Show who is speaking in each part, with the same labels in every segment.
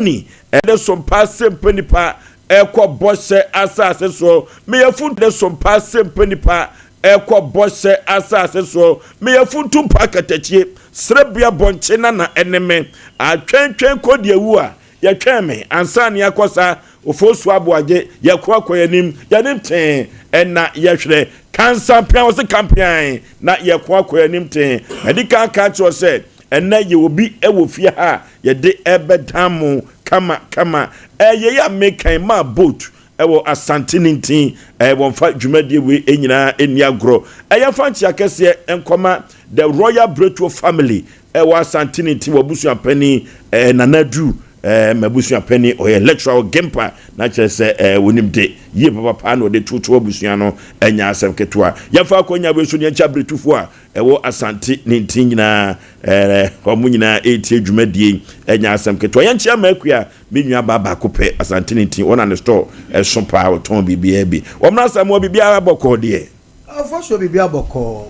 Speaker 1: Ni ɛde sompa sempa nipa ɛkɔ bɔhyɛ asase soɔ meyɛ funtu de sompa sempa nipa ɛkɔ bɔhyɛ asase soɔ meyɛ funtu mpa katakyie serebea bɔnkye nana ɛne me atwɛntwɛn kɔ deɛ wu a yɛtwɛn me ansa ne akɔ saa ofosu aboagye yɛkɔ akɔ yɛnim yɛnim tee ɛna yɛhwerɛ kansampean wɔ se kampean na yɛkɔ akɔ yɛnim tee mɛdi kan ka kyerɛ sɛ ɛnɛ yɛ obi ɛwɔ fie ha a yɛde ɛbɛdan mo kama kama. Ɛyɛ yɛ a mekan maa boat ɛwɔ Asante Nintin ɛɛ wɔnfa dwumadie wei nyinaa ɛnni agorɔ. Ɛyɛ fa nkyea kɛseɛ nkɔma the Royal Bretuo family ɛwɔ Asante Nintin wɔ abusua panin ɛɛ Nana Adu ɛɛ m'abusua panin ɔyɛ lecturer wɔ Gimpa na kyerɛ sɛ ɛɛ wɔnim de yie papapa na ɔde tutu abusua no ɛnyɛ asɛm ketewa. Yɛmfa akɔnya wei so ne yɛnkyɛ Bretufoɔ a ɛwɔ Asante ne ntin nyinaa ɛɛ wɔn nyinaa ɛretie dwumadie yi ɛnyɛ asɛm ketewa. Yɛnkyea Makua me nua baa baako pɛ Asante ne ntin wɔn na ne store ɛso paa ɔtɔn biribiara bi. Wɔn na asɛm biribiara bɔkɔɔ deɛ.
Speaker 2: Ɔfɔ so biribiara bɔkɔɔ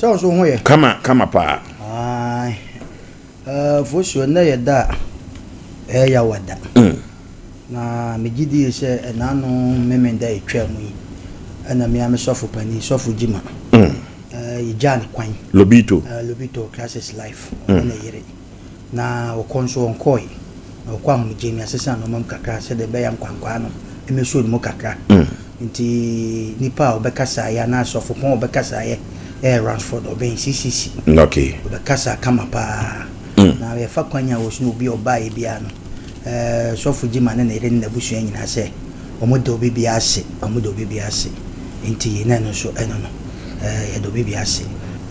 Speaker 2: sɛ ɔso ho yɛ.
Speaker 1: Kama kama paa.
Speaker 2: Ae Fosuo nnɛ yɛ da a ɛyɛ yawa da. Na megye die sɛ ɛnaano Memenda a ɛtwaa mu yi ɛna me ara me sɔfo panin, Sɔfo Gyima, yɛgyaa no kwan.
Speaker 1: Lobito.
Speaker 2: Lobito, Christ is Life, ɔne ne yere. Na ɔkɔ nso ɔnkɔɔe. Na ɔkɔ ahomegyeɛ mu, yɛasesa nnoɔma mu kakra sɛdeɛ ɛbɛyɛ a nkwankwaa no mmɛsuo ne mu kakra. Nti nipa a ɔbɛkasaeɛ anaa sɔfopɔn a ɔbɛkasaeɛ yɛ Ransford Obeng, CCC.
Speaker 1: Okay.
Speaker 2: Ɔbɛkasaa kama paa. Na yɛfa kwan a wɔsene obi a ɔbaeɛ biara no, eh, Sɔfo Gyima ne ne yere ne n'abusua nyinaa sɛ wɔn da obi biara ase, wɔn da obi biara ase. Nti na ɛno nso ɛno no, eh, yɛda obi biara ase.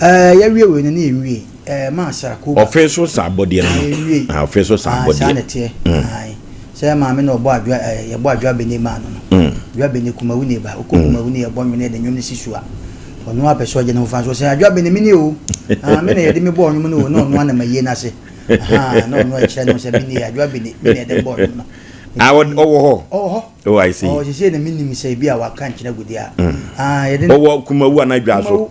Speaker 2: Eh, yɛawie wei no ne yɛnwie. Eh, maa Sarakoba.
Speaker 1: Ɔfe so sa abɔdeɛ no.
Speaker 2: Ah, yɛnwie.
Speaker 1: Ah, ɔfe so sa
Speaker 2: Ah,
Speaker 1: abɔdeɛ.
Speaker 2: saa na ɛteɛ. Ae. Sɛ maame na ɔbɔ adwoa eh, yɛbɔ adwoa bene maa no no. Adwoa bene Kumawu na eba. Ɔkɔ Kumawu na yɛbɔ nnwom na yɛde nnwom no si so a, ɔno ara pɛ sɛ ɔgye ne ho fa so. Ɔsɛ adwoa bene mene o. Ah, me na yɛde me bɔɔ nnwom no o, na ɔno ara na mayie no ase. Ahaa, na ɔno ɛkyerɛ ne ho sɛ mene adwoa bene, me na yɛde me bɔɔ nnwom no.
Speaker 1: Ah, ɔwɔ hɔ?
Speaker 2: Ɔwɔ hɔ.
Speaker 1: Oh, I see.
Speaker 2: Ɔwɔ seesei na menim sɛ ebi a waka nkyene agu deɛ a. Ah, yɛde no.
Speaker 1: Ɔwɔ Kumawu anaa Dwaso?
Speaker 2: Kumawu.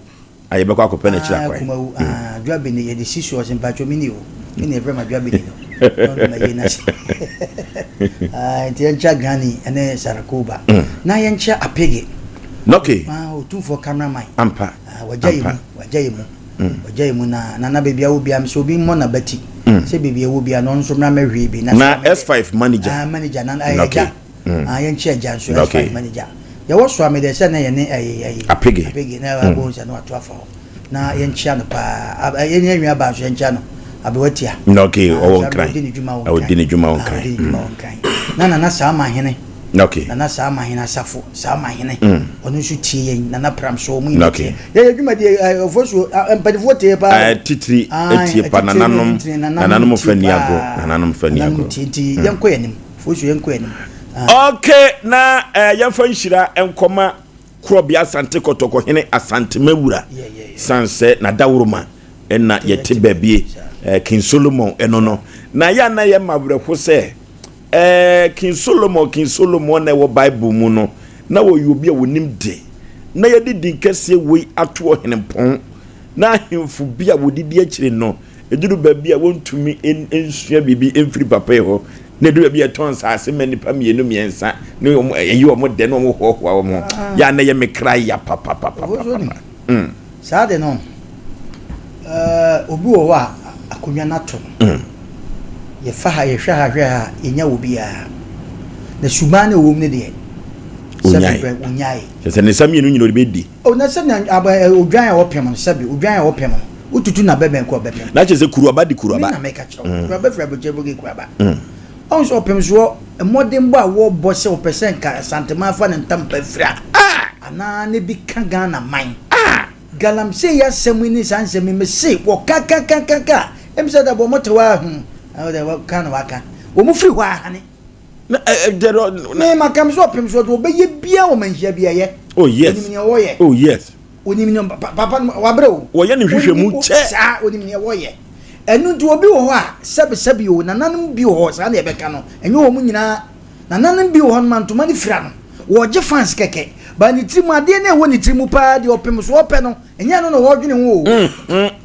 Speaker 1: A yɛbɛkɔ akɔpɛ n'akyiri
Speaker 2: Ah,
Speaker 1: akwan.
Speaker 2: Kumawu, ah, Dwabene, yɛde si so, ɔse mpakyɛw me ni o, me na yɛfrɛ me Adwabene no, na ɔno na yei n'ase. Ah, nti yɛnkyia Granny ne Sarakoba, na yɛnkyia Apege.
Speaker 1: Okay.
Speaker 2: Ah, Otumfoɔ cameraman.
Speaker 1: Ampa.
Speaker 2: Ah, wagya yɛ mu, wagya yɛ mu, wagya yɛ mu na nana baabi a wɔ biara, mesɛ obi mmɔ n'abati, sɛ baabi a ɛwɔ biara no ɔno nso mmra mmɛhwee bi.
Speaker 1: Na S5 manager.
Speaker 2: Ah, manager, na agya.
Speaker 1: Okay.
Speaker 2: Ah, yɛn kyɛ agya nso S five manager. Yɛwɔ so a mede sɛ na yɛne ɛyi ɛyi.
Speaker 1: Apege.
Speaker 2: Apege na ɛwɔ abɔ nsa na wato afa hɔ. Na yɛn kyia no paa. Yɛn yɛn nua baa nso yɛn kyia no. Abewa tia.
Speaker 1: Na okay, ɔwɔ nkran.
Speaker 2: Ɔdi ne dwuma wɔ nkran.
Speaker 1: Ɔdi ne dwuma wɔ nkran.
Speaker 2: Ɔdi ne dwuma wɔ nkran. Na nana saa mahene.
Speaker 1: Okay.
Speaker 2: Nana saa mahene asafo saa mahene. Ɔno nso tie yɛn nana pram so ɔmo nyinaa tie. Yɛ yɛ dwuma die ɔfo so mpanyinfoɔ tie paa.
Speaker 1: Titiri tie pa nananom nananom fɛ ni agorɔ nananom fɛ ni agorɔ.
Speaker 2: Nananom tie nti yɛn kɔ yɛn anim. Fosu yɛn kɔ anim. Ah.
Speaker 1: Okay, na eh, yɛmfa nhyira nkɔma Korɔbea Asante Kɔtɔkɔ hene Asante Mawura san sɛ n'adaworoma ɛna yɛte baabie eh, King Solomon ɛno no na yɛ ana yɛ ma werɛho sɛ eh, King Solomon King Solomon na ɛwɔ Bible mu no na wɔyɛ obi a wɔnim de na yɛde din kɛseɛ wei ato ɔhenempɔn na ahemfo bi a wɔdidi akyire no Ɛduru baabi a wɔntumi nsua biribi mfiri papa yi hɔ, na ɛduru baabi a ɛtɔn nsaase ma nnipa mmienu mmiɛnsa ne wɔn ɛyi wɔn dɛ na wɔn hoahoa wɔn ho. Ah. Yɛ a na yɛ me kra ya papapapapa.
Speaker 2: Mm. Saa de no, obi wɔ hɔ a akonnwa no ato no. Mm. Yɛfa ha yɛhwɛ ha hwɛ ha yɛnya wɔ biara. Na suban no ɛwɔ mu no deɛ, sɛbe onyae.
Speaker 1: Kyerɛ sɛ ne nsa mmienu nyina ɔde bɛdi.
Speaker 2: O na sɛnea aba ɛ odwan a wɔpem no, sɛbe, odwan a wɔpem no, wotutu n'abɛbɛn kɔ a ɔbɛpem.
Speaker 1: Na kyerɛ sɛ kuruaba di kuruaba.
Speaker 2: Me na meka kyerɛ wo, kuruaba firi aburokyire bɔ kuruaba. Ɔhu sɛ ɔpem soɔ, mmɔdenbɔ a wɔbɔ sɛ ɔpɛ sɛ nka Asanteman fa ne ntampa fira, anaa ne bi ka Ghana man. Galamsey yi asɛm yi ne saa nsɛm yi, mese wɔka ka ka ka ka a, ɛm sɛ da bɔ wɔte hɔ ara hmm, ɛwɔ dɛ wɔka na wɔaka. Wɔn firi hɔ ara hane.
Speaker 1: Na ɛ ɛ dɛ
Speaker 2: Me ma kam so ɔpem so ɔde ɔbɛyɛ bia wɔ manhyia bia yɛ.
Speaker 1: Oh yes.
Speaker 2: Onim nea wɔyɛ.
Speaker 1: Oh yes.
Speaker 2: Onim nea papa no wabrɛ o.
Speaker 1: Wɔyɛ ne hwehwɛ mu kyɛ.
Speaker 2: Saa onim nea wɔyɛ. Ɛno nti obi wɔ hɔ a sɛbi sɛbi o nananom bi wɔ hɔ saa na yɛbɛka no ɛnyɛ wɔn nyinaa nananom bi wɔ hɔ no ma ntoma no fira no wɔgye fans kɛkɛ ba ne tiri mu adeɛ no ɛwɔ ne tiri mu paa deɛ ɔpem so ɔpɛ no ɛnyɛ ɛno na ɔdwene ho o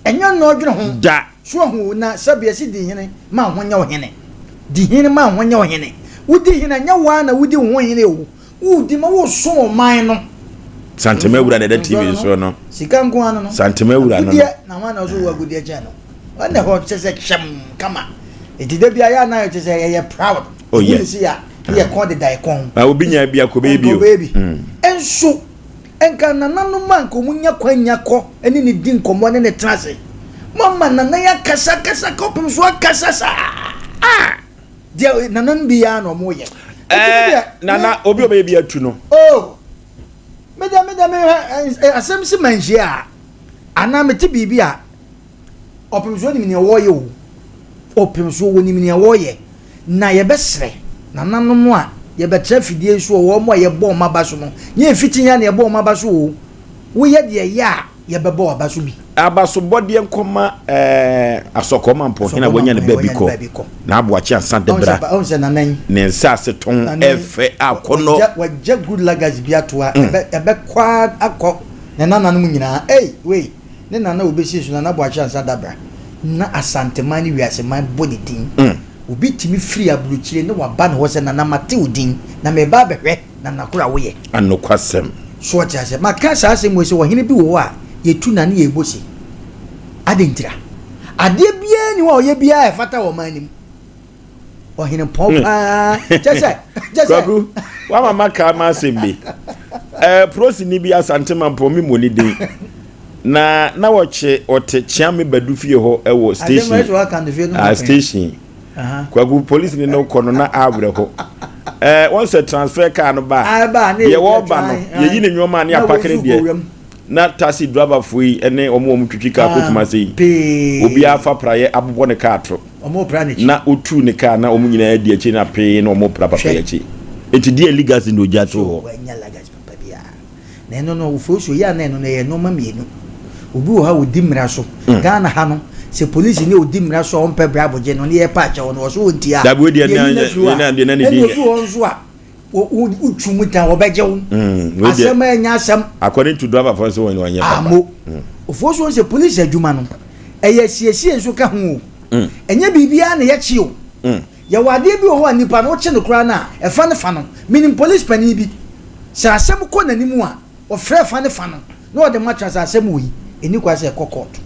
Speaker 2: ɛnyɛ ɛno na ɔdwene ho
Speaker 1: Da.
Speaker 2: So ahu o na sɛbi ɛsi di hene ma ho nyɛ ɔhene. Di hene ma ho nyɛ ɔhene. Wodi hene a, nyɛ wo ara na wodi wo ho hene o. Wodi ma wosom ɔman no.
Speaker 1: Santema wura na ɛda TV so no.
Speaker 2: Sika nko ara no.
Speaker 1: Santema wura no.
Speaker 2: Agudeɛ na hwan na ɔso wɔ agudeɛ kyɛn no. Ɔna hɔ kyɛ sɛ kyɛm kama. Eti da bi ayɛ anan kyɛ sɛ yɛyɛ proud.
Speaker 1: Oh yeah.
Speaker 2: Ehu ne se a yɛ kɔn deda yɛ kɔn.
Speaker 1: Na obi nya bi akɔ bɛyɛ bi o.
Speaker 2: Nkɔ bi. Nso nka nananom a nka wɔn nya kwan nya kɔ ne ne di nkɔmɔ ne ne tena ase. Mama nana yi akasa akasa kɔpem so akasa saa.
Speaker 1: Ah!
Speaker 2: Deɛ nananom bi yɛ ara na wɔn yɛ.
Speaker 1: Ɛɛ nana obi ɔbɛyɛ bi atu no.
Speaker 2: Oh! Me deɛ me deɛ me hwɛ asɛm si manhyia a anaa mete biribi a ɔpem so nim nea wɔyɛ o. Ɔpem so wɔnim nea wɔyɛ. Na yɛbɛsrɛ nananom a yɛbɛtra afidie yi so wɔ wɔn a yɛbɔ wɔn aba so no, nyɛ mfiti yɛn na yɛbɔ wɔn aba so o. Woyɛ deɛ ɛyɛ a yɛbɛbɔ w'aba so bi.
Speaker 1: Abasobɔdeɛ nkɔma ɛɛ Asɔkɔɔ Mampɔnhene a wanya ne baabi kɔ, n'aboakye ansa de bra, ne nsaase tɔn ɛfɛ akɔnɔ.
Speaker 2: Wagya good legacy bi ato a ɛbɛkɔ ara akɔ ne nananom nyinaa. Ei wei ne nana a obesi so Nana Boakye Ansa Dabra na Asanteman ne wiaseman bɔ ne din. Obi tumi firi aburokyire na waba ne hɔ sɛ Nana mate wo din na mereba abɛhwɛ Nana koro a woyɛ.
Speaker 1: Anokwasɛm.
Speaker 2: So ɔte aseɛ? Maka saa asɛm wei sɛ ɔhene bi wɔ hɔ a yɛtu no a ne yɛrebɔ se. Adɛn ntira? Adeɛ biara nni hɔ a ɔyɛ biara a ɛfata wɔ ɔman no mu. Ɔhene pɔn paa. Kyɛ sɛ, kyɛ sɛ.
Speaker 1: Kwaku, wama maka m'asɛm bi. Ɛɛ, prosini bi Asante Mampɔn, me mmɔ ne din. Na na wɔkye ɔte Kyeame Badu fie hɔ wɔ station.
Speaker 2: Asɛm wɔ aka no fie no.
Speaker 1: Ah, station. Kwaku polisi ni no kɔ no na awerɛho. Ɛɛ wɔn sɛ transfer car no ba. Deɛ wɔreba no yɛyi ne nneɛma ne apakere deɛ. Na taxi driver fo yi ne wɔn wɔn twitwi car kɔ Kumase yi. Obiara fa praeɛ abobɔ ne car to. Na otu ne car na wɔn nyinaa di akyi na pee na wɔn pra papa yi akyi. Eti deɛ legacy na ogya to hɔ.
Speaker 2: Na ɛno no ofuosuo yɛ a na ɛno no ɛyɛ nnoɔma mmienu. Obi wɔ hɔ a ɔdi mmara so. Ghana ha no, sɛ polisi ni a ɔdi mmara so a ɔmpɛ bribe gye no ne yɛpɛ akyɛ wo no, ɔso ɔntie a,
Speaker 1: Dabi wei deɛ
Speaker 2: yɛyi
Speaker 1: na
Speaker 2: no afiri hɔ a,
Speaker 1: na deɛ na ne
Speaker 2: ɛna
Speaker 1: din
Speaker 2: obi wɔ hɔ nso a, wo- wo- wotwu mu tan, wɔbɛgye wo.
Speaker 1: Wei deɛ
Speaker 2: Asɛm a ɛnyɛ asɛm.
Speaker 1: according to driver fo sɛ wɔn wɔnyɛ papa.
Speaker 2: Amo. Ofuosuo sɛ polisi adwuma no, ɛyɛ asiesie nso ka ho o. Ɛnyɛ biribiara na yɛkye o. Yɛwɔ adeɛ bi wɔ hɔ a nipa no wokye no koraa no a, ɛfa ne fa no. Menim police panin bi, sɛ asɛm kɔ n'anim a, ɔfrɛ ɛfa ne fa no na ɔde mo atena sɛ asɛm wei, ɛnni kwan sɛ ɛkɔ court.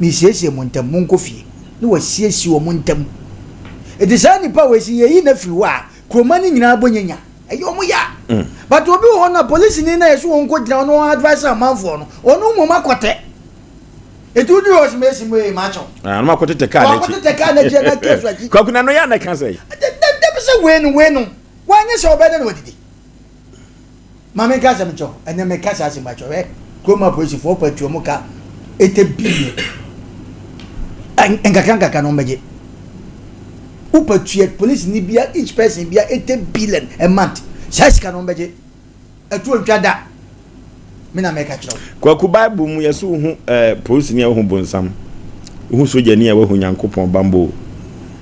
Speaker 2: Mesiesie mo ntam, monkɔ fie. Na wasiesie wɔn ntam. Enti saa nipa wei sɛ yɛyi no afiri hɔ a, kuroma no nyinaa bɔ nyanya. Ɛyɛ wɔn ya. But obi wɔ hɔ no a, polisini no a yɛse ɔnkɔgyina hɔ na ɔn advise amanfoɔ no, ɔno mmom akɔtɛ. Eti woduru hɔ sɛ mesi mu ee makyɛw.
Speaker 1: Ah, no makɔtetɛ kaa n'akyi.
Speaker 2: Wakɔtetɛ kaa n'akyi ɛna kee so akyi.
Speaker 1: Kwaku na no yɛ na ɛka sɛ.
Speaker 2: Dabi sɛ wei no wei no wanyɛ sɛ ɔbɛyɛ dɛ na wadidi. Maame nka asɛm nkyɛw ɛnɛ meka saa asɛm akyɛw ɛ kurom apolisifoɔ ɔpɛ tua mu ka ete billion nkakra nkakra na ɔmbɛgye. Wopɛ tua polisi ni bia each person bia ete billion a month saa sika na ɔmbɛgye. Ɛtoɔ ntwa da. Me na meka kyerɛ wo.
Speaker 1: Kwaku bible mu yɛse wohu eh, polisini a wohu bonsam, wohu sogyani a woahu Nyankopɔn bambɔ o.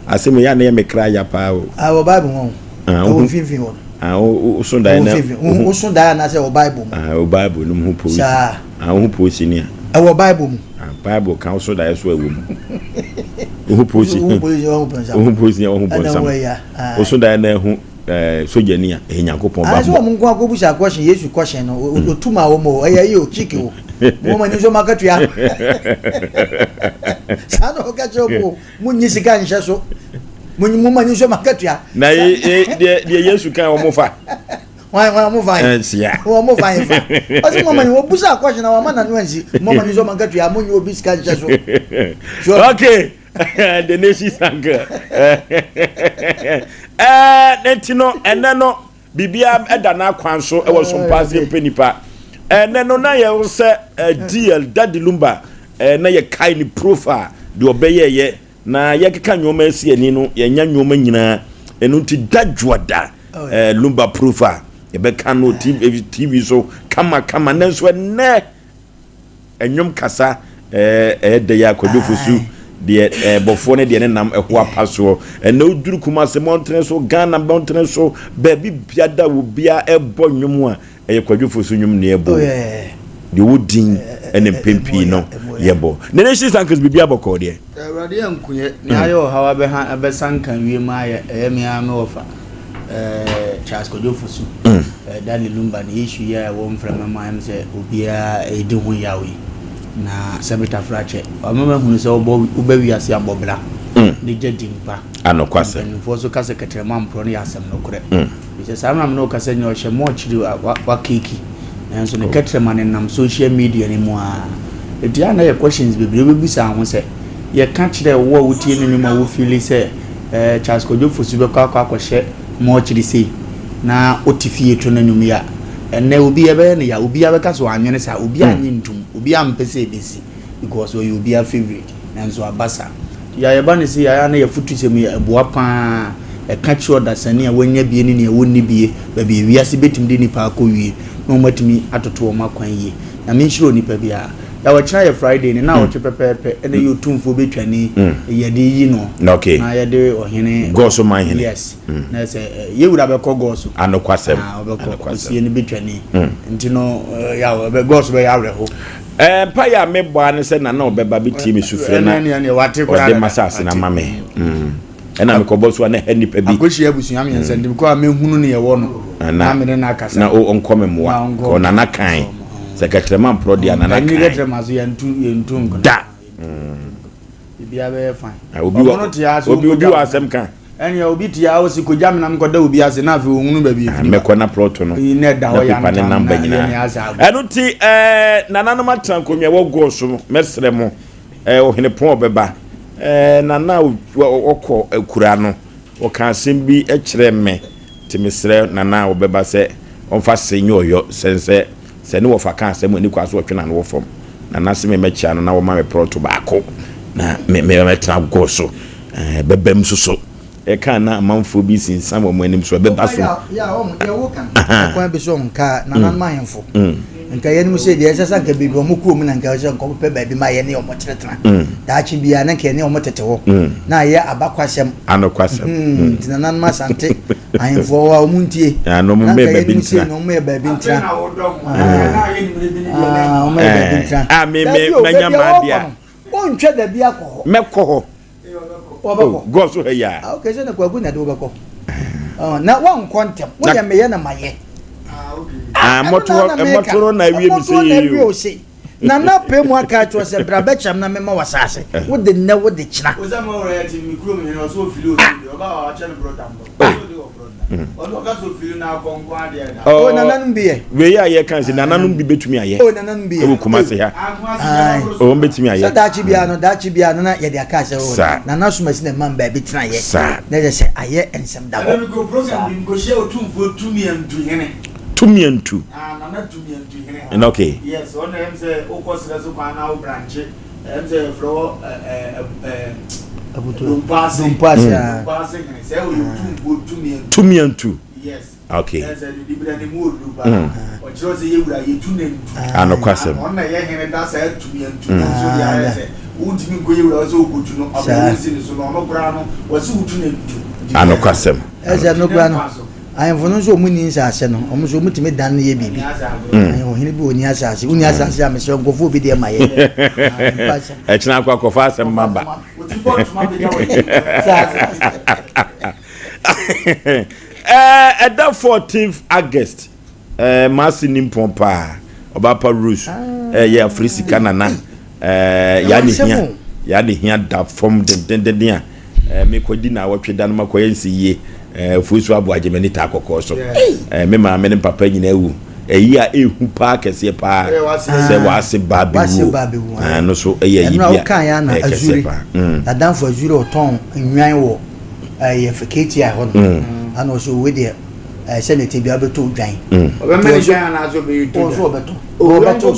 Speaker 1: Asɛm yi yɛ a na ɛyɛ me kra ya paa o.
Speaker 2: Ah, wɔ bible mu o.
Speaker 1: Ah,
Speaker 2: Ɛwɔ mfimfini hɔ no.
Speaker 1: Ah, woso daeɛ na.
Speaker 2: Ɛwɔ mfimfini. Woso daeɛ anaasɛ ɛwɔ bible mu.
Speaker 1: Ah, ɛwɔ bible no mu hu polisi.
Speaker 2: Saa.
Speaker 1: Ah, wohu polisini
Speaker 2: a. Ɛwɔ bible mu.
Speaker 1: Ah, bible ka woso daeɛ so ɛwɔ mu. Wohu polisi.
Speaker 2: Wohu polisi wohu bonsam.
Speaker 1: Wohu polisi a wohu bonsam.
Speaker 2: Ɛna wɔ ya.
Speaker 1: Woso daeɛ na ɛhu Eh, sogyani a, ɛyɛ Nyankopɔn
Speaker 2: bammɔ. Anso wɔn nko akɔbusa question, Yesu question no, otu ma wɔn o, ɛyɛ yi o, chick o, mo wɔn ani nso mo akatua. Saa na ɔka kyerɛ wɔn o, mo nyi sika nhyɛ so, mo mo ani nso mo akatua.
Speaker 1: Na deɛ deɛ Yesu kan wɔn fa.
Speaker 2: Wɔn wɔn mo fa yi.
Speaker 1: Nsia.
Speaker 2: Wɔn mo fa yi fa. Ɔsi mo ani wɔbusa question na wɔn ama n'ano ansi, mo ani nso mo akatua, mo nyi obi sika nhyɛ
Speaker 1: so. Okay. the nation's uncle ɛɛ ne ti no ɛnɛ no biribiara ɛda n'akwan so ɛwɔ so mpaase mpɛ nipa ɛnɛ no na yɛ sɛ dl daddy lumba ɛɛ na yɛ kae ne profile deɛ ɔbɛyɛ yɛ na yɛkeka nneɛma asi ani no yɛnya nneɛma nyinaa ɛno nti da dwoada ɛɛ lumba profile yɛbɛka no tv tv so kama kama nanso ɛnɛ. Nnwom kasa ɛyɛ dɛ yɛ akwadwo fosu deɛ ɛbɔfoɔ ne deɛ ne nam ɛho apa soɔ. Ɛnɛ woduru Kumase mmɔntene so, Ghana mmɔntene so, baabi biada wɔ bia ɛbɔ nnwom a ɛyɛ kwadwo fosu nnwom ne ɛbɔ.
Speaker 2: Oh,
Speaker 1: Deɛ ɔwɔ din ne mpɛn pii no yɛbɔ. Ne nation sankers biribi abɔkɔɔ deɛ.
Speaker 3: Awurade anku yɛ. Nea ayɛ ɔhaw abɛha abɛsanka wiem ayɛ ɛyɛ me ara me wɔfa eh, Charles Kwadwo Fosu mm. eh, Daddy Lumba ne issue yi a ɛwɔ mframa mu ayɛ sɛ obiara ɛredi ho yaw yi na sɛ metafra kyɛ ɔma mahunu sɛ wobɔ wobɛ wiase abɔ bra mm. ne gya di mpa
Speaker 1: anokwasɛm
Speaker 3: mpanimfoɔ so ka sɛ kɛtrɛma mporɔ no yɛ asɛm nokorɛ mm. Efisɛ saa mmerɛ a me ne wo kasa nyinaa ɔhyɛ mɔɔkyere a wakeeki nanso ne kɛtrɛma no nam social media no mu ara. Enti a na yɛ questions bebree wobɛbisa ho sɛ yɛka kyerɛ wo a wotie ne nnwom a wo feeli sɛ eh, Charles Kwadwo Fosu bɛkɔ akɔ akɔhyɛ mɔɔkyere sei na wote fie to no nnwom yi a ɛnnɛ obi ɛbɛyɛ no ya, obiara bɛka sɛ wannwene saa, obiara nnye ntom, obiara mpɛ sɛ ɛbɛsi because ɔyɛ obiara favourite nanso aba saa. Yɛ a yɛba no sei a, ɛyɛ a na y'afutusɛm yi ɛboa pa ara. Ɛka kyerɛ ɔdasani a wanya bie ne nea ɔnni bie baabi a wiase bɛtumi de nnipa akɔ wie na wɔn atumi atoto wɔn akwan yie. Nyame nhyira onipa biara. Yaw ɔkyena yɛ Friday ne naawɔtwe pɛpɛɛpɛ ɛna ɛyɛ otumfoɔ bɛtwani yɛde yi no na yɛde ɔhene
Speaker 1: Gɔso man hene.
Speaker 3: Yes. Na sɛ yɛ wura bɛkɔ Gɔso.
Speaker 1: Anokwasɛm.
Speaker 3: Ah, ɔbɛkɔ ɔsie no bɛtwani. Nti no yaw ɛbɛ Gɔso bɛyɛ awerɛho.
Speaker 1: Ɛɛ mpaeɛ a mebɔ ara ne sɛ Nana ɔbɛba bɛtie me sufrɛ na ɔde m'asase no ama me. Ɛna mekɔbɔ so a na ɛha nnipa bi.
Speaker 3: Akɔhyia abusua mmiɛnsa nti mekɔ a mɛhunu ne ɛwɔ no na mene no akasa.
Speaker 1: Na ɔnkɔ me mmoa. Kɔ Nana kan. Sɛ kɛtrɛma mporɔ deɛ a Nana kan.
Speaker 3: Ɛni kɛtrɛma so yɛntu yɛntu nkona.
Speaker 1: Da.
Speaker 3: Biribiara bɛyɛ fine.
Speaker 1: Obi wɔ obi obi wɔ asɛm ka.
Speaker 3: Ɛnneɛ obi te a ɔsi kogya me na mekɔda obi ase na afei ɔhunu baabi
Speaker 1: efiri ba. Mɛkɔ na plɔto no
Speaker 3: na ɛda hɔ
Speaker 1: na pepa ne namba nyinaa. Ɛno ti ɛɛ nananom atena nkonnwa ɛwɔ gɔɔ so mɛsrɛ mo ɛɛ ɔhene pɔn ɔbɛba ɛɛ nana ɔkɔ akura no ɔka asɛm bi kyerɛ me te mesrɛ nana a ɔbɛba sɛ ɔmfa se nyɛ ɔyɔ sɛn sɛ sɛ ne wɔfa ka asɛm ani kɔ so ɔtwe n'ano wɔ fam nana se me mɛkyia no na wɔma me prɔto baako na me me mɛtena gɔɔ so. Ɛbɛba mu nso so. Ɛka na amanfoɔ bi sinsan wɔn anim so ɛbɛba so.
Speaker 2: Kwan bi so nka nananom ahemfo nka yɛn mu sɛ deɛ ɛsɛ sɛ nka baabi wɔn kurom na nka sɛ nka wɔpɛ baabi ma yɛne wɔn tenatena daakye biara na nka yɛne wɔn tete hɔ na ayɛ abakwasɛm
Speaker 1: anokwasɛm
Speaker 2: nti nananom asante ahemfo hɔ a wɔn ntie na nka yɛn mu sɛ na wɔn yɛ baabi ntena wɔn yɛ baabi ntena
Speaker 1: a me me manya maa deɛ
Speaker 2: wɔntwa dabi akɔ hɔ
Speaker 1: mɛkɔ hɔ
Speaker 2: Wɔbɛkɔ.
Speaker 1: Oh, God so ha yi a.
Speaker 2: Ah, okay, sɛ na kwaku na de wobɛkɔ. Oh, na wankɔ ntɛm. Woyɛ meyɛ na mayɛ.
Speaker 1: Ah, mmɔto mmɔto na awie mi sɛ
Speaker 2: yi o. Na na pɛ mu aka akyerɛ sɛ bra bɛkyɛm na mema w'asase.
Speaker 1: Eh.
Speaker 2: Wode nnɛ wode kyena.
Speaker 1: Oh, nananom bi yɛ. Wei a yɛka sɛ nananom bi bɛtumi ayɛ.
Speaker 2: Oh, nananom bi yɛ.
Speaker 1: Ɛwɔ Kumasi ha. Oh, wɔn bɛtumi ayɛ.
Speaker 2: Sɛ daakye biara no, daakye biara no na yɛde aka sɛ oh, nana somasi na ɛma baabi tena yɛ.
Speaker 1: Saa.
Speaker 2: Na yɛ sɛ ayɛ nsɛm da hɔ.
Speaker 3: Ɛna mekɔ program bi mekɔhyia otumfoɔ Tumiantu hene.
Speaker 1: Tumiantu.
Speaker 3: Ah, nana Tumiantu hene.
Speaker 1: And okay.
Speaker 3: Yes, ɔno ɛm sɛ wokɔ serɛ so kwan na wo branche. Ɛm sɛ yɛfrɛ hɔ ɛɛ Dompaase.
Speaker 2: Dompaase.
Speaker 3: Dompaase hene sɛ ɔyɛ otumfoɔ Tumiantu.
Speaker 1: Tumiantu.
Speaker 3: Yes.
Speaker 1: Okay.
Speaker 3: Ɛsɛ ne dibira ne mu oduru paa. Ɔkyerɛ sɛ yɛwura yɛtu nantu.
Speaker 1: Anokwasɛm.
Speaker 3: Ɔno na ɛyɛ hene da saa Tumiantu no nso deɛ ayɛ sɛ wontumi nkɔ yɛwura sɛ wokɔtu no ɔbɛn wo nsi ne so no ɔno koraa no wɔse wotu nantu.
Speaker 1: Anokwasɛm.
Speaker 2: Ɛsɛ no koraa no. Ahemfo no nso wɔn nni nsaase no, wɔn nso wɔtumi dan no yɛ biribi. Ɔhene bi wɔ ni asaase, wonni asaase a mesrɛ nkurɔfoɔ obi deɛ ma yɛ.
Speaker 1: Ɛkyena akɔ akɔfa asɛm ma ba. Ɛda 14th August. Eh, m'ase ni mpɔn paa. Ɔbaapa Rose, eh, yɛ afiri sika nana. Eh, ya ne hia, ya ne hia da fam dendendenden a. Eh, mekɔdi na awɔtwe da no makɔyɛ nsi yie. Eh, afuo so aboa gye m'ani taa kɔkɔɔ so. Eh, me maame ne papa nyinaa awu. Ɛyi a ɛhu paa kɛseɛ paa sɛ w'ase ba bɛwuo. Ah, no so ɛyɛ ayi bi a ɛyɛ kɛseɛ paa.
Speaker 2: Nadamfo Azuri ɔtɔn nnwan wɔ ɛyɛ KTI hɔ no. Ana ɔsɛ owe deɛ ɛɛ sɛ ne tebea ɔbɛtɔ odwan.
Speaker 3: Ɔbɛma ne dwan anaasɛ ɔbɛyɛ to dwan.
Speaker 2: Ɔsɛ ɔbɛtɔ.
Speaker 3: Ɔbɛte
Speaker 2: so.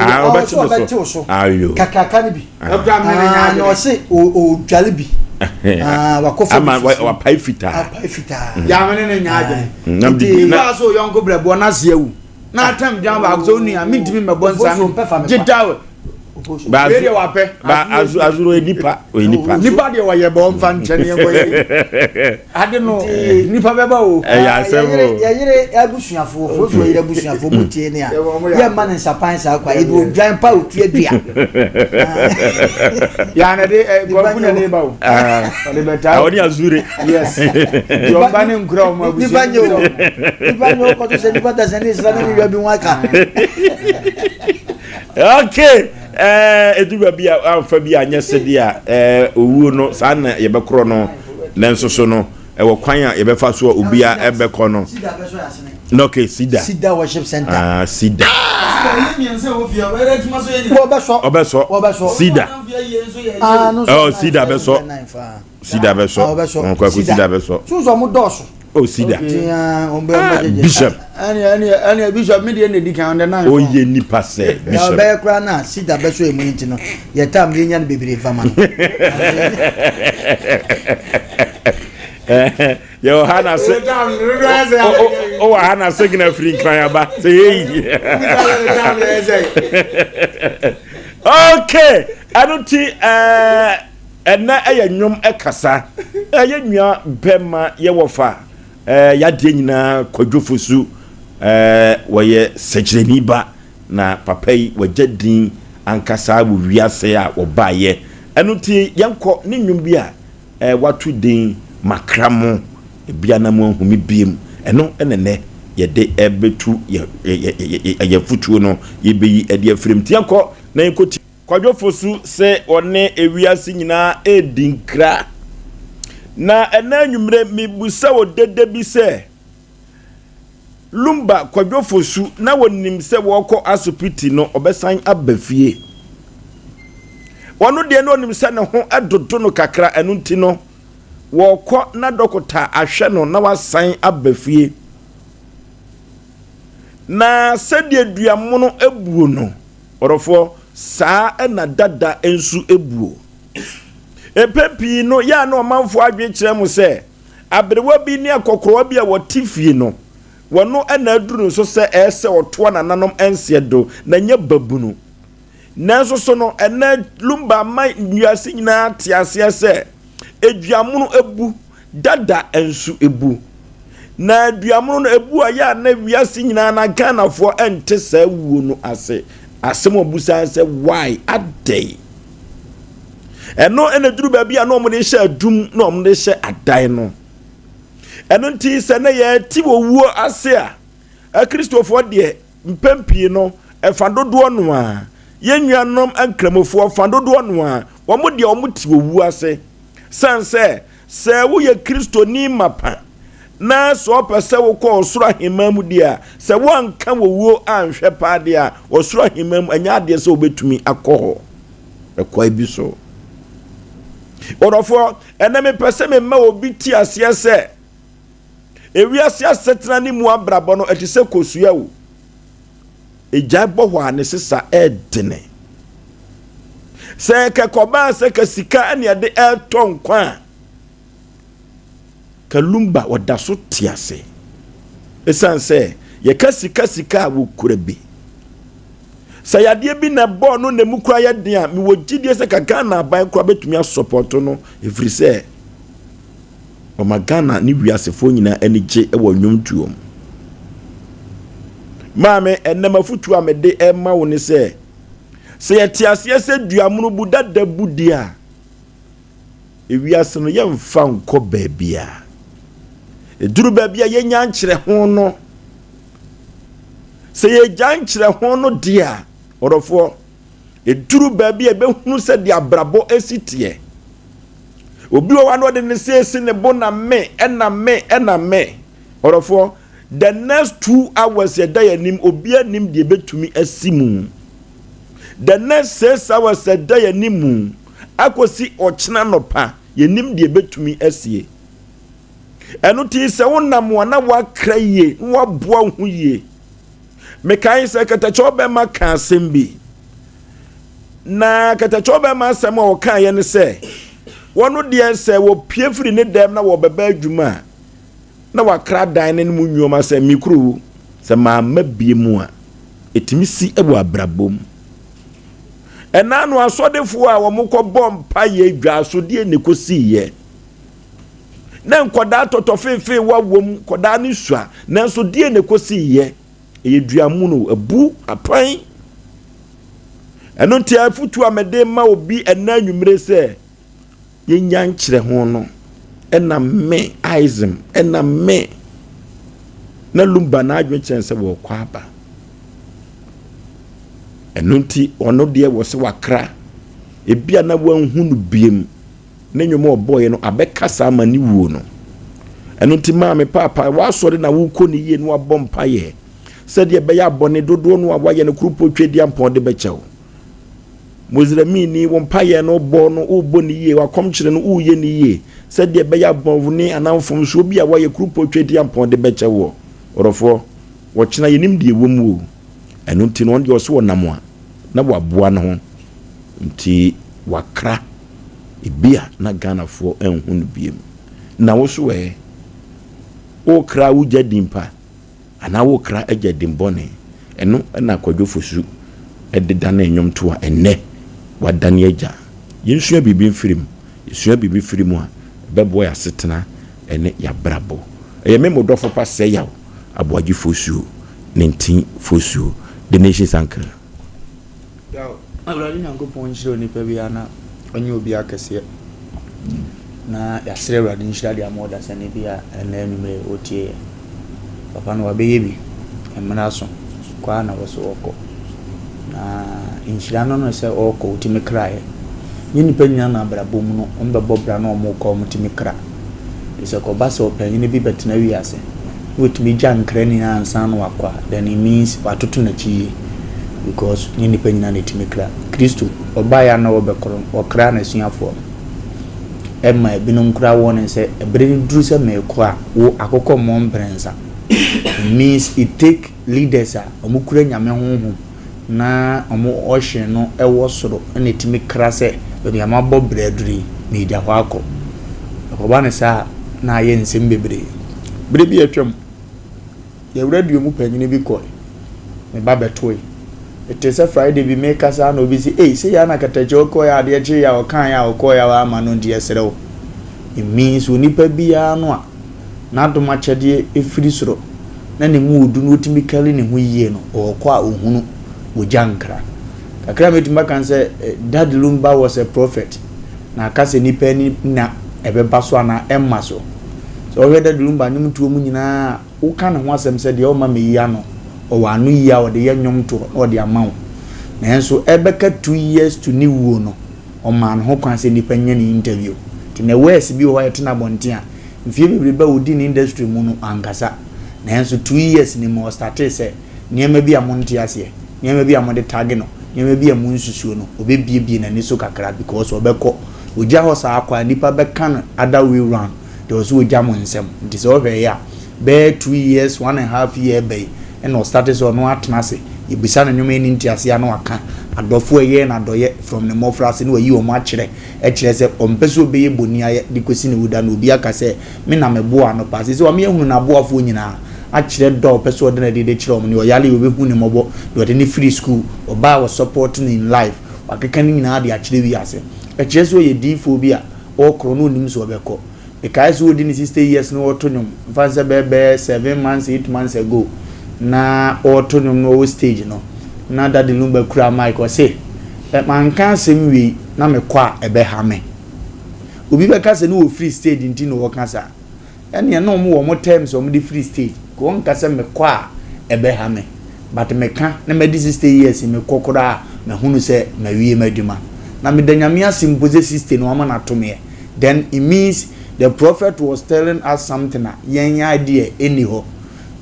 Speaker 1: Ah,
Speaker 2: ɔsɛ ɔbɛte so.
Speaker 1: Ayo.
Speaker 2: Kakraka no bi.
Speaker 3: Ɛkura mi ne nya
Speaker 2: Na ɔsɛ ɔdwale bi. Wakɔ fam.
Speaker 1: Ama wapae fitaa.
Speaker 2: Apae fitaa.
Speaker 3: Yaame ne ne nya adwene. Nti
Speaker 1: na
Speaker 3: so yɔnko brɛboɔ na se awu. Na atam dwan baako sɛ onua mentumi mmɛbɔ nsa. Gye towel.
Speaker 1: Ba
Speaker 3: Wei deɛ wapɛ.
Speaker 1: Ba azu azuro yɛ nipa ɔyɛ nipa.
Speaker 3: Nipa deɛ wɔyɛ bɔ ɔmfa nkyɛn yɛn kɔ yɛ. Ade no nipa bɛba o.
Speaker 1: Ɛyɛ asɛm o.
Speaker 2: Yɛyere abusuafoɔ fosu yɛyere abusuafoɔ mu tie ne a yɛ mma ne nsapan saa kwa ebi odwan pa otua dua.
Speaker 3: Yaa na de kwaku na de ba o. Ɔde bɛ taa.
Speaker 1: Ɔne azure.
Speaker 3: Yes. Yɔnba ne nkura wɔn abusua.
Speaker 2: Nipa nye o nipa nye o kɔtɔ sɛ nipa dasɛ ne nsira ne ne wia bi ho aka.
Speaker 1: Okay. Ɛdu baabi a amfa bi anyɛ sɛdeɛ a owuo no saa na yɛbɛkorɔ no nanso so no ɛwɔ kwan a yɛbɛfa so a obia ɛbɛkɔ no. Na okay, sida.
Speaker 2: Sida worship center.
Speaker 1: Ah, sida.
Speaker 2: Wɔbɛsɔ.
Speaker 1: Ɔbɛsɔ.
Speaker 2: Wɔbɛsɔ.
Speaker 1: Sida.
Speaker 2: Ah, no.
Speaker 1: Oh, sida bɛsɔ. Sida bɛsɔ. Kwaku sida bɛsɔ.
Speaker 2: Sunsun ɔmo dɔɔso.
Speaker 1: Oh, sida. Ah, bishop.
Speaker 3: Ɛne ɛne bishop mi deɛ na edi kan ɔndɛ nan.
Speaker 1: Oyɛ nipa sɛ bishop.
Speaker 2: Ɔbɛyɛ koraa na sida bɛsɔ emu nti no yɛ tam yɛ nya no bebree nfa ma no.
Speaker 1: Yɛwɔ ha na se ɔwɔ ha na se gyina firi nkran aba sɛ yɛyi. Okay, ɛno ti ɛɛ ɛnɛ ɛyɛ nnwom ɛkasa ɛyɛ nua bɛma yɛwɔ fa ɛɛ yadeɛ nyinaa Kwadwo Fosu ɛɛ wɔyɛ sɛkyerɛni ba na papa yi wɔgya din ankasa wɔ wiase a wɔbaayɛ ɛno ti yɛnkɔ ne nnwom bi a Eh wato din makra mo ebia na mo ahu me biem ɛno na ɛnɛ yɛde ɛbɛtu yɛ yɛ yɛ afutuo no yɛbɛyi ɛde afiri mu nti yɛnkɔ na yɛnkɔ ti. Kwadwo Fosu sɛ ɔne ewiase nyinaa redi nkra na ɛnɛ anwummere mebusa wɔ dede bi sɛ Lumba Kwadwo Fosu na wɔnim sɛ wɔrekɔ asopiti no ɔbɛsan aba fie. Ɔno deɛ na ɔnim sɛ ne ho dodo no kakra ɛno nti no wɔrekɔ na dɔkota ahwɛ no na wasan aba fie. Na sɛdeɛ duamono buo no, ɔdɔfoɔ, saa na dada nso buo. Mpɛn pii no, yɛ a na ɔmanfoɔ adwene kyerɛ mo sɛ Aberewa bi ne akɔkorowa bi a wɔte fie no, wɔno na aduru no so sɛ ɛyɛ sɛ ɔtoa nananom nseɛ do na ɛnyɛ babunu. Nanso so no, ɛnnɛ Lumba ama wiase nyinaa te aseɛ sɛ aduamono abu, dada nso abu. Na aduamono no abu a yɛ a na wiase nyinaa na Ghanafoɔ nte saa wuo no ase. Asɛm a wɔbusa sɛ why adɛn? Ɛno na ɛduru baabi a na wɔde hyɛ adum na wɔde hyɛ adan no. Ɛno nti sɛ na yɛte wɔ wuo ase a, Akristofoɔ deɛ mpɛn pii no ɛfa dodoɔ no a yɛn nuanom nkramofoɔ fa dodoɔ no a wɔn deɛ wɔn te wɔ wuo ase. San sɛ Sɛ woyɛ Kristoni mapa na sɛ ɔpɛ sɛ wokɔ ɔsoro ahemman mu deɛ a, sɛ woanka owuo anhwɛ paa deɛ a, ɔsoro ahemman mu ɛnyɛ adeɛ sɛ wobɛtumi akɔ hɔ ɛkwan bi so. Ɔdɔfoɔ, ɛnɛ mepɛ sɛ mema obi te aseɛ sɛ ewiase asetena ne mu abrabɔ no ɛte sɛ kosua o. Egyae bɔ hɔ a ne sesa ɛɛdene. Sɛ kɛkɔbaa sɛ ka sika ɛne ɛde ɛɛtɔ nkwa a, ka Lumba ɔda so te ase. Ɛsiane sɛ yɛka sika sika a wɔkura bi. Sɛ yadeɛ bi na ɛbɔɔ no na emu kura yɛ den a, mewɔ gyidie sɛ ka Ghana aban kora bɛtumi asɔpɔto no ɛfiri sɛ Ɔma Ghana ne wiasefoɔ nyinaa ani gye wɔ nnwomtoɔ mu. Maame, ɛnnɛ m'afotuo a mede rema wo ne sɛ, sɛ yɛte aseɛ sɛ duamono bu dada bu deɛ a, ewiase no yɛmfa nkɔ baabiara. Ɛduru baabi a yɛnya nkyerɛ ho no, sɛ yɛgya nkyerɛ ho no deɛ a, ɔdɔfoɔ, Ɛduru baabi a ɛbɛhunu sɛ deɛ abrabɔ si teɛ. Obi wɔ hɔ a na ɔde ne nsa esi ne bo na me, ɛna me, ɛna me. Ɔdɔfoɔ, the next 2 hours ɛda yɛn anim, obiara nim deɛ ɛbɛtumi asi mu. The next 6 hours ɛda yɛn anim mu, akɔsi ɔkyena nɔpa, yɛnim deɛ ɛbɛtumi asie. Ɛno ti sɛ wonam a na woakra yie, na woaboa wo ho yie. Mekae sɛ katakyɛw bɛma ka asɛm bi. Na katakyɛw bɛma asɛm a ɔkaeɛ ne sɛ, wɔn deɛ sɛ wɔpue firi ne dɛm na wɔbɛba adwuma a, na wakra dan no mu nneɛma sɛ mekuro sɛ mamma bie mu a, ɛtumi si wɔ abrabɔ mu. Ɛna no asɔdefoɔ a wɔn kɔ bɔ mpaeɛ dwa so deɛ ne kɔsiiɛ na nkɔdaa tɔtɔ feefee wa wɔm, nkɔdaa ne sua, nanso deɛ ne kɔsiiɛ ɛyɛ duamu no abu apan. Ɛno nti afutu a mede ma obi ɛna anwummere sɛ yɛnya nkyerɛ ho no, ɛna me ism ɛna me na Lumba n'adwene kyerɛ sɛ wɔrekɔ aba. Ɛno nti ɔno deɛ wɔ sɛ wakra ebi a na wanhu no biem ne nnwom a ɔbɔeɛ no abɛka saa ma ne wuo no. Ɛno nti maame, paapa, wasɔre na wokɔ ne yie na wabɔ mpayɛ sɛdeɛ ɛbɛyɛ abɔne dodoɔ no a wayɛ no kuropɔ Twediampɔn de bɛkyɛw Muslimini wɔn mpayɛ no bɔ no, wobɔ ne yie, wakɔmkyerɛ no, woyɛ ne yie sɛdeɛ ɛbɛyɛ abɔne anaa mfomsoɔ bi a wayɛ kuropɔ Twediampɔn de bɛkyɛ wɔ ɔrɔfoɔ wɔkyena yɛnim deɛ ɛwɔ mu o. Ɛno nti no ɔno deɛ ɔsɛ wɔnam a na waboa ne ho nti wakra ebi a na Ghanafoɔ nhu no biem. Na wo so ɛ, wokra wogya din pa anaa wokra agya din bɔne? Ɛno na Kwadwo Fosu de dane nnwom to a ɛnnɛ wadane agya. Yɛnsua biribi mfiri mu. Yɛsua biribi firi mu a, ɛbɛboa yɛ asetena ne yɛabrabɔ. Ɛyɛ me mo dɔfo pa sɛ yaw Aboagye Fosuo ne Ntin Fosuo, the nation's uncle.
Speaker 3: Yaw, Awurade Nyankopɔn nhyira onipa biara na ɔnyɛ obi akɛseɛ. Na yɛasrɛ Awurade nhyira de ama ɔdasani bi a ɛnnɛ anwummerɛ ɔtie yɛ. Papa no wabɛyɛ bi, mmerɛ aso, kɔ ara na wɔ so ɔkɔ. Na nhyira no no sɛ ɔrekɔ ɔtumi kraeɛ. Nyɛ nnipa nyinaa na abrabɔ mu no wɔbɛbɔ bra na wɔrekɔ wɔtumi kra. Nti sɛ kɔba sɛ ɔpanyin bi bɛtena wiase na watumi gya nkra nyinaa ansa na wakɔ a, then it means watoto n'akyi yie because nyɛ nnipa nyinaa na ɛtumi kra. Kristo ɔbaeɛ a na ɔrebɛkɔ no, ɔkraa n'asuafoɔ no. Ɛma ebinom koraa warning sɛ ɛberɛ no duru sɛ merekɔ a, wo akokɔ mmɔ mprɛnsa. It means it take leaders a wɔkura Nyame honhom na wɔn ɔhye no wɔ soro na ɛtumi kra sɛ baabi a mabɔ brɛ aduru yi, meregya hɔ akɔ. Ɛkɔba no saa a, na ayɛ nsɛm bebree. Berɛ bi a atwam, yɛn radio mu panyin bi kɔe, me ba bɛtoe. Mete sɛ Friday bi mekasa na obi se, ei, sei ara na Katakyie ɔkɔeɛ a adeɛ kyeeɛ a ɔkaeɛ a ɔkɔeɛ a wamma no nti yɛsrɛ wo. It means onipa biara no a n'adom akyɛdeɛ firi soro na ne mu ɔdu na ɔtumi kari ne ho yie no, ɔrekɔ a ɔhunu ogya nkra. Kakra a mɛtumi aka ne sɛ, Daddy Lumba was a prophet, na aka sɛ nnipa ani nna ɛbɛba so anaa ɛmma so. Sɛ wohwɛ Daddy Lumba nnwomtoɔ mu nyinaa a, woka ne ho asɛm sɛ deɛ ɔmma meyi ano, ɔwɔ ano yie a ɔde yɛ nnwomtoɔ na ɔde ama wo. Nanso ɛbɛka 2 years to ne wuo no, ɔmaa ne ho kwan sɛ nnipa nyɛ ne interview. Nti na words bi wɔ hɔ a yɛte no abɔnten a, mfeɛ bebrebe a ɔdi ne industry mu no ankasa. Nanso 2 years ni mu ɔstartee sɛ nneɛma bi a monte aseɛ, nneɛma bi a mode tag no, nneɛma bi a monsusuo no, ɔbɛbiebie n'ani so kakra because ɔbɛkɔ. Ɔgya hɔ saa kɔ a, nnipa bɛka no other way round. Deɛ ɔsɛ ɔgya mo nsɛm. Nti sɛ ɔhwɛ yɛ a, bɛyɛ 2 years, 1.5 year bɛyi, ɛna ɔstarte sɛ ɔno atena ase. Yɛbisa no nnwoma yi ne nteaseɛ a na waka. Adɔfoɔ a ɛyɛɛ no adɔyɛ from ne mmɔfra ase na wayi wɔn akyerɛ. Ɛkyerɛ sɛ ɔmpɛ sɛ ɔbɛyɛ bɔni ayɛ de kɔsi ne wuda na obi aka sɛ me na meboa no paa. Seesei wama yɛahunu n'aboafoɔ nyinaa akyerɛ dɔ a ɔpɛ sɛ ɔde no adi de kyerɛ wɔn. Deɛ ɔyare a ɔbɛhu ne mmɔbɔ, deɛ ɔde no firi school, ɔbaa a ɔsupport no in life, wakeka ne nyinaa de akyerɛ wiase. Ɛkyerɛ sɛ ɔyɛ diifoɔ bi a ɔrekorɔ na ɔnim sɛ ɔbɛkɔ. Mekae sɛ ɔdi ne 60 years na ɔreto nnwom, mfa no sɛ bɛyɛ bɛyɛ 7 months, 8 months ago na ɔreto nnwom na ɔwɔ stage no, na Daddy Lumba kura mic, ɔse, "Ɛ manka asɛm wei na mekɔ a ɛbɛha me." Obi bɛka sɛ ne wɔfiri stage nti na ɔreka saa. Ɛnneɛ na wɔn wɔ wɔn terms a wɔde firi stage. Ka wɔnka sɛ mekɔ a ɛbɛha me. But meka na madi 60 years mekɔ koraa a mahunu sɛ mawie m'adwuma. Na meda Nyame ase mpo sɛ 60 no wama no ato meɛ. Then it means the prophet was telling us something a yɛn idea ɛnni hɔ.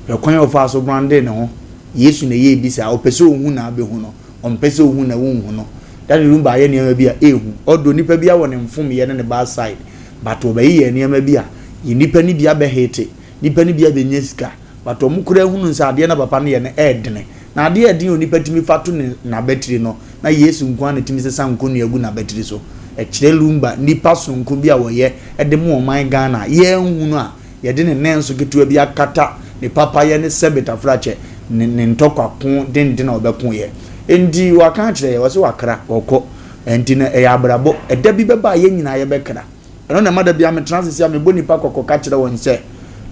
Speaker 3: Hwɛ kwan a ɔfaa so brandee ne ho. Yesu na ɛyɛɛ bi saa. Ɔpɛ sɛ ɔhu na abɛhu no. Ɔmpɛ sɛ ɔhu na wonhu no. Daddy Lumba ayɛ nneɛma bi a ɛɛhu. Although nipa bi awɔ ne mfomyɛ ne ne bad side, but ɔbɛyeyɛ nneɛma bi a yɛ nipa no bi abɛhete, nipa no bi abɛnya sika, but ɔmo koraa hunu sɛ adeɛ na papa no yɛ no ɛɛdene. Na adeɛ a ɛden a onipa tumi fa to ne n'abatiri no, na Yesu nko ara na tumi sesa nkonnua gu n'abatiri so. Ɛkyerɛ Lumba nipa sononko bi a wɔyɛ de ma ɔman Ghana a yɛnhunu a yɛde ne nan so ketewa bi akata ne papayɛ ne sɛbet afrakyɛ ne ne ntɔkwa ko denden a ɔbɛko yɛ. Enti waka akyerɛ yɛ, ɔse wakra, ɔkɔ. Enti no ɛyɛ abrabɔ. Ɛda bi bɛba a yɛn nyinaa yɛbɛkra. Ɛno na ɛma da biara metena ase sei a mebɔ nnipa kɔkɔ ka kyerɛ wɔn sɛ,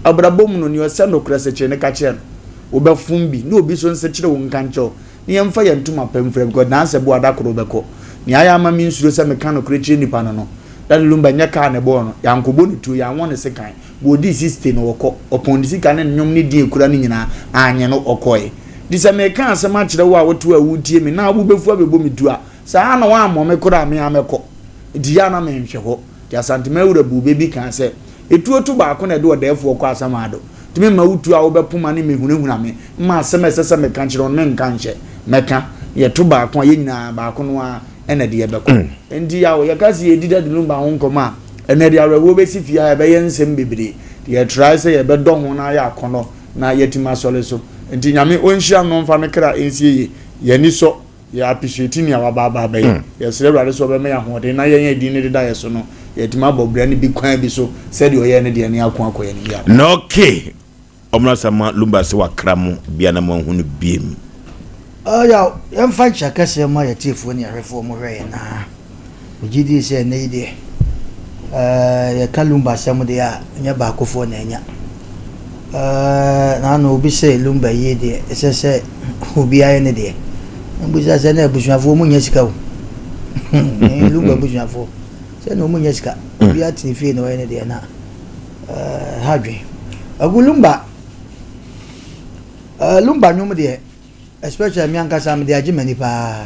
Speaker 3: abrabɔ mu no, nea ɔsɛ nokorɛ sekyere no ka kyerɛ no. Wobɛfom bi, na obi nso nsekyere wo nka nkyerɛ wo, na yɛmfa yɛn ntoma pa mfira, because nansɛ bo a da koro wobɛkɔ. Nea ayɛ ama mensuro sɛ meka nokorɛ kyerɛ nnipa no no, Daddy Lumba nyɛ kaa na ɛbɔɔ no, yɛankɔbɔ no tuo, yɛanwɔ no sekan, but ɔdii 60 no ɔkɔ, ɔpɔn ne sika ne ne nnwom ne din a ɛkura no nyinaa, anyɛ no, ɔkɔeɛ. Nti sɛ meka asɛm akyerɛ wo a wote hɔ a woretie me na wobɛfu abɛbɔ me tuo a, Saa ara na wɔammɔ me koraa a, me ara mɛkɔ. Enti yɛ a na menhwɛ hɔ. Enti Asantema wura buu bɛ bi kaa sɛ, Etuo to baako na ɛde ɔdɛɛfoɔ kɔ asamando. Enti memma wo tuo a wobɛpoma ne mmɛhunahuna me mma asɛm a ɛsɛ sɛ meka kyerɛ wo no menka nhyɛ. Mɛka. Na yɛto baako a, yɛn nyinaa, baako no ara na ɛde yɛn bɛkɔ. Enti yaw, yɛka sɛ yɛredi Daddy Lumba ho nkɔmmɔ a, ɛnnɛ de awerɛhoɔ bɛsi fie ha, ɛbɛyɛ nsɛm bebree. Enti yɛtrae sɛ yɛbɛdɔ ho na ayɛ akɔnnɔ na yɛatumi asɔre so. Enti Nyame ɔnhyira no na ɔmfa ne kra nsie yie. Yɛn ani sɔ. Yɛ appreciate nea waba aba abɛyɛ. Yɛsrɛ Awurade sɛ ɔbɛma yɛn ahoɔden na yɛn a edin no deda yɛn so no, yɛatumi abɔ bra no bi kwan bi so sɛdeɛ ɔyɛɛ ne deɛ no yɛako akɔ yɛn anim yɛako.
Speaker 1: Na okay ɔmra sa ma lumba se wakra mo bia na mo anhu no biem.
Speaker 2: Yaw, yɛmfa nkyia kɛseɛ mma yɛn atiefoɔ ne yɛn ahwɛfoɔ a wɔhwɛ yɛn na megye die sɛ ɛnnɛ yi deɛ yɛka Lumba asɛm deɛ a ɛnyɛ baakofoɔ na anya. Na ano obi sɛ Lumba yie deɛ ɛsɛ sɛ obiara yɛ ne deɛ. Mbusa sɛ na abusuafoɔ mu nyɛ sika o. Lumba abusuafoɔ sɛ na wɔn nyɛ sika. Obiara tene fie na ɔyɛ ne deɛ na ha dwen. Agu Lumba Lumba nnwom deɛ Especially me ankasa mede agye m'ani paa.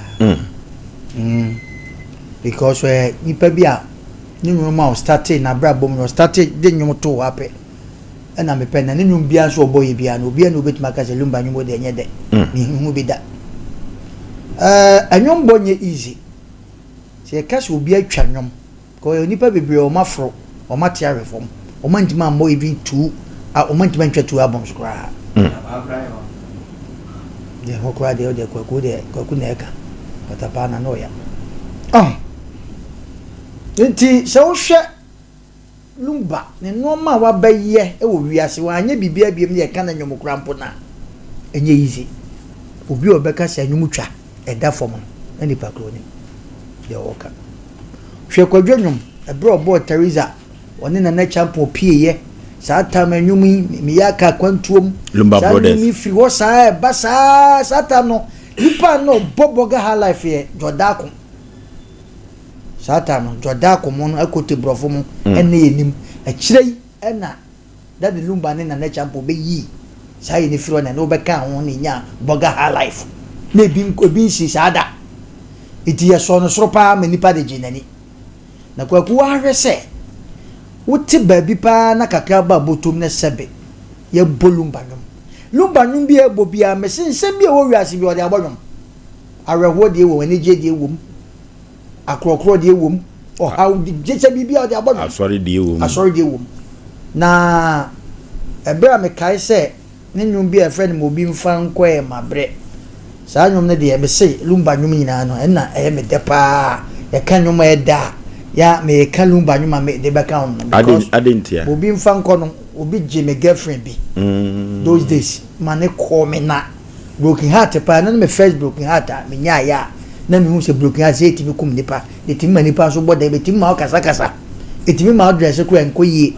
Speaker 2: Mm. Because ɔyɛ nipa bi a ne nnwom a ɔstartee n'abrabɔ mu no ɔstartee de nnwom too hɔ apɛ ɛna mepɛ na ne nnwom biara nso ɔbɔ yɛ biara no obiara na obetumi aka sɛ Lumba nnwom deɛ ɛnyɛ dɛ. Mehu bi da. Ɛɛ nnwom bɔ nyɛ easy. Sɛ yɛka sɛ obi atwa nnwom Kɔ yɛ nipa bebree a wɔn aforo, wɔn ate ahwɛ fam, wɔn antumi ammɔ even two, a wɔn antumi antwa two albums koraa. Deɛ hɔ koraa deɛ ɔdeɛ kwaku deɛ kwaku na ɛka patapaa na na ɔya. Oh. Nti sɛ wohwɛ Lumba ne nneɛma a wabɛyɛ wɔ wiase wanyɛ biribiara biom ne yɛka ne nnwom koraa mpo no a ɛnyɛ easy. Obi a ɔbɛka sɛ nnwom twa ɛda fam no na nipa korɔ nim deɛ ɔreka. Hwɛ Kwadwo nnwom, ɛberɛ a ɔbɔɔ Theresa, ɔne Nana Acheampong pieeɛ, saa time nnwom yi, meyɛ aka akwantuom,
Speaker 1: Lumba
Speaker 2: saa
Speaker 1: Brothers.
Speaker 2: nnwom yi firi hɔ saa ɛba saa, saa time no, nipa a na ɔbɔ Burger High Life yɛ Jɔdaako. Saa time no, Jɔdaako mo no, Akote Borɔfo mo, ɛnna yɛnim. Akyire yi ɛna Daddy Lumba ne Nana Acheampong bɛyii saa yɛ no firi hɔ na ɛne wobɛkaa ho na ɛnyaa Burger High Life. Na ebi ebi nsii saa da. Nti yɛsɔɔ no soro paa ma nnipa de gyee n'ani. Na Kwaku woahwɛ sɛ wote baabi paa na kakra ba bɔtɔm na sɛbe yɛbɔ Lumba nnwom. Lumba nnwom bi a ɛbɔ biara mese nsɛm bi a ɛwɔ wiase bi ɔde abɔ nnwom. Awerɛhoɔ deɛ wɔ mu, anigyeɛ deɛ wɔ mu, akorɔkorɔ deɛ wɔ mu, ɔhaw gye sɛ biribi a ɔde abɔ nnwom.
Speaker 1: Asɔre deɛ wɔ mu.
Speaker 2: Asɔre deɛ wɔ mu. Na ɛberɛ a mekae sɛ Ne nnwom bi a yɛfrɛ no Ma Obi Mfa Nkɔ Ɛ Mabrɛ. Saa nnwom no deɛ, mese Lumba nnwom nyinaa no, ɛno na ɛyɛ me dɛ paa. Yɛka nnwom a ɛda a, yɛ a meka Lumba nnwom a mede bɛka ho no. Because
Speaker 1: Adɛn ntia?
Speaker 2: Ma Obi Mfa Nkɔ no, obi gye me girlfriend bi those days ma ne kɔɔ me na broken heart paa. Ɛno ne me first broken heart a menyaeɛ a na mehu sɛ broken heart sɛ ɛtumi kum nipa, ɛtumi ma nipa nso bɔ dam, ɛtumi ma wokasakasa, ɛtumi ma wodrɛse koraa ɛnkɔ yie.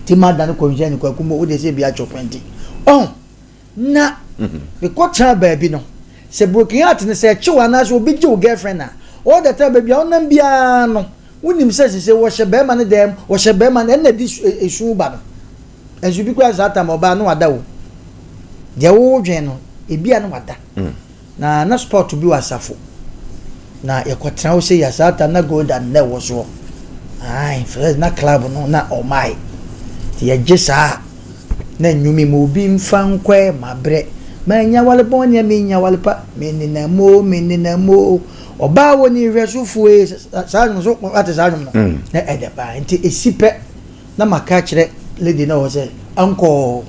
Speaker 2: Ti ma dane kɔnhyɛn ne kwaku mbɔ wode sɛ bi atwɔ pɛnti ɔn na mekɔ tena baabi no sɛ broken heart no sɛ ɛkyew anaasɛ obi gye wo girlfriend a all the time baabi a wonam biara no wonim sɛ sese wɔhyɛ bɛrima no dɛm wɔhyɛ bɛrima no ɛna di esu ba no nso bi koraa saa tam ɔbaa no wada o deɛ wodwen no ebi a no wada. Na na spot bi wɔ asafo na yɛkɔtena hɔ sei a saa time na Goldan na ɛwɔ soɔ ae first na club no na ɔmae nti yɛgye saa na nnwom mu obi mfa nkɔɛ mabrɛ manya wale bɔne a menya wale pa menenam o menenam o ɔbaa wɔ ne nhwɛsofoɔ ee saa nnwom so ate saa nnwom no mm. na ɛdɛ paa nti ɛsi pɛ na maka akyerɛ lady no wɔ sɛ ankɔ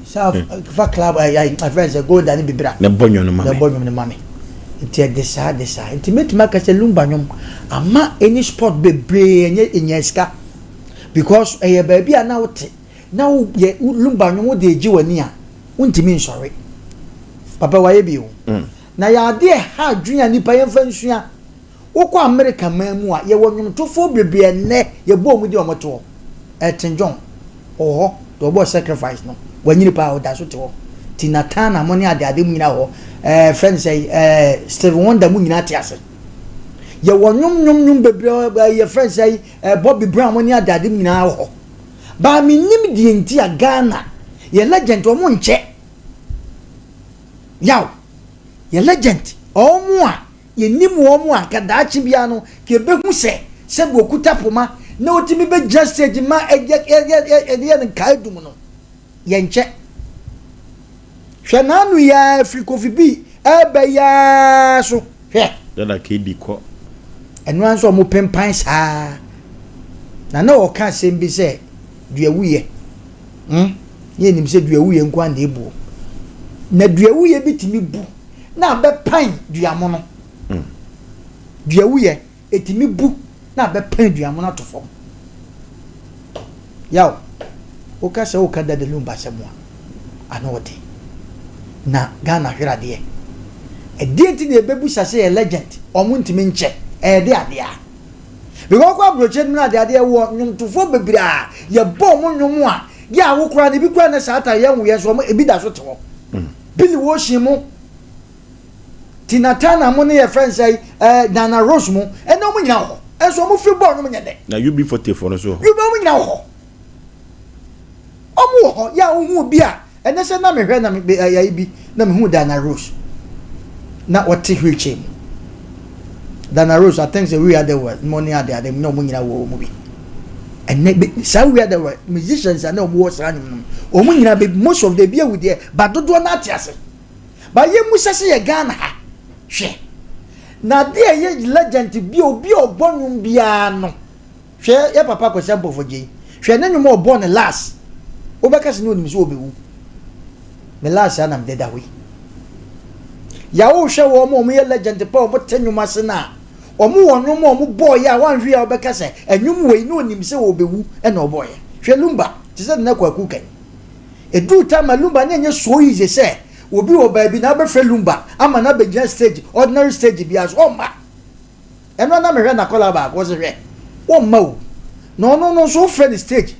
Speaker 2: sa fa club ayi afɛn sɛ gold ne bibira
Speaker 1: na bɔ nwom no ma
Speaker 2: me na bɔ nwom no ma me nti ɛde saa de saa nti mɛtumi aka sɛ lumba nwom ama any sport bebree ɛnyɛ ɛnya sika because ɛyɛ baabi a na wote na woyɛ lumba nwom wode egye w'ani a wontumi nsɔre papa wayɛ bi o mm. Na yɛ adeɛ ɛha adwene a nnipa yɛmfa nsua. Wokɔ Amerika man mu a, yɛwɔ nnwomtofoɔ bebree a nnɛ yɛbɔ wɔn din a wɔte hɔ. Elton John, ɔwɔ hɔ, deɛ ɔbɔɔ Sacrifice no, wanyini paa, ɔda so te hɔ. Tina Turner mo ne adeade mu nyinaa wɔ hɔ. Ɛɛ, frɛ no sɛ, ɛɛ, Stevie Wonder mo nyinaa te ase. Yɛwɔ nnwom nnwom nnwom bebree, ɛɛ, yɛfrɛ no sɛ, ɛɛ, Bobby Brown mo ne adeade mu nyinaa wɔ hɔ. Baa mennim deɛ nti a Ghana, yɛ legend, wɔn nkyɛ. Yaw, yɛ legend, wɔn a Yɛnim wɔn a, anka daakye biara no, nka yɛbɛhu sɛ sɛdeɛ ɔkuta poma na ɔtumi bɛgyina stage ma ɛyɛ yɛde yɛ no nkaedum no, yɛnkyɛ. Hwɛ n'ano yi ara firi Kofi B ɛreba yi ara so, hwɛ.
Speaker 1: Dada KD kɔ.
Speaker 2: Ɛno ara nso wɔpempan saa. Na na ɔka asɛm bi sɛ dua wuyɛ. Hmm? Ne yɛnim sɛ dua wuyɛ nko ara na ɛbuo. Na dua wuyɛ bi tumi bu na abɛpan duamono. Dua wuyɛ, ɛtumi bu na abɛpan duamono ato fam. Yaw, woka sɛ woka Daddy Lumba asɛm a, ano ɔden. Na Ghana hwere adeɛ. Ɛdeɛ nti na yɛbɛbusa sɛ yɛ legend, ɔmo ntumi nkyɛ, ɛyɛ de adeɛ a. Because wokɔ aburokyire no mu no adeɛ adeɛ wɔ nnwomtofoɔ bebree a yɛbɔ ɔmo nnwom a, yɛ a wo koraa no ebi koraa na saa ta yɛn wo yɛn so ɔmo ebi da so te hɔ. Billy Ocean mo, Tina Turner mo ne yɛ fɛn sɛ ɛɛ Diana Ross mo, ɛnna wɔn nyinaa wɔ hɔ. Ɛnso wɔn firi bɔɔl no nyɛ dɛ.
Speaker 1: Na UB40 foɔ no nso wɔ hɔ.
Speaker 2: UB wɔn nyinaa wɔ hɔ. Wɔn wɔ hɔ. Yɛ a wohu obi a ɛnɛ sɛ na mehwɛ na me ɛyɛ bi na mehu Diana Ross na ɔte wheelchair mu. Diana Ross, I think sɛ We Are The World mo ne ade ade na wɔn nyinaa wɔ wɔn bi. Ɛnɛ bɛ saa We Are The World musicians a na wɔn wɔ saa nnwom no mu, wɔn nyinaa bɛ most of the ebi awu deɛ, ba dodoɔ no ate ase. Ba yɛn mu sɛ sɛ yɛ Ghana ha, hwɛ. Na adeɛ a ɛyɛ legend bi a obi a ɔbɔ nnwom biara no, hwɛ yɛ papa Kwesi Ampofo Gyei, hwɛ ne nnwom a ɔbɔ no last, wobɛka sɛ na onim sɛ ɔbɛwu. Me last a na mede da hɔ yi. Yaw hwɛ wɔn a wɔyɛ legend pa a wɔte nnwom ase no a, wɔn wɔ nnwom a wɔbɔeɛ a wɔanhwɛ yie a wobɛka sɛ nnwom wei na onim sɛ ɔrebɛwu na ɔbɔeɛ. Hwɛ Lumba, te sɛ Nana Kwaku kan. Ɛduru time a Lumba na ɛnyɛ so easy sɛ obi wɔ baabi na wobɛfrɛ Lumba ama no abɛgyina stage, ordinary stage biara so, ɔmma. Ɛno a na mehwɛ n'akwadaa baako, ɔse hwɛ, wɔmma o. Na ɔno no nso wofrɛ no stage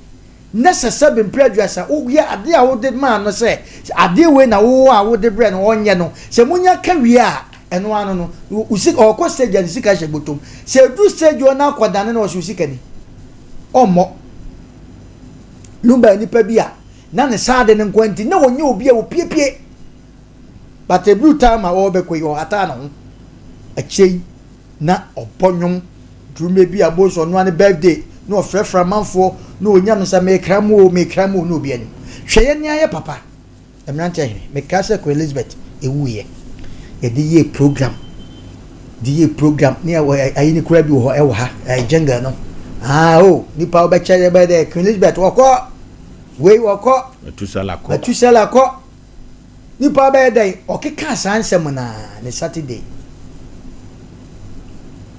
Speaker 2: na sɛ sɛbe mprɛ aduasa woyɛ adeɛ a wode maa no sɛ adeɛ wei na wowɔ a wode brɛ no ɔnyɛ no, sɛ monya ka wie a ɛno ano no wo sika ɔkɔ stage a ne sika hyɛ bɔtɔm. Sɛ ɛduru stage hɔ na akɔdane no ɔse wo sika ni, ɔmmɔ. Lumba yɛ nipa bi a na ne saa ade no nkoa nti na ɔnyɛ obi a ɔpiepie. But ɛduru time a ɔrebɛkɔ yi ɔhataa ne ho. Akyire yi na ɔbɔ nnwom duru mmerɛ bi a boys ɔno ara ne birthday na ɔfrɛfrɛ amanfoɔ na ɔnya me sɛ mekra mu o mekra mu o na obi anim. Hwɛ yɛn nea yɛ papa mmeranteɛ hene mekra sɛ Queen Elizabeth ɛwuiɛ yɛde yɛɛ program de yɛɛ program ne ɛwɔ ayi ne kura bi wɔ hɔ ɛwɔ ha ɛyɛ jungle no ah o oh, nipa wobɛkyɛ yɛ bɛyɛ dɛ Queen Elizabeth wɔkɔ wei wɔkɔ
Speaker 1: Metusala kɔ
Speaker 2: Metusala kɔ Nipa bɛyɛ dɛn? Ɔkekaa saa nsɛm no ara ne Saturday.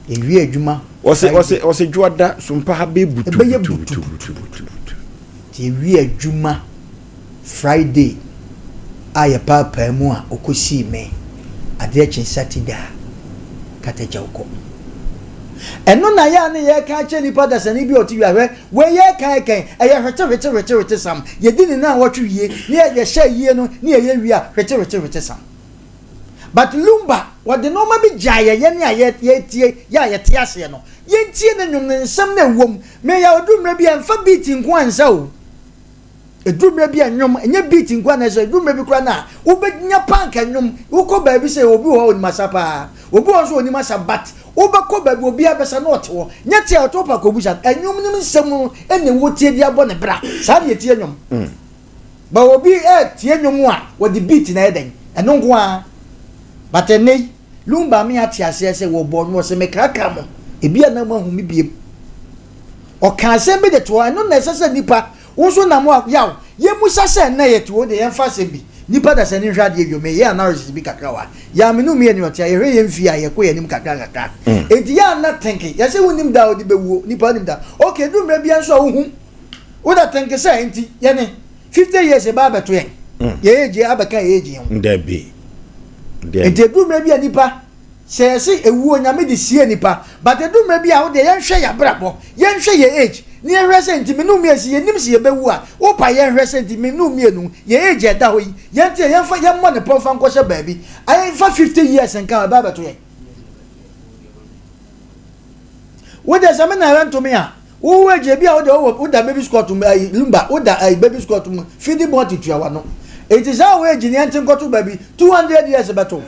Speaker 2: Yɛwie adwuma.
Speaker 1: Ɔse ɔse ɔse dwoada sompa ha bɛyɛ butu
Speaker 2: Ɛbɛyɛ butu butu butu. Nti yɛwie adwuma Friday a yɛpaapaa mu a ɔkɔsii me adeɛ kye Saturday a katagyaw kɔ. Ɛno na yɛ a ne yɛka akyerɛ nipa dasani bi a ɔte wia hwɛ Wei yɛ kan kan, ɛyɛ hwete hwete hwete hwete sam. Yɛdi ne naawɔtwe wie, ne yɛ yɛhyɛ ayie no ne yɛyɛ wie a, hwete hwete hwete sam. But Lumba, wɔde nnoɔma bi gyaa yɛn, yɛne a yɛ yɛtie, yɛ a yɛte aseɛ no, yɛntie ne nnwom no, nsɛm no a ɛwɔ mu. Me yɛ ɔduru mmerɛ bi a, ɛmfa beat nko ara nsa o. Ɛduru mmerɛ bi a nnwom, ɛnyɛ beat nko ara na ɛsɛ, ɛduru mmerɛ bi koraa no a, wobɛnya paa anka nnwom, wokɔ baabi sɛ obi wɔ hɔ a ɔnim asa paa, obi wɔ hɔ nso ɔnim asa but wobɛkɔ baabi obiara bɛsa na ɔte hɔ, nyɛ te a ɔte hɔ paa kɔbusa no, nnwom no mu nsɛm no na wotie de abɔ ne bra, saa na yɛtie nnwom. But obi ɛretie nnwom a, wɔde beat na ɛyɛ dɛn, ɛno nko ara. But ɛnnɛ yi, Lumba me ate aseɛ sɛ wɔbɔɔ no ɔse mekrakra mo, ebia na moahu me biem. Ɔka asɛm bi de to hɔ, ɛno na ɛsɛ sɛ nnipa Wo nso nam a, yaw. Yɛmmusa sɛ, Nnɛ yɛte hɔ deɛ, yɛmfa asɛm bi. Nnipa dasani nhwɛ adeɛ bio. Meyɛ analysis bi kakra wɔ ha. Yɛ a me ne wo mmienu ɔte a, yɛhwɛ yɛn fie a, yɛkɔ yɛn anim kakra nkakra. Enti yɛ a na think. Yɛse wonnim da a wode bɛwuo. Nnipa nnim da. Okay, ɛduru mmerɛ biara nso a wohu. Wo da think sɛ, enti yɛne 50 years ɛbaa abɛto yɛn. Yɛn age abɛka yɛn age ho.
Speaker 1: Dabi.
Speaker 2: Nti ɛduru mmerɛ bi a nipa sɛ yɛse ɛwuo Nyame de sie nipa but ɛduru mmerɛ bi a wodeɛ yɛnhwɛ yɛabrabɔ, yɛnhwɛ yɛ age ne yɛnhwɛ sɛ nti me ne wo mmienu sɛ yɛnim sɛ yɛbɛwu a wopa yɛnhwɛ sɛ nti me ne wo mmienu yɛ age a ɛda hɔ yi yɛnte yɛmfa yɛmmɔ ne pɔ mfa nkɔhyɛ baabi ayɛmfa 50 years nka ho ɛbɛ abɛto yɛn. Wo deɛ sɛ me na ɛrɛnto me a wo wo age ebi a wo deɛ wowɔ woda baby squat mu ayi lumba woda ayi baby squat mu fidi bɔɔte tua wano eti saa wo age ni ɛnte nkɔto baabi 200 years bɛto.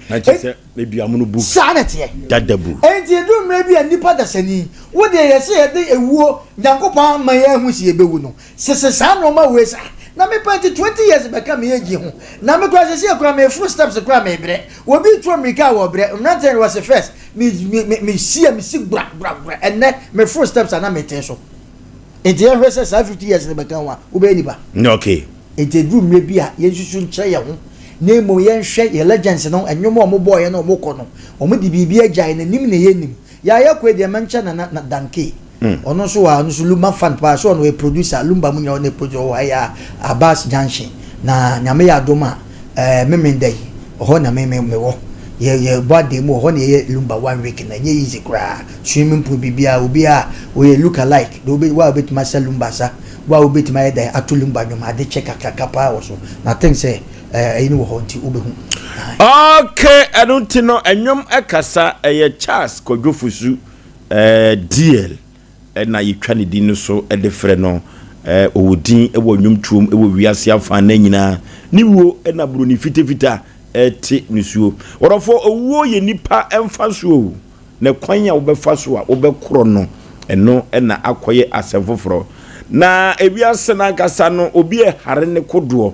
Speaker 1: Na kyerɛ sɛ edua mono bu.
Speaker 2: Saa na ɛteɛ.
Speaker 1: Dada bu.
Speaker 2: Enti edu mmerɛ bi a nnipa dasani wo deɛ yɛsɛ yɛde ewuo Nyankopɔn ama yɛn ahu sɛ yɛbɛwu no sese saa nnoɔma wei saa na me paa nti 20 years bɛka me age ho na me koraa sese koraa me foro steps koraa me brɛ obi retu mmirika a wɔbrɛ mmeranteɛ no wɔse first me me me me si a me si gbra gbra gbra ɛnɛ me foro steps a na me te so nti yɛhwɛ sɛ saa 50 years no bɛka ho a wobɛyɛ nipa.
Speaker 1: Okay.
Speaker 2: Nti ɛduru mmerɛ bi a yɛnsusu nkyerɛ yɛn ho na mmom yɛnhwɛ yɛn legends no nnwom a wɔbɔɔeɛ na wɔkɔ no wɔde biribi agyae na nim na yɛnnim. Yaya Kwe deɛ mɛnkyɛ Nana na Dankey ɔno nso wɔ ha ɔno nso Lumba fan paa so ɔno ɔyɛ producer Lumba mu nyinaa ɔno producer ɔwɔ ha yi a Abbas Junction na Nyame yɛ adom a ɛɛ Memenda yi ɔhɔ na me me mewɔ yɛ yɛ bɔ adan mu ɔhɔ na yɛyɛ Lumba one week na ɛnyɛ easy koraa swimming pool biribiara obiara ɔyɛ look alike deɛ obe wa obetumi asa Lumba sa wa obetumi ayɛ dɛn ato Lumba nnwom ade kyɛ kakraka paa wɔ so na I think sɛ Ɛyi no wɔ hɔ nti wobɛhu.
Speaker 1: Ok ɛno nti no ɛnwom ɛkasa ɛyɛ Charles Kwadwo Fosu DL ɛna yɛtwa ne din no so ɛde frɛ no ɔwɔ din ɛwɔ nnwomtoom ɛwɔ wiase afa na nyinaa ne wuo ɛna buroni fitafita ɛte ne suo. Wɔdɔfoɔ owuo yɛ nipa ɛmfa soɔ o na kwan a wobɛfa so a wobɛkorɔ no ɛno ɛna akɔyɛ asɛm foforɔ na ewiase no ankasa no obi ɛhare ne kodoɔ.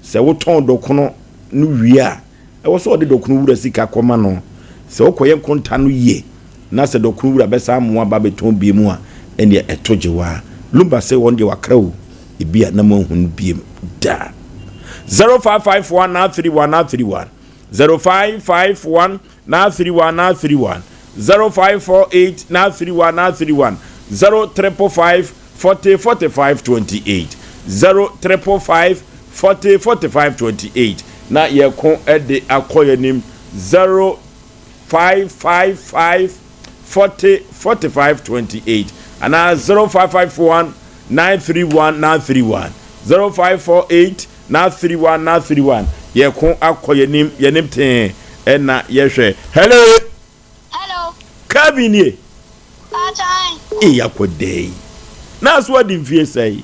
Speaker 1: Sɛ wotɔn dɔkono no wie a, ɛwɔ sɛ wɔde dɔkono wura sika kɔma no. Sɛ wokɔyɛ nkonta no yie na sɛ dɔkono wura bɛsan amoa aba abɛtɔn bio a, ɛnneɛ ɛto gye wo ara. Lumba se wɔn deɛ wakra o, ebia na moanhu no bio da. 0551 931 931 0551 931 931 0548 931 931 0555 40 45 28 0555 40 45 28 na yɛko de akɔ yɛn anim 0555 40 45 28 anaa 0551 931 931 0548 931 931 yɛko akɔ yɛn anim yɛn anim tee ɛna yɛhwɛ hello.
Speaker 4: Hello.
Speaker 1: Kelvin nie.
Speaker 4: Mpakyɛw.
Speaker 1: Ee akɔ dɛ yi. Na so adi mfie sɛe?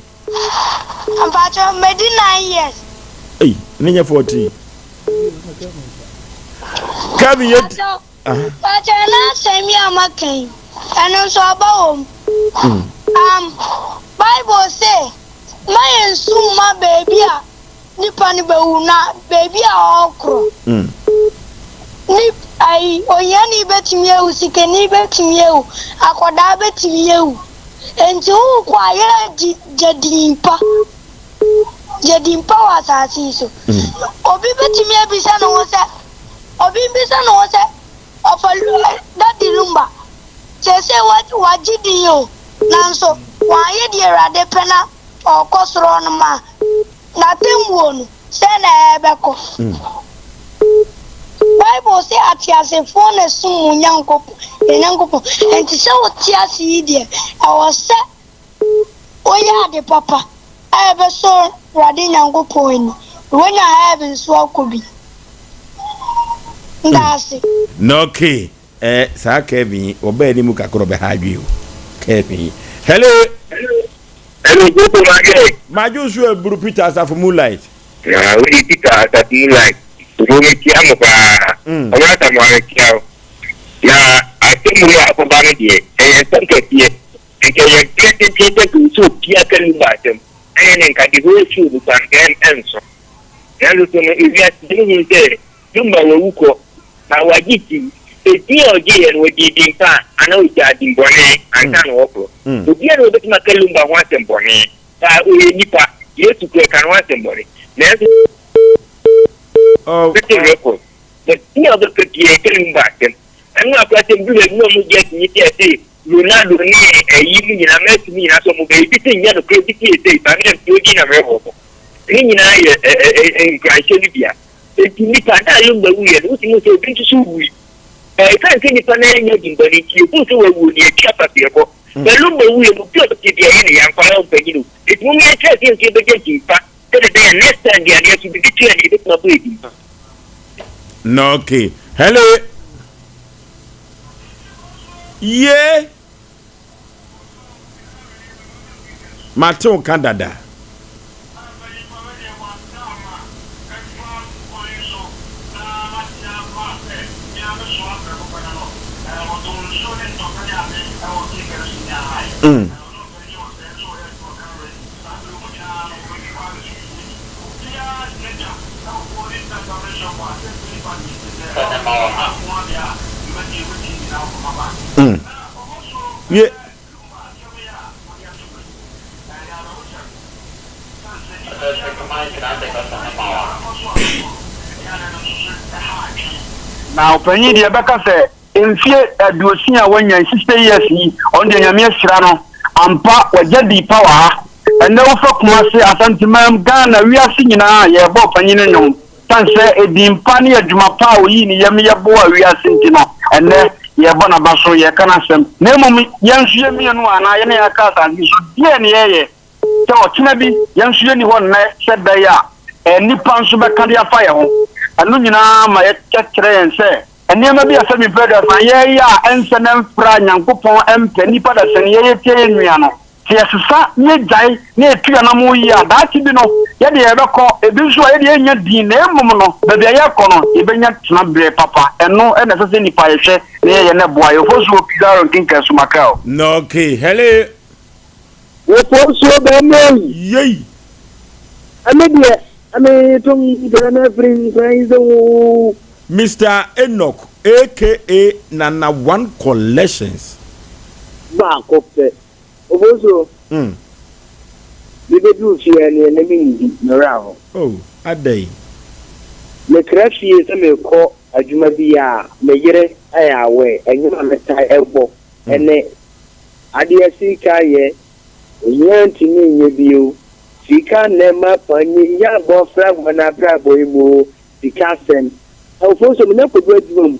Speaker 4: Mpakyɛw madi 9 years.
Speaker 1: Ei ne nyɛ 14. Kelvin yɛ.
Speaker 4: Mpakyɛw mpakyɛw na asɛm yi a maka yi ɛno nso aba wɔ mu. Um, Bible se ma yɛn nsu mma baabi a Nipa no bɛwu na baabi a ɔrekorɔ ne ayi ohiani bɛtumi awu, sikani bɛtumi awu, akwadaa bɛtumi awu. Enti wokɔ a yɛ gye gye din pa, gye din pa wɔ asase yi so. Obi bɛtumi abisa ne ho sɛ, obi mbisa ne ho sɛ, ɔfa Daddy Lumba, seesei wagye din o, nanso wanyɛ deɛ Awurade pɛ na ɔrekɔ soro hɔnom a, n'atemmuo no, sɛn na ɛbɛkɔ? Bible se ateasefoɔ na ɛsom wo Nyankopɔn, yɛn Nyankopɔn. Enti sɛ wote ase yi deɛ, ɛwɔ sɛ woyɛ ade papa a ɛbɛsɔ Awurade Nyankopɔn ani, na woanya heaven so akɔ bi. Ndaase.
Speaker 1: Okay. Eh saa Kevin yi ɔbaa anim kakra ɔbɛha adwene o Kevin yi. Hello.
Speaker 5: Hello Koko Madwe.
Speaker 1: Madwo nso aburu Peter Asafo Moonlight.
Speaker 5: Na wode Peter Asafo Moonlight. Koko mekyia mo paa. Ɔmo Asamoah mekyia wo. Na asɛm wei a akɔba no deɛ ɛyɛ nsɛm kɛseɛ. Nka ɛyɛ berɛ tenten sɛ nka ɔsɛ obiara ka Lumba asɛm. Ɛyɛ ne nka the whole show no koraa nka ɛnso. Nanso so no ewiase no hu sɛ Lumba wawu kɔ, na wagye din. Edin a ɔgyeeɛ no, ɔgyee din pa anaa ɔgyaa din bɔne ansa na ɔrekɔ? Obiara nni hɔ a ɔbɛtumi aka Lumba ho asɛm bɔne. Saa, ɔyɛ nipa. Yesu koraa, ɛka ne ho asɛm bɔne. Nanso, written record, na din a ɔbɛka biara, ɛka Lumba asɛm. Ɛno a koraa sɛ ɛduru baabi na wɔgye akyinnye sɛ ɛse Ronaldo ne ayi mu nyinaa, Messi mu nyinaa sɛ wɔbɛyɛ, ebi se nyɛ nokorɛ, ebi se yɛ sei, ba me na mfiri din na merebɔ. Ne nyinaa yɛ nkuranhyɛ no bi a. Enti nnipa, da a Lumba wuiɛ no, wotumi hu sɛ obi nso so wui. Ɛsiane sɛ nnipa no annya din bɔne nti, yɛhuu sɛ wawuo no, yɛtwi afa so yɛkɔ. Na Lumba wuiɛ no, obi a ɔte biara ɛyɛ ne ya, nkwadaa o, mpanyin o. Enti momma yɛntra ase nso yɛbɛgya din pa sɛdeɛ ɛbɛyɛ a next time biara no, yɛn nso biribi to yɛn a, yɛbɛtumi abɔ yɛn din pa.
Speaker 1: Na okay. Hello. Ye. Mate wo ka dada. Mm. Mm. Ye.
Speaker 6: Na ɔpanyin deɛ bɛka sɛ mfie aduosia a wanya yi, 60 years yi, ɔno deɛ Nyame ahyira no ampa, wagya di pa wɔ ha. Ɛnnɛ wofa Kumasi, Asanteman, Ghana, wiase nyinaa yɛrebɔ ɔpanyin no nnwom. Esiane sɛ edin pa ne adwuma pa a oyii ne yam yɛ boaa wiase nti no, ɛnnɛ yɛrebɔ n'aba so, yɛreka n'asɛm. Na mmom yɛn nso yɛn mmienu anaa yɛn a yɛaka asase yi so, deɛn na yɛreyɛ sɛ ɔkyena bi yɛn nso yɛnni hɔ nnɛ sɛ ɛbɛyɛ a nnipa nso bɛka de afa yɛn ho? Ɛno nyinaa ma yɛkyerɛ yɛn sɛ nneɛma bi a sɛ mepɛ aduasa yɛyɛ a ɛnsɛ na ɛmfra Nyankopɔn mpɛ nnipa dasani yɛyɛ tia yɛn nua no. Sɛ yɛsesa na yɛgyae na yɛtu yɛn anammɔn yie a, daakye bi no, yɛn deɛ yɛbɛkɔ, ebi nso a, yɛn deɛ yɛrennya din, na mmom no, baabi a yɛrekɔ no, yɛbɛnya tenaberɛ papa. Ɛno na ɛsɛ sɛ nnipa yɛhwɛ na yɛyɛ na ɛboa yɛn. Ofosuo Pizarro Nkenka Sumakrao.
Speaker 1: Okay, hello.
Speaker 7: Ofosuo bɛrima yi.
Speaker 1: Yei.
Speaker 7: Ɛme deɛ, ɛme tom dɛn afiri nkran yi sɛ oo.
Speaker 1: Mister Enoch aka Nana One Collections.
Speaker 7: Baako pɛ. Obosuo,
Speaker 1: Mm.
Speaker 7: Me bɛduru fie ha nie na mennidi, me werɛ aho.
Speaker 1: Oh, adɛn?
Speaker 7: Mekra fie sɛ merekɔ adwuma bi a me yere yɛ aware, nnwom a metae bɔ ne Adeɛ sika yɛ, ohia ntumi nyɛ bio, sika na ɛma panyin yɛ abɔfra wɔ n'abrabɔ yi mu, sika asɛm. Obosuo, menya kɔdu adwuma mu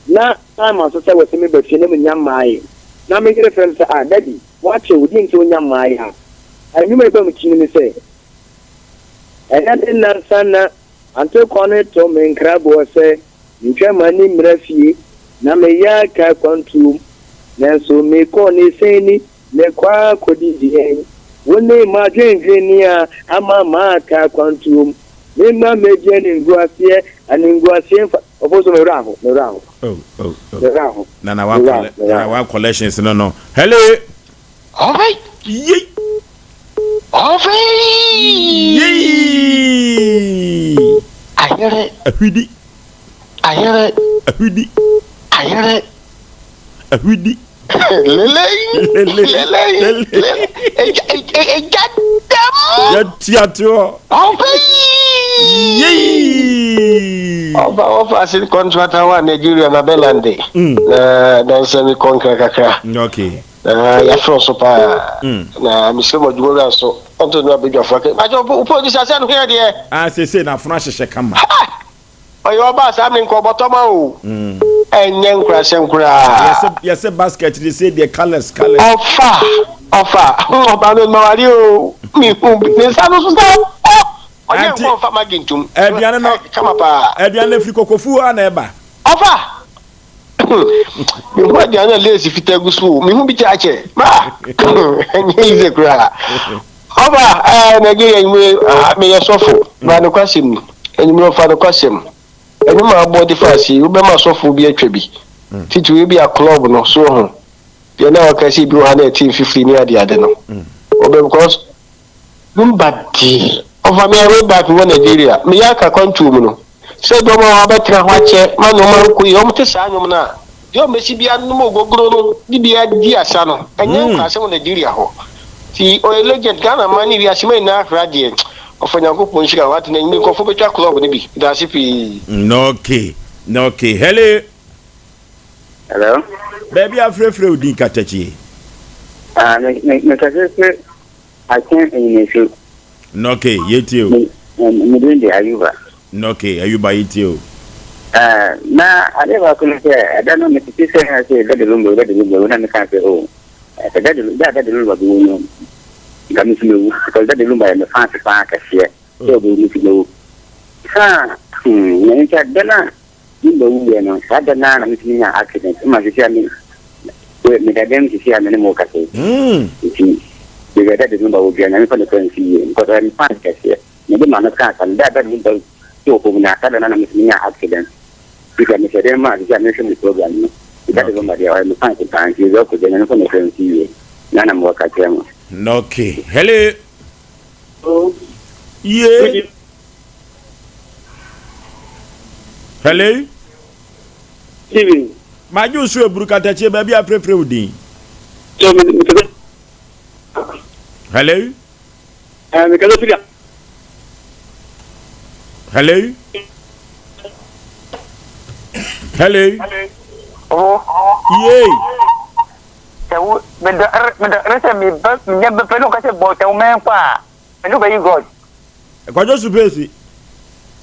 Speaker 7: na time aso sɛ wɔse meba fie na mennya mmaeɛ. Na me yere frɛ me sɛ, Ah, Daddy, woakyɛ o, deɛ nti wonnya mmaeɛ a? Nnwuma a ɛba me tirim ne sɛ, Ɛnyɛ den nnansa na ante kwan reto me nkraboɔ sɛ mentwa m'ani mmra fie, na meyɛ aka akwantuom, nanso mekɔɔ ne sɛn ni, mekɔ ara kɔdi deɛn? Wo ne m'adwendwen nea ama maka akwantuom, memma mmɛgye animguaseɛ, animguaseɛ mfa. Ɔfo so me werɛ aho, me werɛ aho.
Speaker 1: Oh, oh, oh.
Speaker 7: Me werɛ aho.
Speaker 1: Nana wa kɔlɛ, nana wa collections no no. Hello.
Speaker 8: Ɔfei.
Speaker 1: Yei.
Speaker 8: Ɔfei.
Speaker 1: Yei.
Speaker 8: Ayere.
Speaker 1: Ahwidi.
Speaker 8: Ayere.
Speaker 1: Ahwidi.
Speaker 8: Ayere.
Speaker 1: Ahwidi.
Speaker 8: Lele. Lele. Lele. Eja dam.
Speaker 1: Yɛtia te hɔ.
Speaker 8: Ɔfei.
Speaker 1: Yei.
Speaker 8: Ɔfa ɔfa ase kɔntrata wa Nigeria na bɛlande. Na dansa mi kɔnkra kakra.
Speaker 1: Okay.
Speaker 8: Na yɛafrɛ so paa. Na mesrɛ mo adwuma wura nso. Ɔnto no abadwafo aka. Bàjẹ́ wo producer sɛ no hwɛ deɛ.
Speaker 1: Ah sese na afono ahyehyɛ kama.
Speaker 8: Ɔyɛ ɔbaa saa me nka ɔbɔtɔ ma o. Ɛnyɛ nkurasɛm koraa.
Speaker 1: Yɛsɛ yɛsɛ basket de sɛ deɛ colours colours.
Speaker 8: Ɔfa ɔfa ɔba no mawari o me hu ne nsa no so sɛ ɔ ɔnyɛ nkɔ nfa magi ntum.
Speaker 1: Aduane no
Speaker 8: kama paa.
Speaker 1: Aduane no firi kokofu hɔ a na ɛba.
Speaker 8: Ɔfa me hu aduane a lace fitaa gu so o me hu bi kyɛ akyɛ ma ɛnyɛ easy koraa. Ɔba ɛɛ Nigeria enyimire ah meyɛ sɔfo ba nokwasɛm ni enyimire ɔfa nokwasɛm ɛnwom a abɔ de fa ase yi wobɛma sɔfo bi atwa bi titiriw ebi a club no so ho deɛ na ɔka sɛ ebi wɔ ha na ɛte mfifiri ne ade ade no ɔbɛ because numba deɛ ɔfa me way back wɔ Nigeria meyɛ aka kwantuo mu no Sɛ dɔm a wɔabɛtena hɔ akyɛ ma nneɛma rekɔ yie, wɔte saa nnwom no a, deɛ wɔbɛsi biara nom ogogoro no de bi adi asa no, ɛnyɛ nkurasɛm wɔ Nigeria hɔ. Nti ɔyɛ legend, Ghana man ne wiase man nyinaa hwere adeɛ. Ɔfa Nyankopɔn nhyira wo, wate na anwummere nkurɔfoɔ bɛtwa club no bi. Medaase pii.
Speaker 1: Okay, okay. Hello.
Speaker 9: Hello.
Speaker 1: Baabi afrɛfrɛ wo din katakyie.
Speaker 9: Ah, me me me kasa firi Akyem Enyinasu.
Speaker 1: Okay, yɛtie
Speaker 9: o. Me din de Ayuba.
Speaker 1: Okay, Ayuba yɛtie o.
Speaker 9: Na adeɛ baako no sɛ ɛda no metete sɛ ha sɛ Daddy Lumba Daddy Lumba na meka sɛ o sɛ Daddy da Daddy Lumba bɛwu no nka me nso mɛwu because Daddy Lumba yɛ me fans paa kɛseɛ sɛ ɔbɛwu me nso mɛwu saa hmm na nti da no a Lumba wuiɛ no saa da no a na me nso menya accident ma sisi a me meda dɛm sisi a me ne mo kasa yi nti baabi a Daddy Lumba wɔ bia Nyame fa ne kra nsi yie because ɔyɛ me fans kɛseɛ. Mede m'ano kaa saa no, da a da me ba too fam no, saa da no ara na me nso menyaa accident. Nti mehyɛ dɛn maa sisi a mehwɛ mo program no. Nti ade bɛma deɛ ɔyɛ me fans paa nti Israel Kwadwo Nyame mfa ne kra nsi yie. Nea na mewɔ ka kyerɛ mo.
Speaker 1: Okay. Hello. Ye. Hello.
Speaker 10: Steven.
Speaker 1: Magye wo so eburu katakyie baabi a frɛfrɛ wo din. Hello.
Speaker 10: Eh, me kasa firi.
Speaker 1: Hello. Hello.
Speaker 10: Oh.
Speaker 1: Yay.
Speaker 10: Sɛ wo medɔ medɔ ɛbɛ sɛ me ba menya bɛpɛ ne ɔka sɛ bɔ sɛ wo mɛn kɔ a mene wobɛyi God.
Speaker 1: Kwadwo supesi.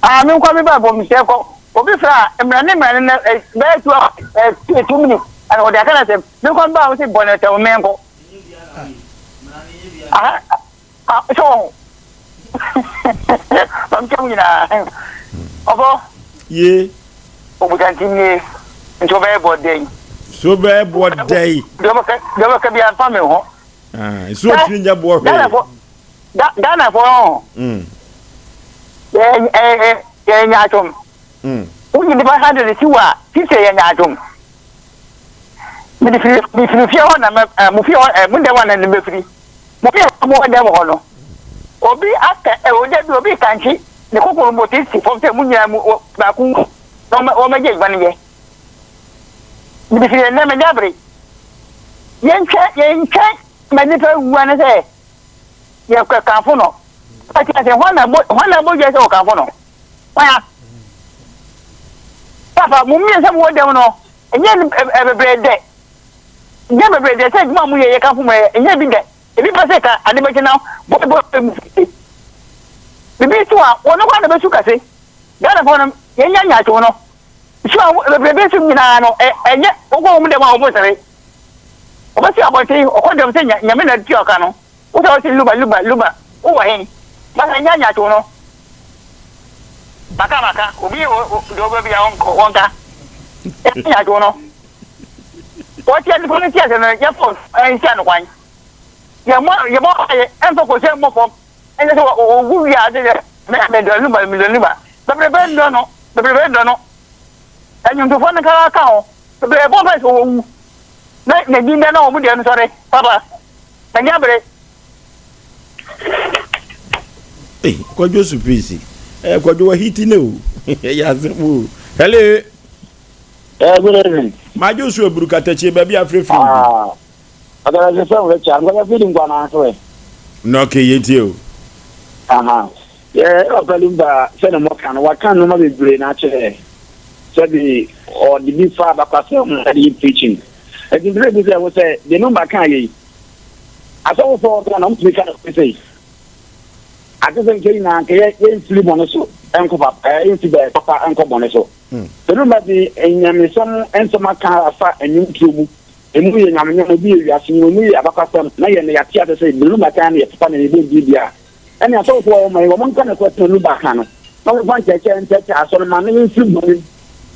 Speaker 10: Ah me nkɔ me ba bɔ mesɛ kɔ obi frɛ a mmara ne mmara ne na bɛyɛ tu ɛ 2 minutes ɛna ɔde aka na sɛ me nkɔ me ba wo sɛ bɔ ne sɛ wo mɛn kɔ. Aha, ah, so wɔn. Mam kyɛm nyinaa. Ɔbɔ.
Speaker 1: Ye.
Speaker 10: Obutantim nie. Nti ɔbɛyɛ bɔ dɛn?
Speaker 1: So bɛyɛ bɔ dɛn?
Speaker 10: Deɛ ɔbɛka deɛ ɔbɛka bi amfa me ho.
Speaker 1: Ah, nsuo tumi nyɛ boɔ hwee.
Speaker 10: Ghana fo Ghana fo ho. Yɛ yɛ yɛ nya atwom. Wonyi nipa 100 si wɔ a, 50 yɛ nya atwom. Mede firi mefiri fie hɔ na mɛ ɛ mo fie hɔ ɛ mo dɛm hɔ na ne bɛfiri mo fie hɔ mo dɛm hɔ no obi aka ɛ ogya bi obi kankye ne kokoro mo te si fam sɛ mo nyinaa mu baako wu na wɔn wɔn agye adwuma no yɛ mede firi ɛnɛ manya abere yɛntwɛ yɛntwɛ ma nipa wu ano sɛ yɛkɔ kanfo no ɔte ase hɔn na bɔ hɔn na bɔ dwa sɛ ɔkanfo no hɔn a papa mo mmiɛnsa mo wɔ dɛm no Ɛnyɛ ɛ bebree dɛ. Ɛnyɛ bebree dɛ sɛ adwuma a moyɛ yɛ kamfo mo ɛ, ɛnyɛ bi dɛ. Ebi pɛ sɛ ka ade bɛkye na bɔ bɔ mu fie. Bibi so a, wɔn koraa na bɛsu kɛse. Ghanafoɔ no, yɛnya nyaatwom no. Su a bebree bɛsu nyinaa no, ɛ ɛnyɛ wokɔ wɔn dɛm a wɔn sere. Wɔbɛsi abɔnten, ɔkɔ dɛm sɛ nyame na tua ɔka no. Wo sɛ ɔse luba luba luba wo wɔ he? Masa nya nyato no. Maka maka obi wɔ deɛ ɔbɛ bia wɔnka. Nya nyato no. Wɔte nipa no ti ase no yɛ fɔ nsia no kwan. Yɛ mɔ yɛ mɔ yɛ ɛnfɔ kò sɛ mɔ fɔm. Ɛnyɛ sɛ ogu wia ase yɛ mɛ mɛ dɔ luba mɛ dɔ luba. Bebrebe dɔ no bebrebe dɔ no. Ɛnyomtofoɔ no kara ka ho. Bebrebe bɔ fɛn sɛ wɔwu. Na na din dɛ na wɔn deɛ no sɔre papa. M'ani abere.
Speaker 1: Hey, Kwadwo Supisi. Eh, Kwadwo wa hiti ne o. Ɛyɛ asɛm o. Hello.
Speaker 7: Eh, good evening.
Speaker 1: Madwo so aburu katakyie baabi afrɛfrɛ wo bi.
Speaker 7: Ah, ɔdara sɛ sɛ wɔbɛkyɛ, nkɔyɛ fidi nkwa na nso ɛ.
Speaker 1: Na ɔkɛ yɛ tie o.
Speaker 7: Aha. Yɛ papa Lumba sɛ na mɔka no, waka nneɛma bebree na akyerɛ sɛbi ɔde bi fa abakwasɛm ho ɛde yɛ preaching. Enti mpɛ sɛ bisa wo sɛ, deɛ Lumba kaa yei, asɔfofoɔ wɔ Ghana, wɔtumi ka nokorɛ sei? Ate sɛ nka nyinaa nka yɛ yɛmfiri bɔne so nkɔ papa, ɛɛ yɛmfiri bɛɛ papa nkɔ bɔne so. Sɛ Lumba de nyamesɛm nsɛm aka afa nnwomtoɔ mu, emu yɛ nyame nnwom, ebi yɛ wiase nnwom, emu yɛ abakwasɛm, na yɛn no yɛate ase sɛ deɛ Lumba kaa no yɛ papa na yɛbɔ ndie deɛ a, ɛne asɔfofoɔ a wɔma yi, wɔn nka nokorɛ sɛ Lumba ka no, na wɔmfa nkyerɛkyerɛ nkyerɛkyerɛ asɔremma na yɛmfiri bɔne mu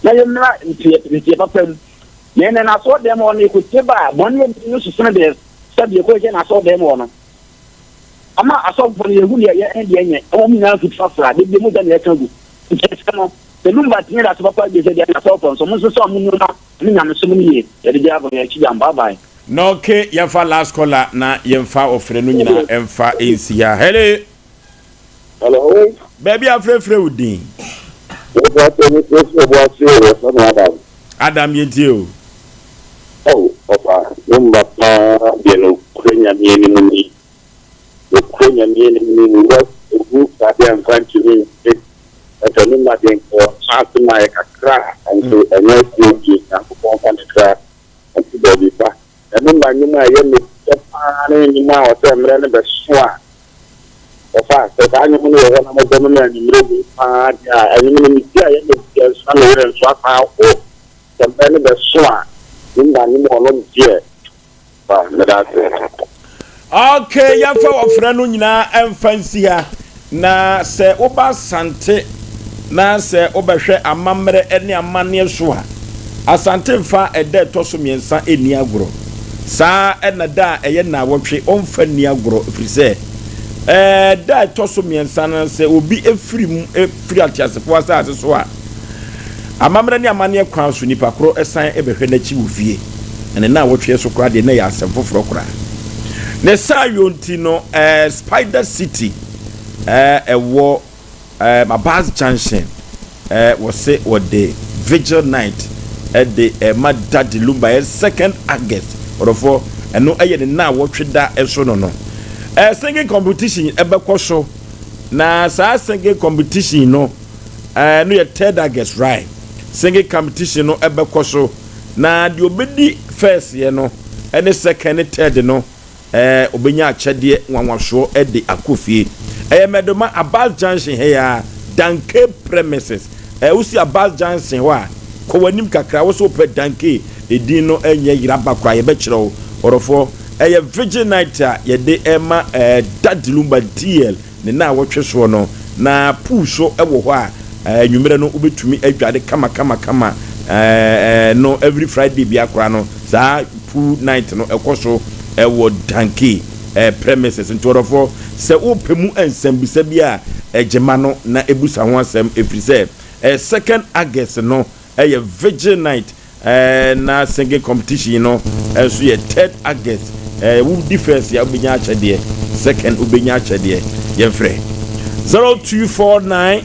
Speaker 7: na yɛmmra nteɛ nteɛ papa mu. Na ɛnnɛ n'asɔɔdɛm hɔ no yɛkɔtie ba a, bɔne a ɛdi no so sene deɛ sɛdeɛ yɛkɔhwehwɛ n'asɔɔdɛm hɔ no. Ama asɔfoɔ no yɛhu deɛ ɛyɛ ne deɛ ɛnyɛ, na wɔn nyinaa mfutu afra, da biara mogya na yɛka gu. Nti ɛsɛ no, sɛ Lumba tumi da so papa gye sɛ deɛ n'asɔfoɔ nso, wɔnsesa wɔn nneɛma ne nyamesom no yie. Yɛde gya abɔ yɛn akyi gyam. Bye bye.
Speaker 1: Na ok yɛmfa last caller na yɛmfa ɔfrɛ no nyinaa ɛmfa nsi ha. Hello.
Speaker 5: Hello.
Speaker 1: Baabi a frɛfrɛ wo din.
Speaker 5: Wɔbɔ me frɛfrɛ bɔ ase o wɔfrɛ me Adam.
Speaker 1: Adam yɛntie o.
Speaker 5: Oh ɔfa wo mma paa deɛ nokorɛ Nyame anim ni nokorɛ Nyame anim ni mewura ogu saa deɛ mfa ntumi nte ɛsɛ ne mma deɛ nka ɔtena ase ma yɛ kakra nso ɛnyɛ afuo bie Nyankopɔn fa ne kra nto baabi pa na ne mma nnwuma a ɛyɛ me dɛ paa ne nnwuma a ɔsɛ mmerɛ no bɛso a. Wɔfa sɛ saa nnwom no wɔ hɔ na mobɔ no no anwummerɛ wei paa deɛ a, ɛnwom no metie a ɛyɛ me dɛ nso na me werɛ nso asan aho. Sɛ mmerɛ no bɛso a, me nna nnwom ɔno deɛ ah, meda ase.
Speaker 1: Ok, yɛmfa ɔfrɛ no nyinaa ɛmfa nsi ha. Na sɛ woba Asante na sɛ wobɛhwɛ amammerɛ ne amanneɛ so a, Asante mfa ɛda ɛtɔ so mmiɛnsa nni agorɔ. Saa ara na da a ɛyɛ nnawɔtwe, ɔmfa nni agorɔ, ɛfiri sɛ ɛda a ɛtɔ so mmiɛnsa no, sɛ obi firi mu firi ateasefoɔ asase so a, amammerɛ ne amanneɛ kwan so, nipa korɔ san bɛhwɛ n'akyi wɔ fie. Na ne nnawɔtweɛ so koraa deɛ, na ɛyɛ asɛm foforɔ koraa. Ne saa yɔ nti no, Spider City ɛwɔ Abas Junction wɔse wɔde vigil night de rema Daddy Lumba ɛyɛ second August ɔdɔfoɔ ɛno ɛyɛ ne naawɔtwe da ɛso no no singing competition ɛbɛkɔ so na saa singing competition no ɛno yɛ third August right singing competition no ɛbɛkɔ so na deɛ ɔbɛdi first yɛ no ɛne second ne third no Ɛɛ ɔbɛnya akyɛdeɛ nwanwasoɔ de akɔ fie. Ɛyɛ Mɛdoma Abas Junction ha yi ara, Danke premises. Ɛɛ wosi Abas Junction hɔ a, kɔ w'anim kakra, wo sɛ wopɛ Danke, edin no nyɛ yeraba koraa, yɛbɛkyerɛ wo. Ɔdɔfoɔ, ɛyɛ Vigil Night a yɛde rema ɛɛ Daddy Lumba DL. Ne nnawɔtwe soɔ no, na pool so wɔ hɔ a anwummerɛ no wobɛtumi adware kama kama kama no every Friday biara koraa no saa pool night no ɛkɔ so wɔ Danke premises. Nti ɔdɔfoɔ sɛ wopɛ mu nsɛmbisa bi a gyema no na ɛbusa ho asɛm ɛfiri sɛ second August no yɛ vigil night Ɛɛ na singing competition no nso yɛ third August. Ɛɛ wodi first a wobɛnya akyɛdeɛ, second wobɛnya akyɛdeɛ. Yɛmfrɛ 0249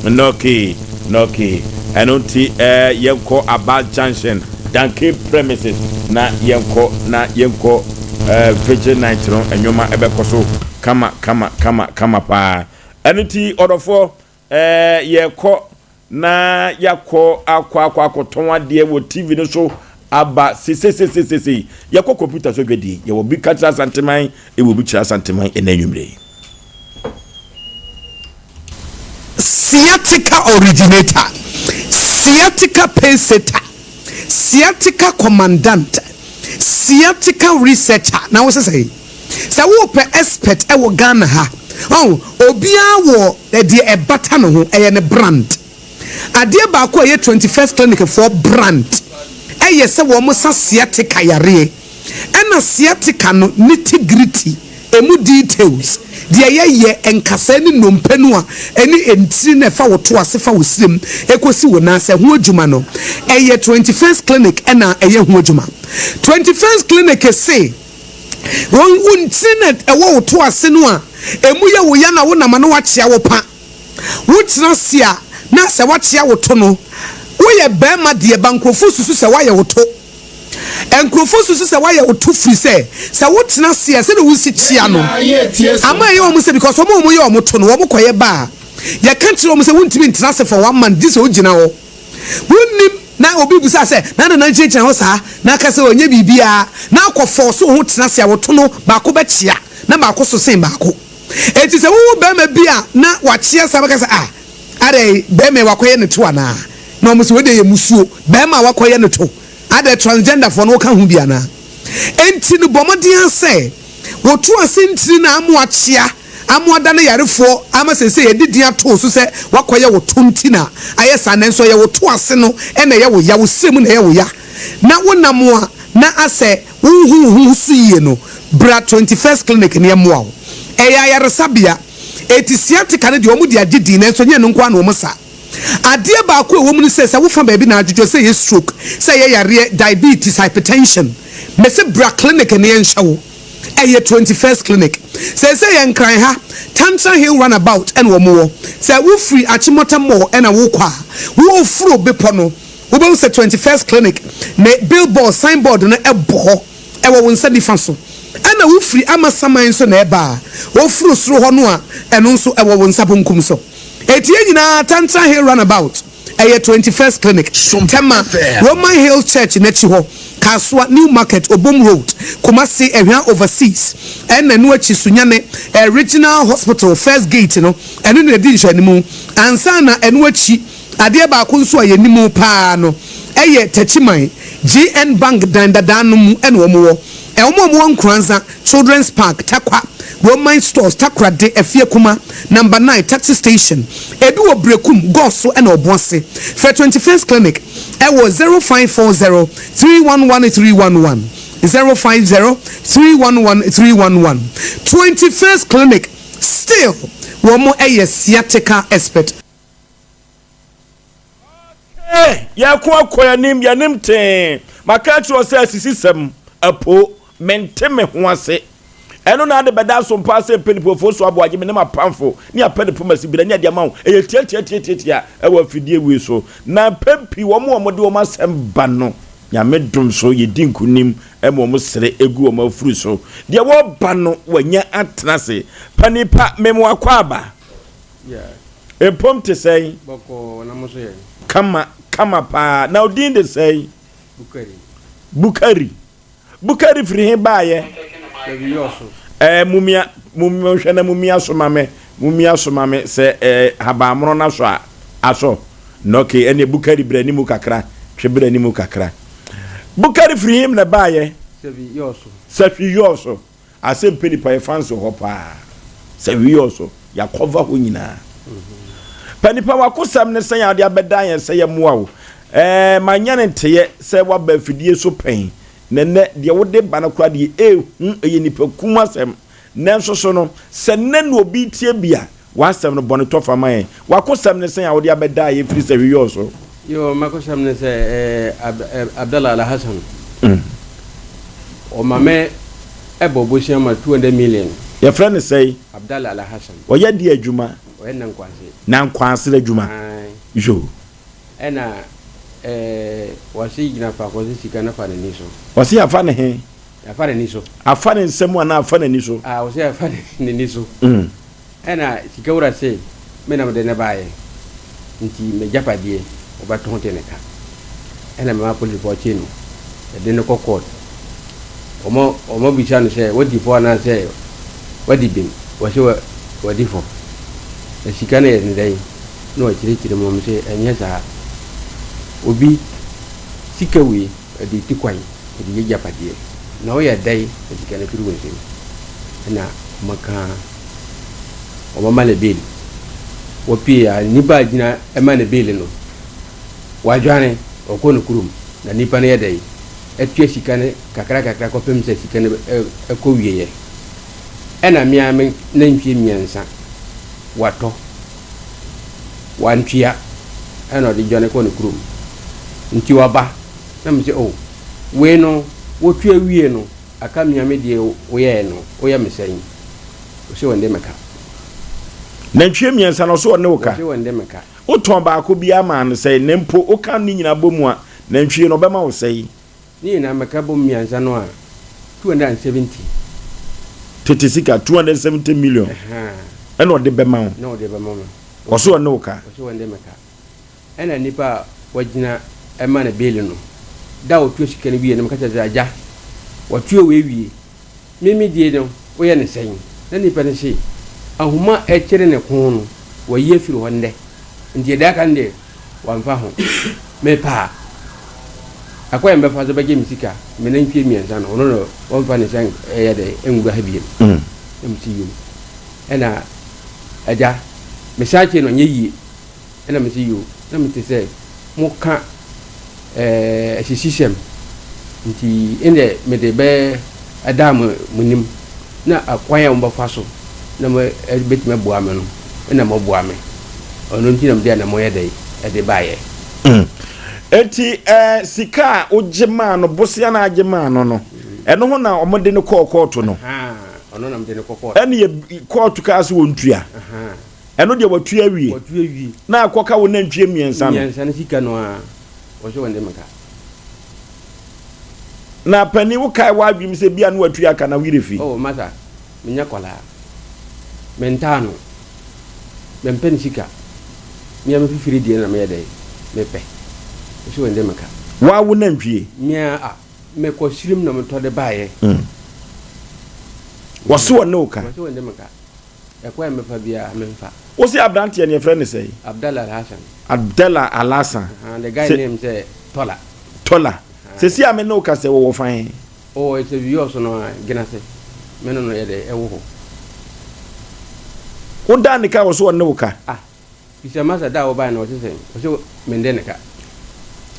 Speaker 1: Nɔke nɔke ɛno nti ɛɛ yɛnkɔ Aba Junction Danke premises na yɛnkɔ na yɛnkɔ ɛɛ vigil night no nneɛma ɛbɛkɔ so kama kama kama kama paa. Ɛno nti ɔdɔfoɔ ɛɛ yɛkɔ na yɛakɔ akɔ akɔ akɔtɔn adeɛ wɔ TV no so aba sesesesesei. Yɛkɔ kɔmputa so dwadie. Yɛwɔ bi ka kyerɛ Asanteman, ɛwɔ bi kyerɛ Asanteman ɛnɛ anwummerɛ yi.
Speaker 11: Sciatica originator, sciatica pacesetter, sciatica commandant, sciatica researcher, na wo se sɛn? Sɛ wopɛ expert wɔ Ghana ha, ɔho, obiara wɔ deɛ ɛbata ne ho, ɛyɛ ne brand. Adeɛ baako a ɛyɛ 21st Clinic foɔ brand ɛyɛ sɛ wɔn sa sciatica yareɛ. Ɛna sciatica no nitty gritty, ɛmu details, deɛ yɛyɛ, nkasɛɛ ne nnompe no a ɛne ntini no a ɛfa wo to ase fa wo srem ɛkɔsi wo nan ase, ɛho adwuma no, ɛyɛ 21st Clinic ɛna ɛyɛ ho adwuma. 21st Clinic se. Wɔn wo ntini na ɛwɔ wo to ase no a emu yɛ wo ya na wonam a na woakyea wo pa. Wotena ase a na sɛ woakyea wo to no, woyɛ barima deɛ ba nkurɔfoɔ susu sɛ woayɛ wo to. Nkurɔfoɔ susu sɛ woayɛ wo to firi sɛ sɛ wotena ase a sɛdeɛ wosi kyea no ama ɛyɛ wɔn sɛ because wɔn a wɔyɛ wɔn to no wɔn kɔyɛ ba a yɛka kyerɛ wɔn sɛ wontumi ntena ase for one month gye sɛ wogyina hɔ. Wonnim na obi bisa sɛ na nana gyinagyina hɔ saa na aka sɛ ɔnyɛ biribiara na akɔ fɔɔso wo ho tena ase a woto no baako bɛkyea na baako so sen baako. Enti sɛ wohu barima bi a na wakyea saa bɛka sɛ ah adɛn barima yi wakɔyɛ ne to anaa? Na wɔn sɛ wei deɛ yɛ musuo barima a wakɔyɛ ne to adɛn transgender foɔ no woka ho bi anaa? Enti no bɔ mmɔden ara sɛ woto ase ntini na ama wakyea Ama ɔda no yarefoɔ ama seesei yɛde din ato wo so sɛ woakɔyɛ wo to nti na ayɛ saa nanso ɛyɛ wo to ase no na ɛyɛ wo ya, wo srɛ mu na ɛyɛ wo ya na wonam a na asɛ wonhu wo ho so yie no, bra 21st Clinic na yɛmmoa wo. Ɛyɛ ayaresabea. Eti sciatica no deɛ wɔde agye din nanso ɛnyɛ ɛno nko ara na wɔsa. Adeɛ baako a ɛwɔ mu ne sɛ, sɛ wofa baabi na adwodwo, sɛ ɛyɛ stroke, sɛ ɛyɛ yareɛ, diabetes, hypertension, mese bra clinic na yɛnhwɛ wo. Ɛyɛ 21st Clinic. Seesei yɛ Nkran ha, Tantra Hill Runabout ɛna wɔn wɔ. Sɛ wo firi Achimota Mall ɛna wo kɔ a, wo foro bepɔ no, wo bɛhu sɛ 21st Clinic ne billboard, signboard no ɛbɔ hɔ, ɛwɔ wo nsa nifa so. Ɛna wo firi Amasaman nso na ɛba a, wo foro soro hɔ no a, ɛno nso ɛwɔ wo nsa bonkum so. Enti yɛn nyinaa Tantra Hill Runabout. Ɛyɛ 21st Clinic, Tema, Roman Hill Church no akyi hɔ, Kasoa, New Market, Obom Road, Kumasi, Ahwea Overseas, ɛna ɛno akyi Sunyani Regional Hospital First Gate no, ɛno na ɛdi nhwɛanimu. Ansa na ɛno akyi, adeɛ baako nso a yɛnim pa ara no yɛ Takyiman, GN Bank dan dadaa no mu na wɔwɔ. Wɔn a wɔwɔ Nkoranza, Children's Park, Tarkwa, Roman Stores, Takoradi, Afiekuma, Number 9, Taxi Station, ebi wɔ Berekum, Goso na Ɔboase. Frɛ 21st Clinic wɔ 0540 311 311, 050 311 311. 21st Clinic, still wɔn yɛ sciatica expert.
Speaker 1: Okay, yɛko akɔ yɛnim, yɛnim tee. Maka akyerɛ wo sɛ asisisɛm, apo, mente me ho ase. Ɛno na ade bɛda so mpa sɛ mpanimfoɔ so aboagye me ne m'apamfo ne apɛ ne poma sibira ne ade ama wo. Ɛyɛ tiatiatiatiatia ɛwɔ afidie wei so. Na mpɛn pii wɔn a wɔde wɔn asɛm ba no, Nyame dom so yɛdi nkonim ma wɔn sere gu wɔn afuru so. Deɛ wɔba no wanya atena ase. Panin pa, mem w'akwaaba. Mpom te sɛn?
Speaker 12: Bɔkɔɔ, na mo nso yɛ?
Speaker 1: Kama, kama paa. Na wo din de sɛn?
Speaker 12: Bukari.
Speaker 1: Bukari. Bukari firi he baayɛ?
Speaker 12: Dabi yɔɔso.
Speaker 1: Ɛɛ, mumia, monhwɛ na mumia so ma me, mumia so ma me sɛ ɛɛ habanmono no asɔ a, asɔ. Na okay, ɛneɛ Bukari bra animu kakra, twe bra animu kakra. Bukari firi he na ɛbaayɛ?
Speaker 12: Safi yɔɔso.
Speaker 1: Safi yɔɔso. Asɛ mpɛ nipa yɛ fans wɔ hɔ paa sɛ wi yɛ so yɛ cover hɔ nyinaa pɛ nipa wakosɛm ne sɛn ade abɛdan yɛn sɛ yɛ mmoa wo ɛɛ ma nyɛ ne nteyɛ sɛ waba afidie so pɛn na nɛ deɛ wode ba no koraa deɛ ehu ɛyɛ nipa kum asɛm nanso so no sɛ nɛ na obi tie bi a W'asɛm no, bɔne tɔ fa ma yɛn. W'akosɛm ne sɛn a wode abɛdaa yɛn firi sɛ hweyɔɔ so?
Speaker 12: Yoo, m'akosɛm ne sɛ, eh, Abdallah Alhassan, ɔma me bɔ bosea ma 200 million.
Speaker 1: Yɛfrɛ no sɛn?
Speaker 12: Abdallah Alhassan.
Speaker 1: Ɔyɛ deɛ adwuma?
Speaker 12: Ɔyɛ Nankwanse.
Speaker 1: Nankwanse adwuma.
Speaker 12: Ae.
Speaker 1: Yoo.
Speaker 12: Ɛna, eh, wɔse gyina faako sɛ sika no fa n'ani so.
Speaker 1: Wɔse afa ne he?
Speaker 12: Afa n'ani so.
Speaker 1: Afa ne nsam anaa afa n'ani so?
Speaker 12: Ah, wɔse afa n'ani so. Ɛna sika wura se, Me na mede no baeɛ, nti m'agyapadeɛ wɔbɛtɔn te ne ka. Ɛna mema polisifoɔ kye no, yɛde no kɔ court. Wɔn wɔbisa no sɛ, wadi fɔ anaasɛ wadi bem? Wɔse wadi fɔ. Na sika no yɛ ne dɛn? Na wɔkyerɛkyerɛ mu, wɔn se ɛnyɛ saa. Obi sika wei, ɔde tu kwan, ɔde yɛ agyapadeɛ. Na woyɛ dɛn na sika no firi wo nsam? Ɛna wɔka. wɔama no bail. Wɔpue a, nnipa a gyina ma no bail no, wadwane, ɔkɔ ne kurom. Na nnipa no yɛ dɛn? Atua sika no kakra kakra kɔpem sɛ sika no kɔ wieɛ. Ɛna me ara me nantwie mmiɛnsa, watɔ, wantua, ɛna ɔde dwane kɔ ne kurom. Nti waba, na me sɛ, oh, wei no, wotua wie no, Aka mia me deɛ woyɛɛ no woyɛ me sɛn ɔse ɔnde me ka.
Speaker 1: Nantwie miensa no ɔse ɔne wo ka.
Speaker 12: Ɔse ɔnde me ka.
Speaker 1: Wo tɔn baako biara maa no sɛn na mpo wo ka ne nyinaa bɔ mu a nantwie no ɔbɛma wo sɛn.
Speaker 12: Ne nyinaa meka bom miensa no a 270.
Speaker 1: Tete sika 270 million ɛna ɔde bɛma wo.
Speaker 12: Na ɔde bɛma me.
Speaker 1: Ɔse ɔne wo ka.
Speaker 12: Ɔse ɔnde me ka. Ɛnna nnipa a wɔagyina rema no beeli no, da a ɔtua sika no wieeɛ no, wɔka kyerɛɛ no sɛ, Agya, wɔatua wei awie. Me me deɛ no, woyɛ no sɛn? Na nnipa no se, Ahoma a ɛkyere ne kɔn no, wɔayi afiri hɔ nnɛ, enti deɛ aka no deɛ, wɔamfa ho. Mepɛ a, ɛkwan a mɛfa so bɛgye me sika, me nantwie mmiɛnsa no, ɔno na ɔmfa ne nsa nyɛ dɛn nwura ha bio. Na mese, Yoo. Ɛnna agya, mesan kyee no, anyɛ yie. Ɛna mese yoo, na mete sɛ moka ɛɛ asisisɛm nti ɛnna mede bɛ ɛda mo mo anim na akwan a mobɛfa so na mo bɛtumi aboa me no ɛna moaboa me. Ɔno nti na mede anammɔn yɛ dɛn ɛde baeɛ.
Speaker 1: Enti ɛɛ sika a wogye maa no, bosea no a agye maa no no, ɛno ho na wɔde no kɔɔ kɔɔto no?
Speaker 12: Ahaa, ɔno na mede no kɔ kɔɔto.
Speaker 1: Ɛne yɛ kɔɔto kaa sɛ wɔntua?
Speaker 12: Ahaa.
Speaker 1: Ɛno deɛ watua awie.
Speaker 12: Watua awie.
Speaker 1: Na akɔka wo nantwie mmiɛnsa no.
Speaker 12: Mmiɛnsa no sika no ara, wɔsɛ wɔn de me ka.
Speaker 1: Na panin wo kae w'adwene mu sɛ bia na watua aka na wo yerɛ fi.
Speaker 12: Oh masa, menyɛ kɔlaa. Mentaa no. Mempɛ ne sika. Me ara me fifiri deɛ na meyɛ dɛn? Mepɛ. Ɔse ɔnde me ka.
Speaker 1: Woa wo nantwie?
Speaker 12: Me a ah, mekɔ sirim na metɔ de baeɛ.
Speaker 1: Wɔse ɔne wo ka?
Speaker 12: Wɔse ɔnde me ka. Ɛkwan a mɛfa biara memfa.
Speaker 1: Wose abranteɛ no yɛfrɛ no sɛn?
Speaker 12: Abdallah Alhassan.
Speaker 1: Abdallah Alhassan.
Speaker 12: Ahaa, the guy name sɛ Tɔla.
Speaker 1: Tɔla. Sɛsi a me ne wo kasa yi wɔwɔ fa he?
Speaker 12: Ɔwɔ sɛ Vios no a Genase. Me ne no yɛdɛ ɛwɔ hɔ.
Speaker 1: Wodaa ne ka a ɔse ɔne wo ka?
Speaker 12: Ah, Bisa masa da a wɔbae no ɔse sɛn? Ɔse mende ne ka.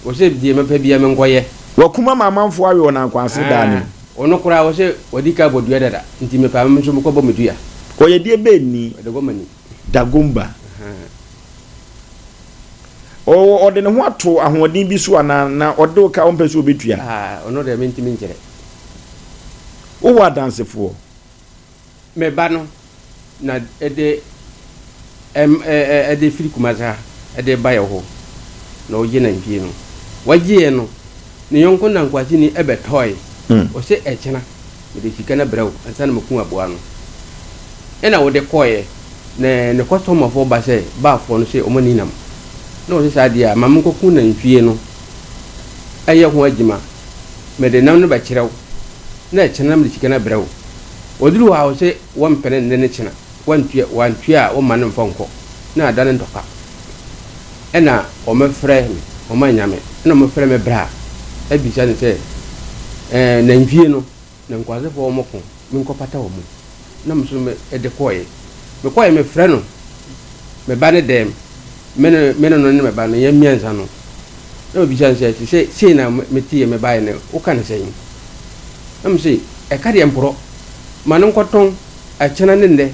Speaker 12: Ɔse deɛ mɛpɛ bia menkɔyɛ.
Speaker 1: Wakum ama amanfoɔ awe wɔn ankwasere daa no mu.
Speaker 12: Ɔno koraa ɔse wadi ka abɔ dua dada nti mepɛ a me nso mekɔbɔ me dua.
Speaker 1: Ɔyɛ deɛ bɛn ni?
Speaker 12: Dagomba ni.
Speaker 1: Dagomba. Ɔwɔ ɔde ne ho ato ahoɔden bi so anaa na ɔde wo ka ɔmpɛ sɛ ɔbɛtua?
Speaker 12: Ah, ɔno deɛ mentumi nkyerɛ.
Speaker 1: Wowɔ adansefoɔ?
Speaker 12: Me ba no na ɛde ɛm ɛ ɛde firi Kumasi ha ɛde ba yɛ hɔ na ɔgye nantwie no. Wagyeɛ no, ne yɔnko nankwaseni ɛbɛtɔe. Ɔse ɛkyena mede sika no brɛ wo ansa na maku aboa no. Ɛna wode kɔeɛ na ne kɔstɔmafoɔ ba sɛ baafoɔ no se wɔn ani nam. Na ɔse saa deɛ a ma menkɔku nantwie no ɛyɛ ho adwuma. Mede nam no bɛkyerɛ wo na ɛkyena na mede sika no abrɛ wo. Ɔduru hɔ a ɔse wɔmpene nne ne kyena, wantua wantua a wɔmma no mfa nkɔ na adane ntɔkwa. Ɛna wɔfrɛ me, wɔannya me, ɛna wɔfrɛ me bra abisa no sɛ ɛɛ nantwie no na nkuasefoɔ wɔn ko menkɔpata wɔn. Na me nso me de kɔeɛ. Mekɔeɛ mefrɛ no me ba ne dɛm, me ne me ne no ne me ba no yɛn mmiɛnsa no. Na mebisa no sɛ te sɛ sei na meteeɛ mebaeɛ no woka no sɛn? Na mese ɛka deɛ mporɔ, ma no nkɔtɔn ɛkyena ne nnɛ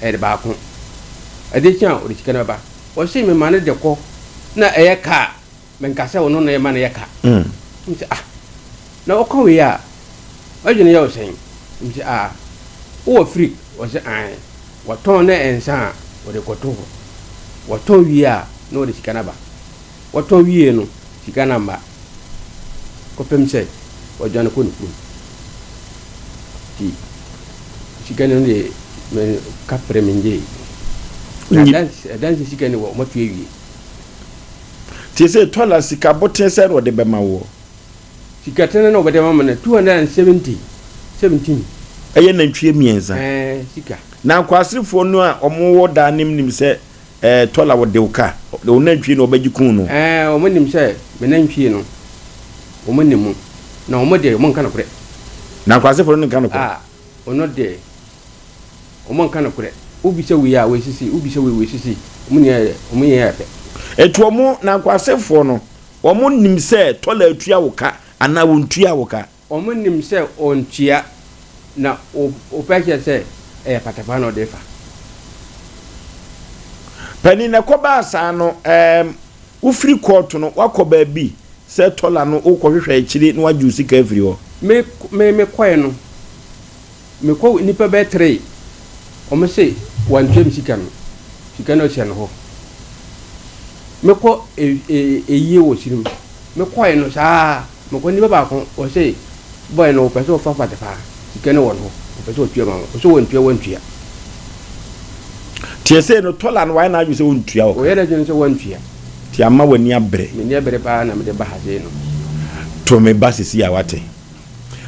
Speaker 12: ɛyɛ baako. Adeɛ kye a ɔde sika no bɛba. Ɔse mema no de kɔ na ɛyɛ ka a menka sɛ ɔno na ɛma no yɛ ka. Mese ah na ɔka wei a w'adwene yɛ wo sɛn? Mese ah wowɔ firi? Ɔse ae. Wɔtɔn na ɛnsa a wɔde kɔto hɔ. Wɔtɔn wie a na wɔde sika no aba. Wɔtɔn wiee no, sika no amma kɔpem sɛ ɔdwane kɔ ne kurom. Nti sika no deɛ me kapere mengyee. Na adanse sika no wɔ wɔatu awie.
Speaker 1: Nti sɛ tɔla sika boten sɛn na ɔde bɛma woɔ?
Speaker 12: Sika tene na ɔbɛde ama me no 270, 17.
Speaker 1: Ɛyɛ nantwie mmiɛnsa.
Speaker 12: Ɛɛ sika.
Speaker 1: Na nkwaserefoɔ no a wɔwɔ daa nim nim sɛ Ɛɛ tɔla wɔde wo ka, wo nantwie na wɔbɛgye kun no.
Speaker 12: Ɛɛ wɔn nim sɛ me nantwie no, wɔn nim mu, na wɔn deɛ wɔn nka nokorɛ.
Speaker 1: Na nkurasefoɔ no nka nokorɛ.
Speaker 12: A ɔno deɛ wɔn nka nokorɛ. Wobisa wei a wei sisi, wobisa wei wei sisi, wɔn nyinaa yɛ wɔn nyinaa yɛ pɛ.
Speaker 1: Eti wɔn na nkurasefoɔ no, wɔn nim sɛ tɔla atua wo ka anaa wɔntua wo ka.
Speaker 12: Wɔnim sɛ ɔntua, na wɔpɛ kyerɛ sɛ ɛyɛ patapaa na ɔde refa.
Speaker 1: Panin, na ɛkɔbaa saa no, ɛɛm, wofiri kɔɔto no, woakɔ baabi sɛ tɔla no wokɔhwehwɛ akyire na woagye wo sika afiri hɔ?
Speaker 12: Me, me, mekɔɛ no, mekɔ nnipa bɛyɛ tree, wɔn se wantua me sika no, sika no hyɛ no hɔ. Mekɔ e, e, eyie wɔ sirim, mekɔɛ no saa. Mekɔ nipa baako ɔse boy no ɔpɛ sɛ ɔfa fatefaa sika no wɔ no hɔ ɔpɛ sɛ ɔtua ma wo ɔse wɔntua wantua.
Speaker 1: Nti ɛsei no tɔla no wayɛ n'adwene sɛ ɔntua wo ka.
Speaker 12: Ɔyɛ n'adwene sɛ wantua.
Speaker 1: Nti ama w'ani abere.
Speaker 12: M'ani abere paa na mede ba ha sei no.
Speaker 1: To me ba sisi a wate.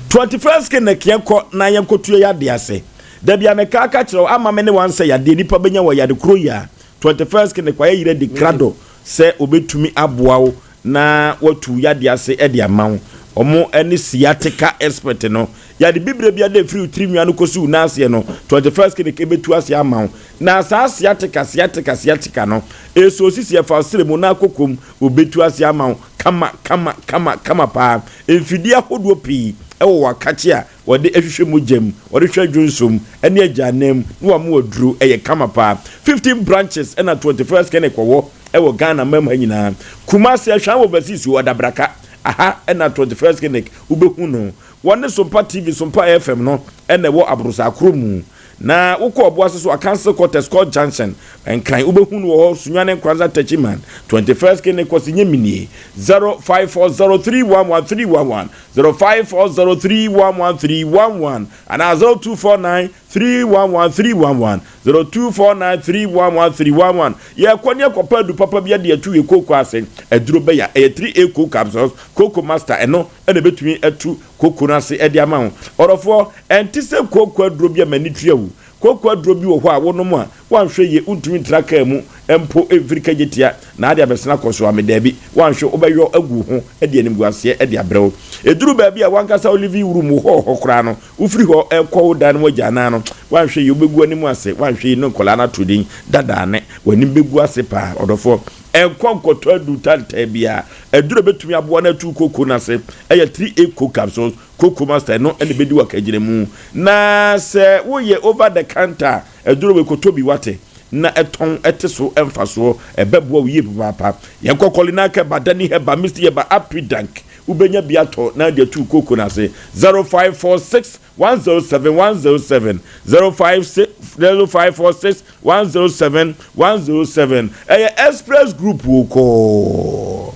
Speaker 1: 21st king na kea kɔ na yɛnkɔtua yadeɛ ase. Da bia meka aka kyerɛ wo ama me ne wansɛ yadeɛ nipa bɛnya wɔ yade koro yi a 21st king kwayɛ yerɛ di krado sɛ ɔbɛtumi aboa wo na watu yadeɛ ase de ama wo. Wɔn ne sciatica expert no. Yade bibire biara a ɛfiri wo tiri nwi ano kɔsi wo nan aseɛ no, 21st Clinic bɛtu aseɛ ama wo. Na saa sciatica, sciatica, sciatica no, ɛsɔ sisi, ɛfa wo srɛ mu na akɔ mu, wɔbɛtu aseɛ ama wo kama, kama, kama, kama paa. Mfidie ahodoɔ pii wɔ w'akakye a wɔde hwehwɛ mogya mu, wɔde hwɛ dwonsɔ mu, ne agyanan mu, na wɔama wo aduro. Ɛyɛ kama paa. 15 branches na 21st Clinic wɔ wɔ Ghana man mu ha nyinaa. Kumasi, Ahwea Overseas o, Adabraka, aha na 21st Clinic wobɛhu no. Wɔne Sompa TV, Sompa FM no na ɛwɔ aborosaa koro mu. Na wokɔ Ɔboase so a, Council Quarters, Court Junction, Nkran, wobɛhu no wɔ hɔ, Sunyani, Nkoranza, Techiman, 21st Clinic, Kwasi Nyemini, 0540311311. 0540311311 anaa 0249311311, 0249311311. Yɛkɔ ne yɛkɔpɛ adu papa bi de atu yɛ kooko ase. Aduro bɛya ɛyɛ 3A coco capsules, Coco Master, ɛno na ɛbɛtumi atu kooko no ase de ama wo. Ɔdɔfoɔ, ɛnte sɛ kooko aduro bi a m'ani tua wo. Kooko aduro bi wɔ hɔ a wonom a, woanhwɛ yie wontumi ntra kaa mu mpo mfiri kagyetia na ade abɛsene akɔ so ame. Daabi, woanhwɛ wobɛyɔ agu wo ho de animguaseɛ de abrɛ wo. Ɛduru baabi a w'ankasa wo living room wo hɔ hɔ koraa no, wofiri hɔ rekɔ wo dan no mu agyanan no, woanhwɛ yie wobɛgu w'anim ase, woanhwɛ yie ne nkwadaa no ato din dadaa ne w'anim bɛgu ase paa. Ɔdɔfoɔ, nkɔ nkɔtɔ aduru tantan biara. Aduru a ɛbɛtumi aboa no atu kooko no ase yɛ 3A Coke Capsules. Cocoa Master ɛno na ɛbɛdi w'akagyinamu. Na sɛ woyɛ over the counter a, aduro wei kɔtɔ bi wate na ɛtɔn ɛte so mfasoɔ ɛbɛboa wo yie papaapa. Yɛnkɔ Kɔlinak Herbal, Dani Herbal, Misty Herbal, Apidank wobɛnya bi atɔ na de atu kooko no ase. 0546 107 107 056 0546 107 107 ɛyɛ Express Group o kɔɔ.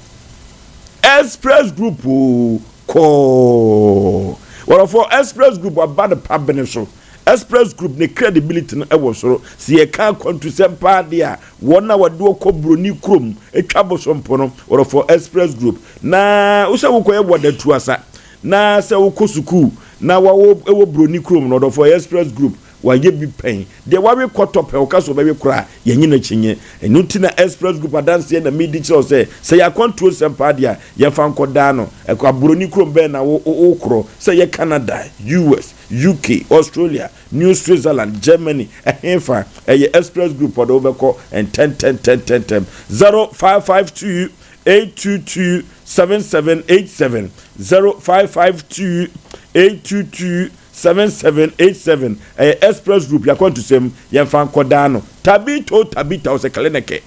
Speaker 1: Express Group o kɔɔ. Wɔrɔfoɔ Express Group aba no pa bene so. Express Group ne credibility no wɔ soro. Sɛ yɛka akwantusɛm paa deɛ a, wɔn a wɔde wɔ kɔ buroni kurom twa bosompo no, wɔrɔfoɔ Express Group. Na wo sɛ wokɔyɛ wɔdatu asa, na sɛ wokɔ sukuu na wawo wɔ buroni kurom no, ɔdɔfoɔ Express Group Wayɛ bi pɛn. Deɛ wawe kɔtɔ pɛ, ɔka sɛ ɔbɛwe koraa a, yɛnnye no akyinnye. Ɛno nti na Express Group adanseɛ na meredi kyerɛ wo sɛ, sɛ ɛyɛ akwantuo nsɛm paa deɛ a, yɛmfa nkɔdaa no. Ɛkɔ aburoni kurom bɛn na wo wokorɔ? Sɛ ɛyɛ Canada, US, UK, Australia, New Switzerland, Germany, ɛhefa? Ɛyɛ Express Group ɔde wo bɛkɔ ntɛntɛntɛntɛntɛm. 0552 822 7787 0552 822 7787 ɛyɛ express group yakwantusɛm yɛmfa nkɔdaa no Tabito Tabita ɔsɛ clinic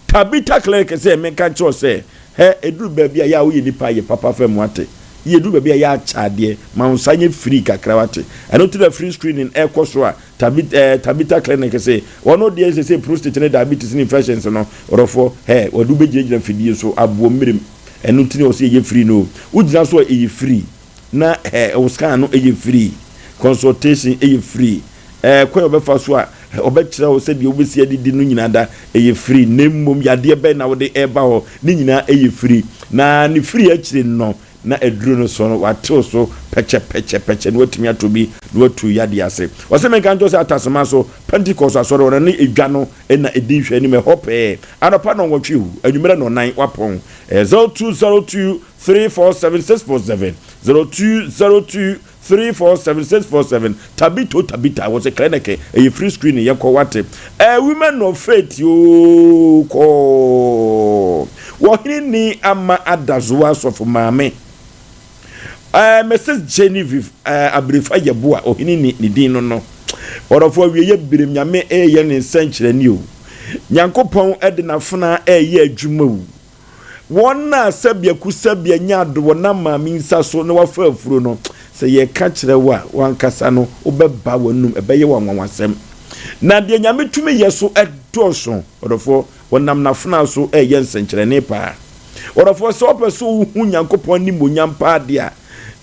Speaker 1: Tabita clinic sɛ menka nkyerɛ wo sɛ hɛ ɛduru baabi a yɛ a woyɛ nipa yɛ papa fa mu ate yɛ ɛduru baabi a yɛ akyɛ adeɛ ma wo nsa nyɛ free kakra wate ɛno nti na free screening ɛkɔ so a Tabita eh, Tabita clinic se wɔn deɛ sɛ sɛ prostate ne diabetes ne infections no ɔdɔfoɔ hɛ wɔde wobɛgyinagyina mfidie so aboɔ mmerem ɛno nti na ɔsɛ yɛyɛ free no wogyina so a ɛyɛ free na eh, wo scan no yɛ free, consultation yɛ free, eh, kwan a wɔbɛfa so a wɔbɛkyerɛ wo sɛdeɛ wobɛsi adidi no nyinaa da ɛyɛ free, na mmom yadeɛ bɛn na wode ɛreba hɔ ne nyinaa ɛyɛ free, na ne free akyire no na aduro no so no watew so pɛkyɛpɛkyɛpɛkyɛ na watumi atɔ bi na watu yadeɛ ase. Ɔsɛ menka nkyerɛ sɛ Atasema so Pentecost asɔre hɔ no ne edwa no na ɛdi nhwɛanim ɛhɔ pɛɛ anɔpa nnɔnwɔtwe o anwummerɛ nnɔnan wapɔn ɛyɛ 0202 347 647 0202 347 647 Tabito Tabita wɔ sɛ clinic ɛyɛ free screening yɛkɔ wate ɛɛ women of faith yoo kɔɔ wɔhene ni ama adazoa asɔfo maame ɛɛ Mrs Genevieve ɛɛ Abirifa Yɛboa ɔhene ni ne din no no ɔdɔfo awie yɛ birim nyame ɛyɛ ne nsɛnkyerɛnne o Nyankopɔn ɛde n'afena ɛyɛ adwuma o Wɔn a sɛbiakusɛbia nya ade wɔ na maame nsa so na wafa afuro no, sɛ yɛka kyerɛ wo a, w'ankasa no wobɛba w'anum, ɛbɛyɛ wo anwanwasɛm. Na deɛ Nyame tumi yɛ so dɔɔso, ɔdɔfoɔ, wɔnam n'afenaa so reyɛ nsɛnkyerɛnne paa. Ɔdɔfoɔ, sɛ wopɛ sɛ wohu Nyankopɔn animuonyam paa deɛ a,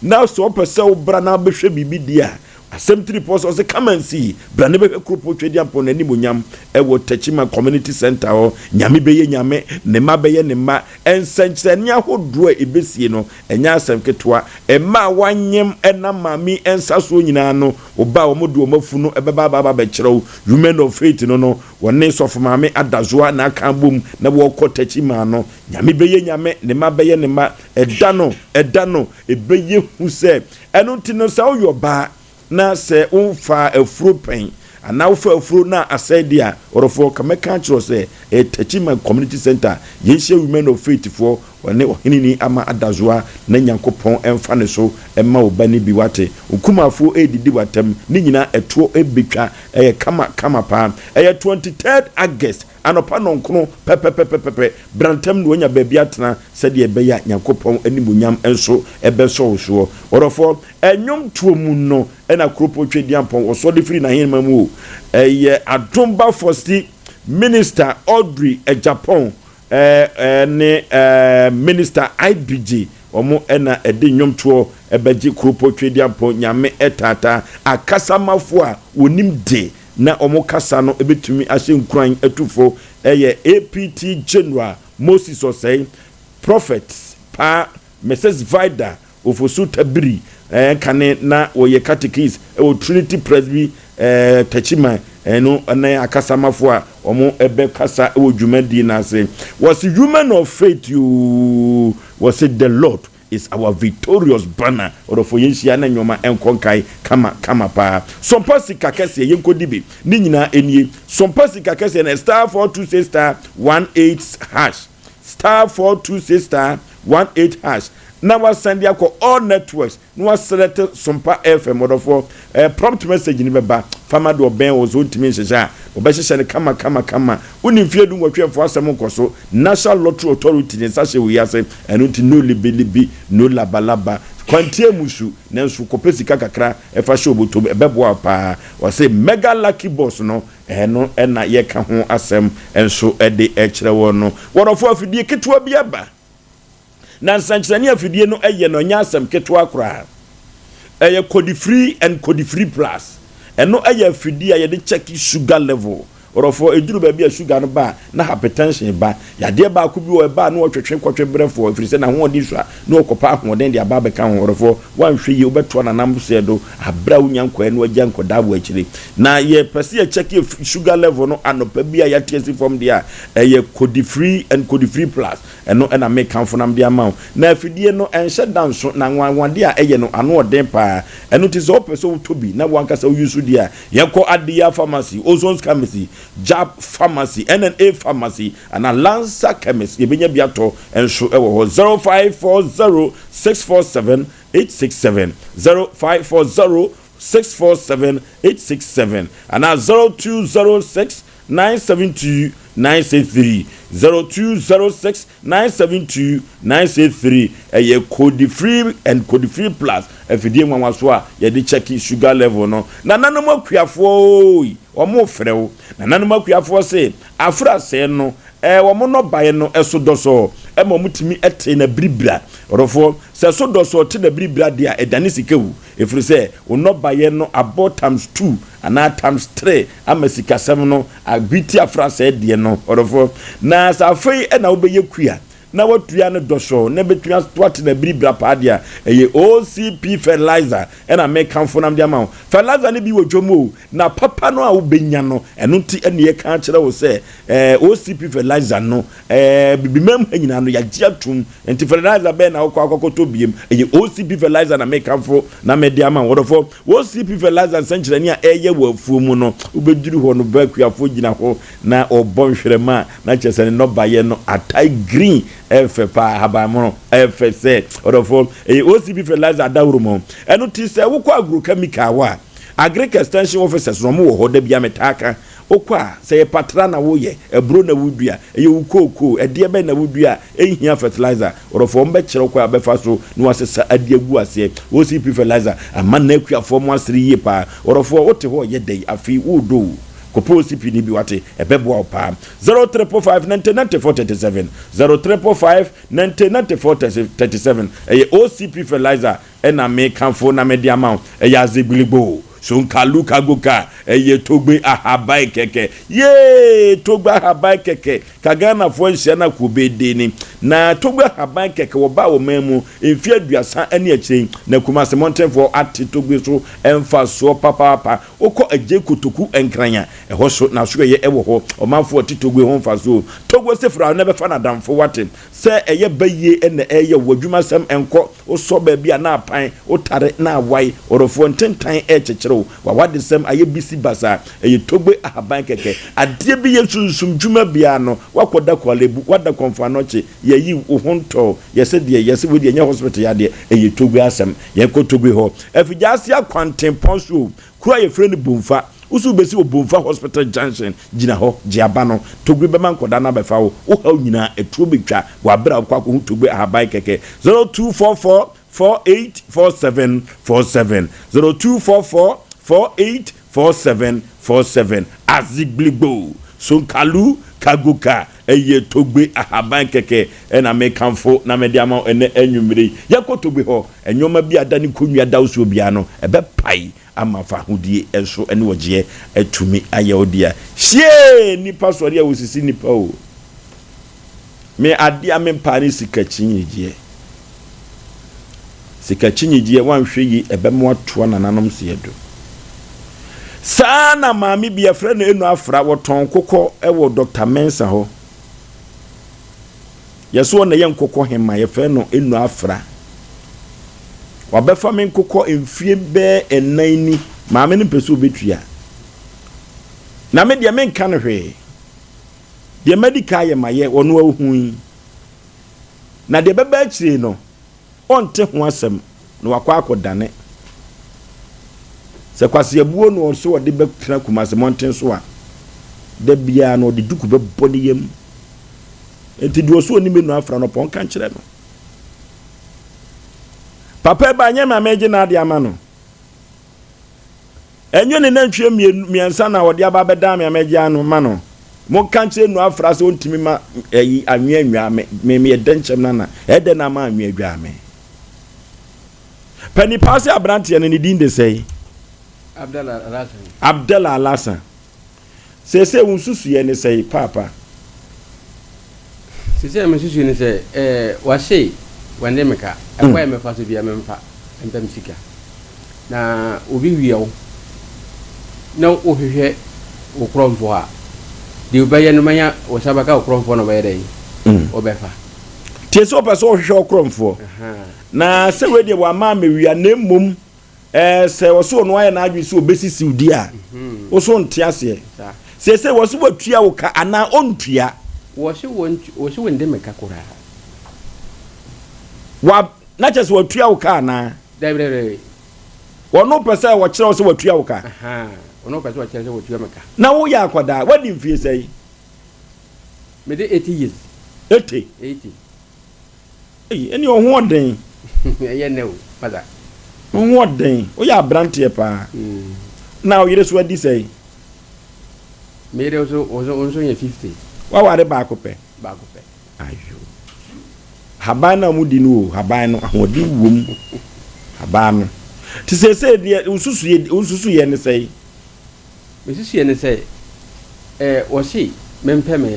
Speaker 1: na sɛ wopɛ sɛ wobra na wobɛhwɛ biribi deɛ a, Asɛm tiripɔ sɛ ɔse come and see, bra ne bɛhwɛ kuropɔn Tweduampɔn n'animuonyam ɛwɔ Techiman Community Centre hɔ, Nyame bɛyɛ Nyame, ne mma bɛyɛ ne mma, nsɛnkyerɛnne ahodoɔ a ɛbɛsie no ɛnyɛ asɛm ketewa, mma a wɔanyem ɛnam maame nsa soɔ nyinaa no, woba a wɔn de wɔn afunu ɛbɛba aba aba abɛkyerɛ wo, Women of Faith no no, wɔne Sɔfo Maame Adazoa na aka abom na wɔrekɔ Techiman no, Nyame bɛyɛ Nyame, ne mma bɛyɛ ne mma, ɛda no, ɛda no, ɛbɛyɛ hu sɛ Ɛno nti no, sɛ woyɛ ɔbaa na sɛ womfaa afuro pɛn anaa wofa afuro na asɛe deɛ a, ɔdɔfoɔ, ka mɛka akyerɛ wo sɛ ɛyɛ Techiman Community Centre, yɛnhyia Women of Faith foɔ, wɔne Ɔheneni Ama Adazoa na Nyankopɔn mfa ne so mma wo ba no bi, woate? Nkumafoɔ redidi w'atam, ne nyinaa ɛtoɔ bɛtwa, ɛyɛ kama kama paa. Ɛyɛ 23rd August, Anɔpa nnɔnkron pɛpɛpɛpɛpɛ, bra ntɛm na woanya baabi atena sɛdeɛ ɛbɛyɛ a Nyankopɔn animuonyam nso bɛsɔ wo soɔ. Ɔdɔfoɔ, nnwomtoɔ mu no na Kuropɔn Tweduampɔn wɔsɔ de firi n'ahenemma mu o. Ɛyɛ Adom Ba Fosti, Minister Audrey Agyapong ne Minister IBG wɔn na ɛde nnwomtoɔ bɛgye Kuropɔn Tweduampɔn Nyame taataa akasamafoɔ a wɔnim de. na wɔn kasa no bɛtumi ahyɛ nkuran atu fo yɛ APT General Moses Osei, Prophet Paa Mrs Vida Ofosu Tabiri, kane na wɔyɛ catechist wɔ Trinity Presby Techiman, ɛno ne akasamafo a wɔbɛkasa wɔ dwumadie no ase. Wɔse Women of Faith yoo, wɔse the Lord is our victorious banner. Ɔdɔfo yɛnhyia na nneɛma nkɔ nkae kama kama paa. Sɔmpa sika kɛseɛ yɛnkɔdi bi ne nyinaa nie. Sɔmpa sika kɛseɛ no star 426 *18 hash, *426 *18 hash na wasan de akɔ all networks na waselect Sompa FM. Ɔdɔfoɔ, prompt message ni bɛba fama de ɔbɛn wɔ so ntumi nhyehyɛ a wɔbɛhyehyɛ no kama kama kama. Wone mfie 18 mfo asɛm nkɔ so. National Lottery Authority ne nsa hyɛ wɔ yi ase. Ɛno nti no libelibi, no labalaba, kwantie mu su nanso kɔpɛ sika kakra ɛfa hyɛ obotom, ɛbɛboa paa. Wɔsɛ mega lucky boss no, ɛno ɛna yɛka ho asɛm nso ɛde ɛkyerɛ wɔn no. Wɔdɔfoɔ, afidie ketewa bi aba na nsɛnkyerɛnne afidie no ɛyɛ no ɔnyɛ asɛm ketewa koraa. Ɛyɛ Codifree and Codifree Plus. Ɛno ɛyɛ afidie a yɛde check sugar level. Ɔrɔfoɔ, eduru baabi a sugar no ba na hypertension ba, yadeɛ baako bi wɔ ɛba na wɔtwetwe kɔtwe brɛfoɔ efiri sɛ n'ahoɔden so a na ɔkɔpa ahoɔden de aba abɛka ho. Ɔrɔfoɔ, wanhwɛ yie, wobɛtoa nanam sɛ do abere a wonya nkɔɛ no agya nkɔdaa wɔ akyire. Na yɛpɛ sɛ yɛcheck sugar level no anɔpa bi a yɛate asi fam deɛ a, ɛyɛ Codifree and Codifree Plus. Ɛno ɛna mekamfo nam de ama wo. Na afidie no ɛnhyɛ da nso na nwanwade a ɛyɛ no ano ɔden paa. Ɛno ti sɛ wopɛ sɛ wotɔ bi na wankasa woyi so deɛ a, yɛkɔ Adeya Pharmacy, Ozone Pharmacy, Jab Pharmacy, NNA Pharmacy ana Lansa Chemist, yɛbɛnya bi atɔ nso ɛwɔ hɔ. 0540 647 867, 0540 647 867 ana 0206 972 963, 0206 972 963. Ɛyɛ Codifree and Codifree Plus, afidie nwanwa so a yɛde check sugar level no. Nananom akuafoɔ yi, wɔn frɛ wo. Nananom akuafoɔ se afra sɛɛ no wɔn nnɔbaeɛ no ɛso dɔsɔ ɛma wɔn tumi ɛte na biribira. Ɔdɔfoɔ, sɛ so dɔsɔ te na biribira deɛ a, ɛdane sika wu, ɛfiri sɛ wɔn nnɔbaeɛ no abɔ times two anaa times three ama sikasɛm no abiti afra sɛɛ deɛ no. Ɔdɔfoɔ, na sɛ afei ɛna wobɛyɛ kua na watua no dɔsɔ na bɛtumi ato ate na biribira paa deɛ a, ɛyɛ OCP fertilizer ɛna mekamfo nam de ama wo. Fertilizer no bi wɔ dwom o, na papa no a wobɛnya no, ɛno nti ɛne yɛka kyerɛ wo sɛ OCP fertilizer no, bibimam ha nyinaa no yɛagye atom. Nti fertilizer bɛɛ na wokɔ akɔkɔtɔ biem? Ɛyɛ OCP fertilizer na mekamfo na mede ama wo. Wɔdɔfo, OCP fertilizer nsɛnkyerɛnne a ɛyɛ wɔ afuo mu no, wobɛduru hɔ no, baakuafoɔ gyina hɔ na ɔbɔ nhwerɛma a na kyerɛ sɛ ne nnɔbaeɛ no atae green, ɛfɛ paa, ahabanmono ɛfɛ sɛ. Ɔdɔfo, ɛyɛ OCP fertilizer adaworo mu. Ɛno ti sɛ wokɔ agrochemical hɔ a, agric extension officers na ɔmo wɔ hɔ da bi a metaa ka. Wokɔ a, sɛ yɛ patra na woyɛ, aburo na wodua, ɛyɛ wo kookoo, ɛdeɛ bɛn na wodua a ɛnhia fertilizer? Ɔdɔfoɔ, ɔmo bɛkyerɛ kɔ a bɛfa so na wasesa ade agu aseɛ. OCP fertilizer ama na akuafoɔ mo asere yie paa. Ɔdɔfoɔ, wote hɔ yɛ dɛ afei wodɔ kɔpɛ OCP ni bi wate, ɛbɛboa wo paa. 0555 90 94 37, 0555 90 94 37. Ɛyɛ OCP fertilizer ɛna mekamfo na mede ama wo. Ɛyɛ azegbiligbo sonkalu kagoka, ɛyɛ togbe ahaban kɛkɛ yee. Togbe ahaban kɛkɛ ka Ghanafoɔ nhyia na kò bɛde ni. Na togbe ahaban kɛkɛ wɔba wɔ man mu mfe 30 ne akyire na Kumase mmɔntenfoɔ ate togbe so ɛmfa soɔ papaapa. Wokɔ Agye Kotoku Nkran a ɛhɔ so na so ɛyɛ ɛwɔ hɔ, ɔmanfoɔ te togbe ho mfa so. Togbe sefra na bɛfa n'adamfo wate sɛ ɛyɛ bayie ɛna ɛyɛ wɔ adwumasɛm ɛnkɔ wosɔ baabi a na apan wotare na awae. Ɔdɔfoɔ, ntentan ɛrekyekyere wo, wawadesɛm ayɛ bisi basa, ɛyɛ togbe ahaban kɛkɛ. Adeɛ bi yɛ sunsum dwuma biara no, wakɔda Korle Bu, wada Kɔmfo Anɔkye, yɛyi wo ho ntɔ yɛsɛ deɛ yɛsɛ wei deɛ ɛnyɛ hospital yadeɛ, ɛyɛ togbe asɛm. Yɛnkɔ togbe hɔ. Afigya akwantenpɔn so, kuro a yɛfrɛ no Bomfa, woso bɛsi wɔ Bomfa Hospital junction, gyina hɔ gye aba no. Togbe bɛma nkɔda no abɛfa wo. Wohaw nyinaa ɛtuo bɛtwa wɔ aberɛ a wokɔ akɔhu togbe ahaban kɛkɛ. 0244 4847 47, 0244 4847 47. Azigligbo sonkalu kagoka. Ɛyɛ Togbe ahaban kɛkɛ na mekamfo na mede ama wo ɛnnɛ anwummere yi. Yɛnkɔ Togbe hɔ. Nneɛma bi a ada ne kɔnnua da wo soɔ biara no, ɛbɛpae ama fahodie nso ne ɔgyeɛ atumi ayɛ wo dea. Hyee! Nnipa sɔre a wɔsisi nnipa o. Me adeɛ a mempaa ne sika kyinyigyeɛ. Sika kyinyigyeɛ wanhwɛ yi ɛbɛma watoa nananom seɛ do. Saa na maame bi yɛfrɛ no Enu Afra wɔtɔn nkokɔ wɔ Dr. Mensah hɔ. Yɛso ɔna yɛ nkokɔ hema yɛfrɛ no Enu Afra. Wabɛfa me nkokɔ mfie bɛɛ ɛnan ni maame no mpɛ sɛ ɔbɛtua. Na me deɛ menka no hwee. Deɛ madi kan ayɛ mayɛ, ɔno ahu yi. Na deɛ ɛbɛba akyire no, ɔnte ho asɛm, na wakɔ akɔdane. Sɛ kwaseabuo na ɔsɛ ɔde bɛtena Kumasi mmɔnten so a, da biara no ɔde duku bɛbɔ ne yam. Enti deɛ ɔsɛ ɔnim enu afra no, ɔpɛ ɔnka nkyerɛ no. Papa ba nyɛ ma megye n'ade ama no. Ɛnyɛ ne nantwie mmiɛnsa na ɔde aba abɛdan me a mɛgye ano ma no. Monka nkyerɛ Noa afra sɛ ɔntumi ma ɛyi anwea nnwaa me. Me meyɛ dɛnkyɛm nana. Ɛyɛ dɛn na ama anwea adwaa me? Pɛ nipa sɛ aberanteɛ no ne din de sɛe?
Speaker 12: Abdallah Alhassan.
Speaker 1: Abdallah Alhassan. Seesei wo nsusuiɛ ne sɛn, Paapa?
Speaker 12: Seesei a me nsusuiɛ ne sɛ, eh, wɔase wɔnde me ka. Ɛkwan a mɛfa so biara memfa mpɛ me sika. Na obi wia wo na wohwehwɛ wo korɔmfoɔ a, deɛ wobɛyɛ no manya wo nsa bɛka wo korɔmfoɔ na ɔbɛyɛ dɛn? Ɔbɛfa.
Speaker 1: Tie sɛ wopɛ sɛ wohwehwɛ wo korɔmfoɔ. Na sɛ wei deɛ wama ammɛwia na mmom Ɛɛ, sɛ ɔsɛ ɔno ayɛ n'adwene sɛ ɔbɛsisi wo di a, wo so nte aseɛ. Seesei wɔ se watua wo ka anaa ɔntua?
Speaker 12: Wɔ se wɔnde me ka koraa.
Speaker 1: Wa, na kyerɛ sɛ watua wo ka anaa?
Speaker 12: Dabi, dabi, dabi.
Speaker 1: Ɔno pɛ sɛ ɔkyerɛ wo sɛ watua wo ka?
Speaker 12: Ahaa, ɔno pɛ sɛ ɔkyerɛ sɛ watua me ka.
Speaker 1: Na woyɛ akwadaa, woadi mfie sɛn?
Speaker 12: Mede 80 years.
Speaker 1: 80?
Speaker 12: 80.
Speaker 1: Ei, ɛnneɛ wo ho ɔden.
Speaker 12: Ɛyɛ nnɛ o, masa.
Speaker 1: Wo ho ɔden. Woyɛ aberanteɛ paa. Na wo yere so adi sɛn?
Speaker 12: Me yere nso, wo nso yɛ 50.
Speaker 1: Woaware baako pɛ?
Speaker 12: Baako pɛ.
Speaker 1: Ayo. Haban no a wɔdi no o, haban no, ahoɔden wom. Haban no. Te seesei deɛ, wo nsusuiɛ ne sɛn?
Speaker 12: Me susuiɛ ne sɛ, eh, wɔse mempɛ me,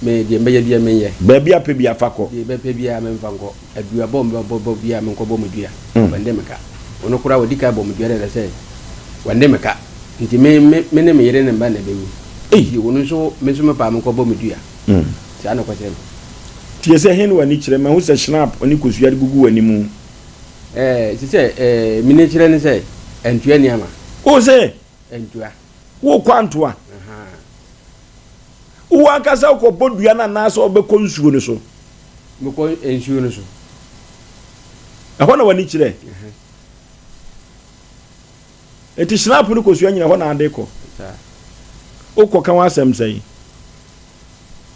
Speaker 12: me deɛ mɛyɛ biara menyɛ.
Speaker 1: Baabi a pɛ biara fa kɔ.
Speaker 12: Deɛ mɛpɛ biara memfa nkɔ. Aduabɔ a mɛbɔ biara menkɔbɔ me dua. Wɔnde me ka. Ɔno koraa wadi kan abɔ me dua dada sɛ wɔnde me ka. Nti me, me, me ne me yere ne mma na ɛbɛwu. Nti ɔno nso, me nso mepɛ a menkɔbɔ me dua. Saa na ɔkɔkyerɛ me.
Speaker 1: Tie sɛ he ne w'ani kyerɛ? Mahu sɛ schnapp ne kosua de gugu w'anim.
Speaker 12: Ɛɛ, te sɛ ɛɛ, me kyerɛ ne sɛ antua ni ama.
Speaker 1: O sɛ.
Speaker 12: Antua.
Speaker 1: Wokɔ antoa. Wo ankasa wokɔbɔ dua no anaasɛ wobɛkɔ nsuo no so?
Speaker 12: Mekɔ nsuo no so.
Speaker 1: Ɛhɔ na w'ani kyerɛ. Enti hyinapo no kosua nyina hɔ na ade kɔ. Wokɔka w'asɛm sɛn?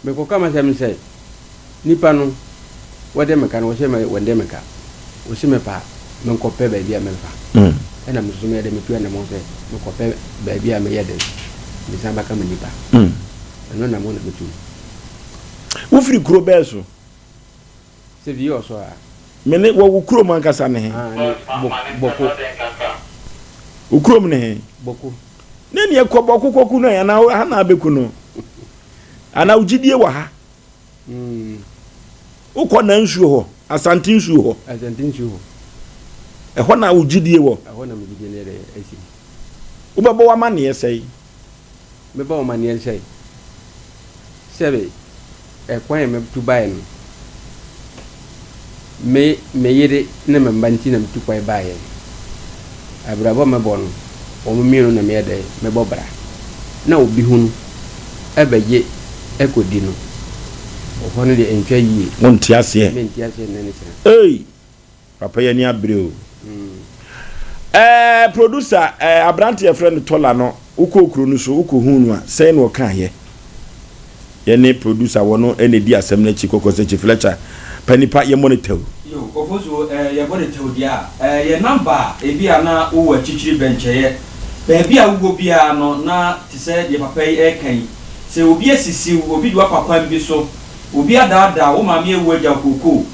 Speaker 12: Mekɔka m'asɛm sɛ, Nnipa no, wɔde me ka no, wɔse me wɔnde me ka. Wɔse me pa menkɔpɛ baabi a memfa. Ɛna me nso meyɛ dɛ metu anamɔn sɛ mekɔpɛ baabi a meyɛ dɛn, mesan bɛka me nnipa. Ɛno anamɔn na metu.
Speaker 1: Wofiri kuro bɛn so?
Speaker 12: Sɛ vi ɔsɔ a.
Speaker 1: Me ne, wɔ wo kurom ankasa ne he?
Speaker 12: Ah, ne, bɔ, Bɔko.
Speaker 1: Wo kurom ne he?
Speaker 12: Bɔko.
Speaker 1: Ne neɛ kɔ Bɔko kɔku no ɛ, anaa ha na abɛku no? Anaa wo gyidie wɔ ha?
Speaker 12: Mm.
Speaker 1: Wokɔ na nsuo hɔ, Asante nsuo hɔ.
Speaker 12: Asante nsuo hɔ.
Speaker 1: Ɛhɔ na wo gyidie wɔ?
Speaker 12: Ɛhɔ na me gyidie no yɛ dɛ asi.
Speaker 1: Wobɛbɔ w'amanneɛ sɛe?
Speaker 12: Mebɔ wo amanneɛ sɛ, sɛbe ɛkwan a metu baeɛ no, me, me yere ne me mma nti na metu kwan baeɛ. Abrabɔ a mɛbɔ no, wɔn mmienu na meyɛ dɛn? Mebɔ bra. Na obi hunu bɛgye kɔdi no, ɛhɔ no deɛ ɛntwa yie.
Speaker 1: Wonte aseɛ.
Speaker 12: Mente aseɛ nnɛ ne kyena.
Speaker 1: Ei! Papa yi ani abere o. Ɛɛ producer ɛɛ aberante yɛfrɛ no Tɔla no wokɔɔ kuro no so wokɔhuu no a sɛn na ɔkaeɛ? Yɛne producer wɔ no ɛna ɛdi asɛm no akyi kɔkɔ sɛ Chief Fletcher pa nipa yɛmmɔ no tɛw.
Speaker 13: Yo, Ofosuo, eh, yɛbɔ no tɛw deɛ a, eh, yɛn number a ebi a na wowɔ akyirikyiri bɛnkyɛeɛ, baabi a wowɔ biara no na te sɛ deɛ papa yi reka yi. Sɛ obi asisi wo, obi de wo afa kwan bi so, obi adaadaa wo, wo maame awu agya wo kookoo,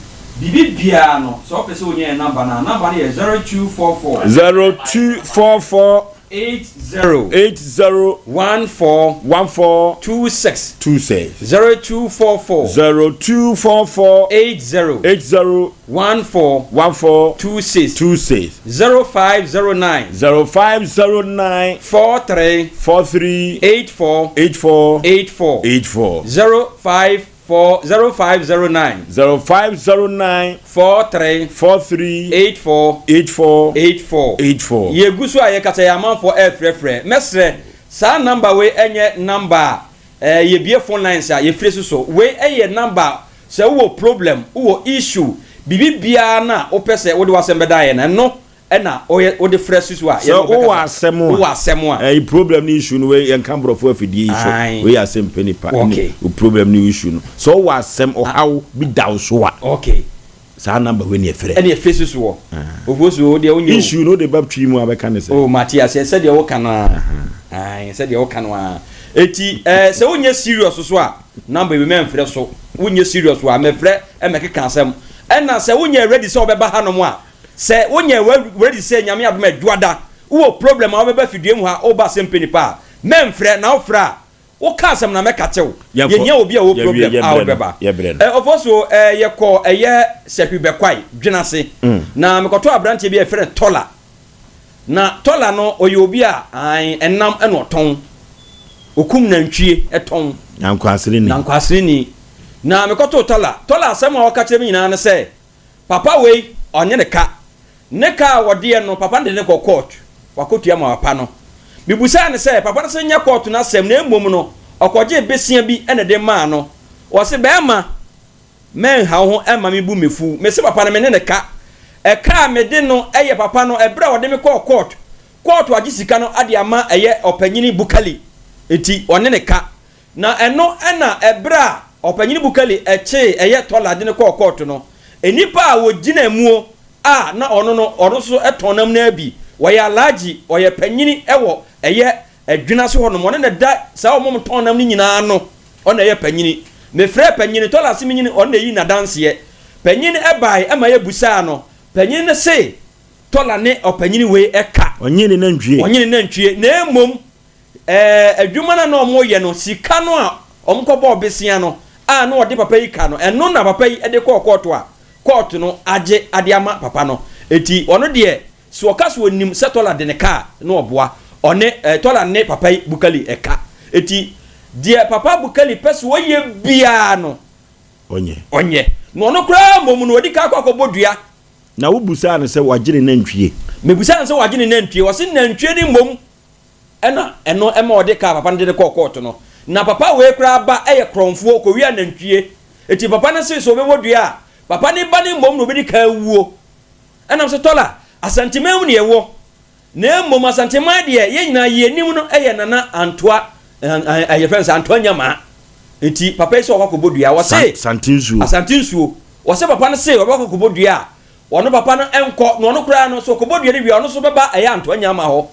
Speaker 13: biribi biara no, sɛ wopɛ sɛ wonya yɛn number no a, number no yɛ 0244.
Speaker 1: 0244.
Speaker 13: 80.
Speaker 1: 80.
Speaker 13: 14.
Speaker 1: 14.
Speaker 13: 26.
Speaker 1: 26.
Speaker 13: 0244.
Speaker 1: 0244.
Speaker 13: 80.
Speaker 1: 80.
Speaker 13: 14.
Speaker 1: 14.
Speaker 13: 26.
Speaker 1: 26.
Speaker 13: 0509.
Speaker 1: 0509.
Speaker 13: 43.
Speaker 1: 43.
Speaker 13: 84.
Speaker 1: 84.
Speaker 13: 84.
Speaker 1: 84.
Speaker 13: 054 0509.
Speaker 1: 0509.
Speaker 13: 43.
Speaker 1: 43.
Speaker 13: 84.
Speaker 1: 84.
Speaker 13: 84.
Speaker 1: 84.
Speaker 13: Yɛgu so a yɛkasa yi amanfoɔ ɛrefrɛfrɛ. Mɛsrɛ, saa number wei ɛnyɛ number a eh, yɛbue phone lines a yɛfiri so so. Wei ɛyɛ number a sɛ wowɔ problem, wowɔ issue, biribi biara no a wopɛ sɛ wode w'asɛm bɛda yɛn no, ɛno ɛna woyɛ wode frɛ so so a
Speaker 1: Sɛ
Speaker 13: yɛne wo
Speaker 1: wowɔ
Speaker 13: bɛkasa.
Speaker 1: asɛm a,
Speaker 13: Wowɔ asɛm a.
Speaker 1: ɛyi problem ne issue no wei yɛnka borɔfo afidie yi so.
Speaker 13: Ae.
Speaker 1: Wei yɛ asɛm pɛ nipa ne
Speaker 13: Okay.
Speaker 1: wo problem ne issue no. Sɛ wowɔ asɛm, ɔhaw bi da wo so a.
Speaker 13: Okay.
Speaker 1: Saa number wei na yɛfrɛ.
Speaker 13: Ɛna yɛfrɛ si soɔ. Ofosu wo deɛ wonyɛ o.
Speaker 1: Issue no wode ba twi mu a bɛka ne sɛ.
Speaker 13: Oh mate aseɛ sɛdeɛ woka no ara. Ae sɛdeɛ woka no ara. Eti eh, sɛ wonyɛ serious so a number wei mɛmfrɛ so. Wonyɛ serious a mɛfrɛ mɛkeka asɛm. Ɛna sɛ wonyɛ ready sɛ wobɛba hanom a, sɛ wonyɛ ready sɛ Nyame adom a Adwuada wowɔ problem a wobɛba fidua mu ha woba asɛm pɛ nipa a, mɛmfrɛ na wofrɛ a Wo ka asɛm na mɛka kyɛ wo.
Speaker 1: Yɛnkɔ.
Speaker 13: Yɛhia obi a ɔwɔ
Speaker 1: Yɛwie,
Speaker 13: problem a
Speaker 1: yɛbrɛ
Speaker 13: ɔde
Speaker 1: no,
Speaker 13: bɛba.
Speaker 1: yɛbrɛ no.
Speaker 13: Ɛ, Ofosuo, ɛ, yɛkɔɔ ɛyɛ Sahwi Bɛkwae, Dwenase, na mekɔtɔɔ aberanteɛ bi a yɛfrɛ no Tɔla. Na Tɔla no, ɔyɛ obi a, ae, ɛnam na ɔtɔn. Ɔkum nantwie tɔn.
Speaker 1: Nankwaasreni.
Speaker 13: Nankwaasreni. Na mekɔtoo Tɔla. Tɔla asɛm a ɔka kyerɛ me nyinaa ne sɛ, Papa wei, ɔnye ne ka. Ne ka a wɔdeɛ no, papa no de no kɔ kɔɔt. Wakɔtua ma papa no. Mebusaa no sɛ, papa no se nyɛ kɔɔto no asɛm na mmom no, ɔkɔgyee besea bi na de maa no. Ɔse, Bɛɛma, mɛnha wo ho mma me bu mmefu. Mese papa no me ne no ka. Ɛka a mede no yɛ papa no, ɛberɛ a ɔde me kɔɔ kɔɔt, kɔɔto agye sika no de ama ɛyɛ ɔpanyini Bukali, nti ɔne no ka. Na ɛno na ɛberɛ a Ɔpanyin Bukali kyee ɛyɛ Tola de no kɔɔ kɔɔto no, nnipa a wɔgyina muo a na ɔno no ɔno nso tɔn nam no ara bi, ɔyɛ Alhaji, ɔyɛ panyini wɔ ɛyɛ Adwinase hɔ nom, ɔno na ɛda saa wɔn a wɔtɔn nam no nyinaa ano, ɔno na ɛyɛ panyini. Mefrɛɛ panyini, Tola se menyini, ɔno na ɛyii n'adanseɛ. Panyini baeɛ ma yɛbusaa no, panyini no se Tola ne ɔpanyini wei ka.
Speaker 1: Ɔnye ne nantwie.
Speaker 13: Ɔnye ne nantwie, na mmom Ɛɛ, adwuma no a na wɔreyɛ no, sika no a wɔkɔbɔɔ bosea no a na wɔde papa yi ka no, ɛno na papa yi de kɔɔ kɔɔto a kɔɔto no agye de ama papa no. Enti ɔno deɛ, sɛ ɔka sɛ ɔnim sɛ Tɔla de ne ka a, na ɔboa. Ɔne, ɛɛ, Tɔla ne papa yi Bukali ka. Enti deɛ papa Bukali pɛ sɛ ɔyɛ biara no,
Speaker 1: Ɔnyɛ.
Speaker 13: ɔnyɛ. Na ɔno koraa mmom no, ɔdi kan akɔ akɔbɔ dua.
Speaker 1: Na wobusaa no sɛ wagye ne nantwie.
Speaker 13: Mebusaa no sɛ wagye ne nantwie. Ɔse nantwie no mmom Ɛna ɛno ma ɔde kaa papa no de no kɔɔ kɔɔto no. Na papa wei koraa ba yɛ korɔnfoɔ, ɔkɔwia nantwie. Enti papa no se sɛ ɔbɛbɔ dua a, papa no ba no mmom na ɔbɛdi kan awuo. Ɛna mese Tɔla, Asanteman mu na yɛwɔ. Na mmom Asanteman deɛ, yɛn nyinaa yɛn nim no yɛ Nana Antoa, yɛfrɛ no sɛ Antoa Nyamaa. Enti papa yi sɛ ɔkɔ akɔbɔ dua, ɔse.
Speaker 1: Asante nsuo.
Speaker 13: Asante nsuo. Ɔse papa no se ɔbɛkɔ akɔbɔ dua a, Ɔno papa no nkɔ, na ɔno koraa no, sɛ ɔkɔbɔ dua no wie a, ɔno nso bɛba ɛyɛ Antoa Nyama hɔ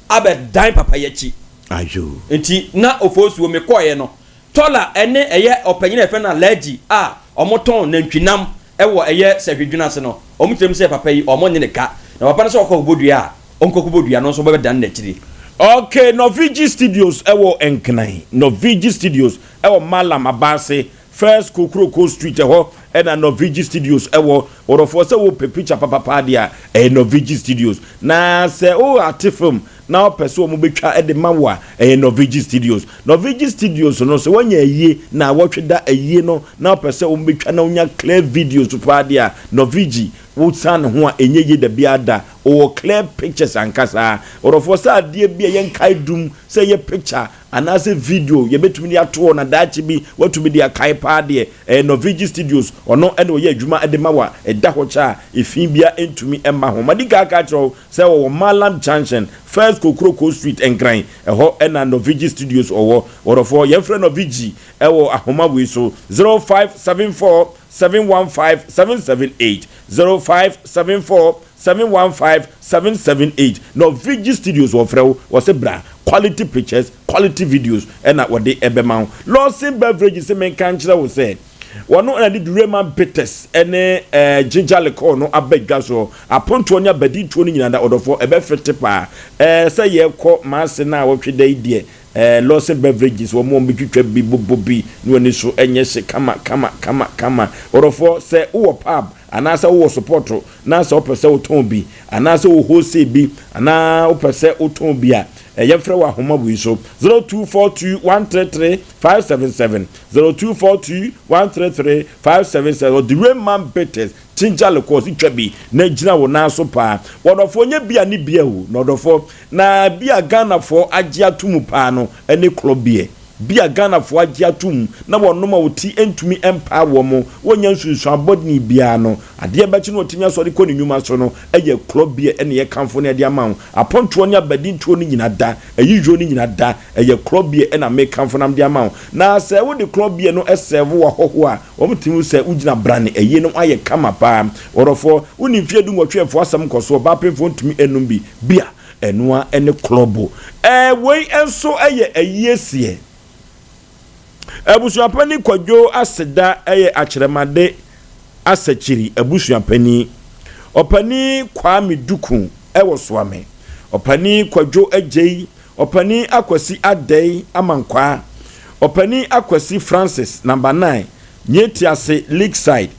Speaker 13: abɛdan papa yi akyi.
Speaker 1: Ayoo.
Speaker 13: Nti na Ofosuo mekɔeɛ no, Tɔla ne ɛyɛ ɔpanyin a yɛfrɛ no Alhaji a wɔtɔn nantwinam wɔ ɛyɛ Sahwidwene ase no, wɔkyerɛ mu sɛ papa yi wɔnnye no ka. Na papa no sɛ ɔkɔ kɔbɔ dua a, ɔnkɔkɔbɔ dua no nso bɛdan n'akyiri.
Speaker 1: Okay, Norvigi Studios wɔ Nkran, Norvigi Studios wɔ Mallam Abaase, First Kokroko Street ɛhɔ na Norvigi Studios wɔ. Ɔdɔfoɔ sɛ wopɛ picture papapaa deɛ a, ɛyɛ Norvigi Studios. Na sɛ wo ate film na wopɛ sɛ wɔn bɛtwa de ma wo a, ɛyɛ Norvigi Studios. Norvigi Studios no, sɛ woanya ayie na awɔtwe da ayie no na wopɛ sɛ wɔn bɛtwa na wonya clear videos paa deɛ a, Norvigi wo san ne ho a ɛnyɛ yie dabiara da. Ɔwɔ clear pictures ankasa. Ɔdɔfoɔ sɛ adeɛ bi a ɛyɛ nkaedum sɛ ɛyɛ picture Anaasɛ video yɛbɛtumi de ato hɔ na daakye bi woatumi de akae paa deɛ, ɛyɛ Norvigi Studios, ɔno na ɔyɛ adwuma de ma wo a ɛda hɔ kyɛ a efi biara ntumi mma ho. Madi kan aka akyerɛ wo sɛ wɔwɔ Mallam Junction, First Kokroko Street, Nkran, ɛhɔ na Norvigi Studios wɔ. Ɔdɔfoɔ, yɛmfrɛ Norvigi wɔ ahoma wei so, 0574 715 778, 0574. 715 778 Norvigi Studios wɔfrɛ wo wɔse bra quality pictures quality videos ɛna wɔde ɛbɛma wo. Lawson Beverages se menka nkyerɛ wo sɛ wɔno na de Durema Bitters ɛne eh, ginger liqueur no aba dwa soɔ. Apontoɔ ne abadintoɔ no nyinaa da ɔdɔfoɔ ɛbɛfete paa. Eh, sɛ yɛkɔ maase no a wɔtwe da yi deɛ eh, Lawson Beverages wɔn wɔn bɛtwitwa bi bobɔ bi na w'ani so ɛnyɛ hye kama kama kama kama. Ɔdɔfoɔ sɛ wowɔ pub anaasɛ wowɔ sopɔto na sɛ wopɛ sɛ wotɔn bi anaasɛ wo wholesale bi anaa wopɛ sɛ wotɔn bi a, yɛmfrɛ wɔ ahoma wei so 0242 133 577 0242 133 577 Ɔde Rayman Bitters Ginger Liqueurs twa bi na gyina wo nan so paa. Wɔdɔfoɔ nyɛ bia ne bia o na ɔdɔfoɔ na bia Ghanafoɔ agye ato mu paa no ne Club Beer. Bi a Ghanafoɔ agye atom na wɔnom a wɔti ntumi mpaa wɔn, wɔnnya nsunsuan bɔne biara no, adeɛ bɛkye na wɔtumi asɔre kɔ ne nnwuma so no, ɛyɛ korɔ bi a ɛne yɛkamfo no de ama wo. Apontoɔ ne abadintoɔ no nyina da, ayiyɔ no nyina da, ɛyɛ korɔ bi a ɛna mekamfo no de ama wo. Na sɛ wode korɔ beer no sɛɛvo w'ahɔhoɔ a, wɔtumi hu sɛ wogyina brane, ayie no ayɛ kama paa. Ɔdɔfoɔ, wonni mfeɛ dunwɔtwe a mfa w'asɛm nkɔ so, ɔbaa pemfoɔ ntumi nnom bi. Bi a. Ɛno ara ne klɔbo. Ɛɛ wei nso yɛ ayieseɛ. Abusuapanin Kwadwo Aseda yɛ Akyerɛmade Asakyiri abusuapanin. Ɔpanin Kwame Duku wɔ Soame. Ɔpanin Kwadwo Agyei, Ɔpanin Akwasi Adei Amankwaa, Ɔpanin Akwasi Francis, Number 9, Nyeatiase Lakeside,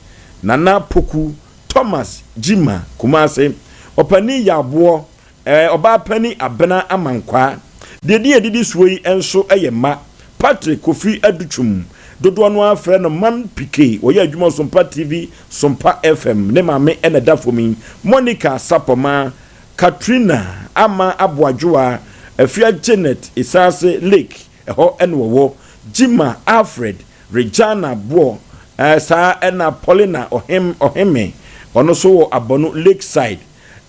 Speaker 1: Nana Poku Thomas Gyimah, Kumase, Ɔpanin Yaboɔ, ɛɛ Ɔbaapanin Abena Amankwaa. Deɛ din a ɛdidi soɔ yi nso yɛ mma, Patrick Kofi Adutwum, dodoɔ no ara frɛ no Man Pike, ɔyɛ adwuma wɔ Sompa TV, Sompa FM, ne maame na ɛda fam yi, Monica Sapɔmaa, Katrina Ama Aboadwoa, Afia Janet Esaase Lake, ɛhɔ na wɔwɔ, Gyimah Alfred, Regina boɔ eh, saa ɛna Paulina ɔhem ɔheme ɔno nso wɔ Abɔno Lakeside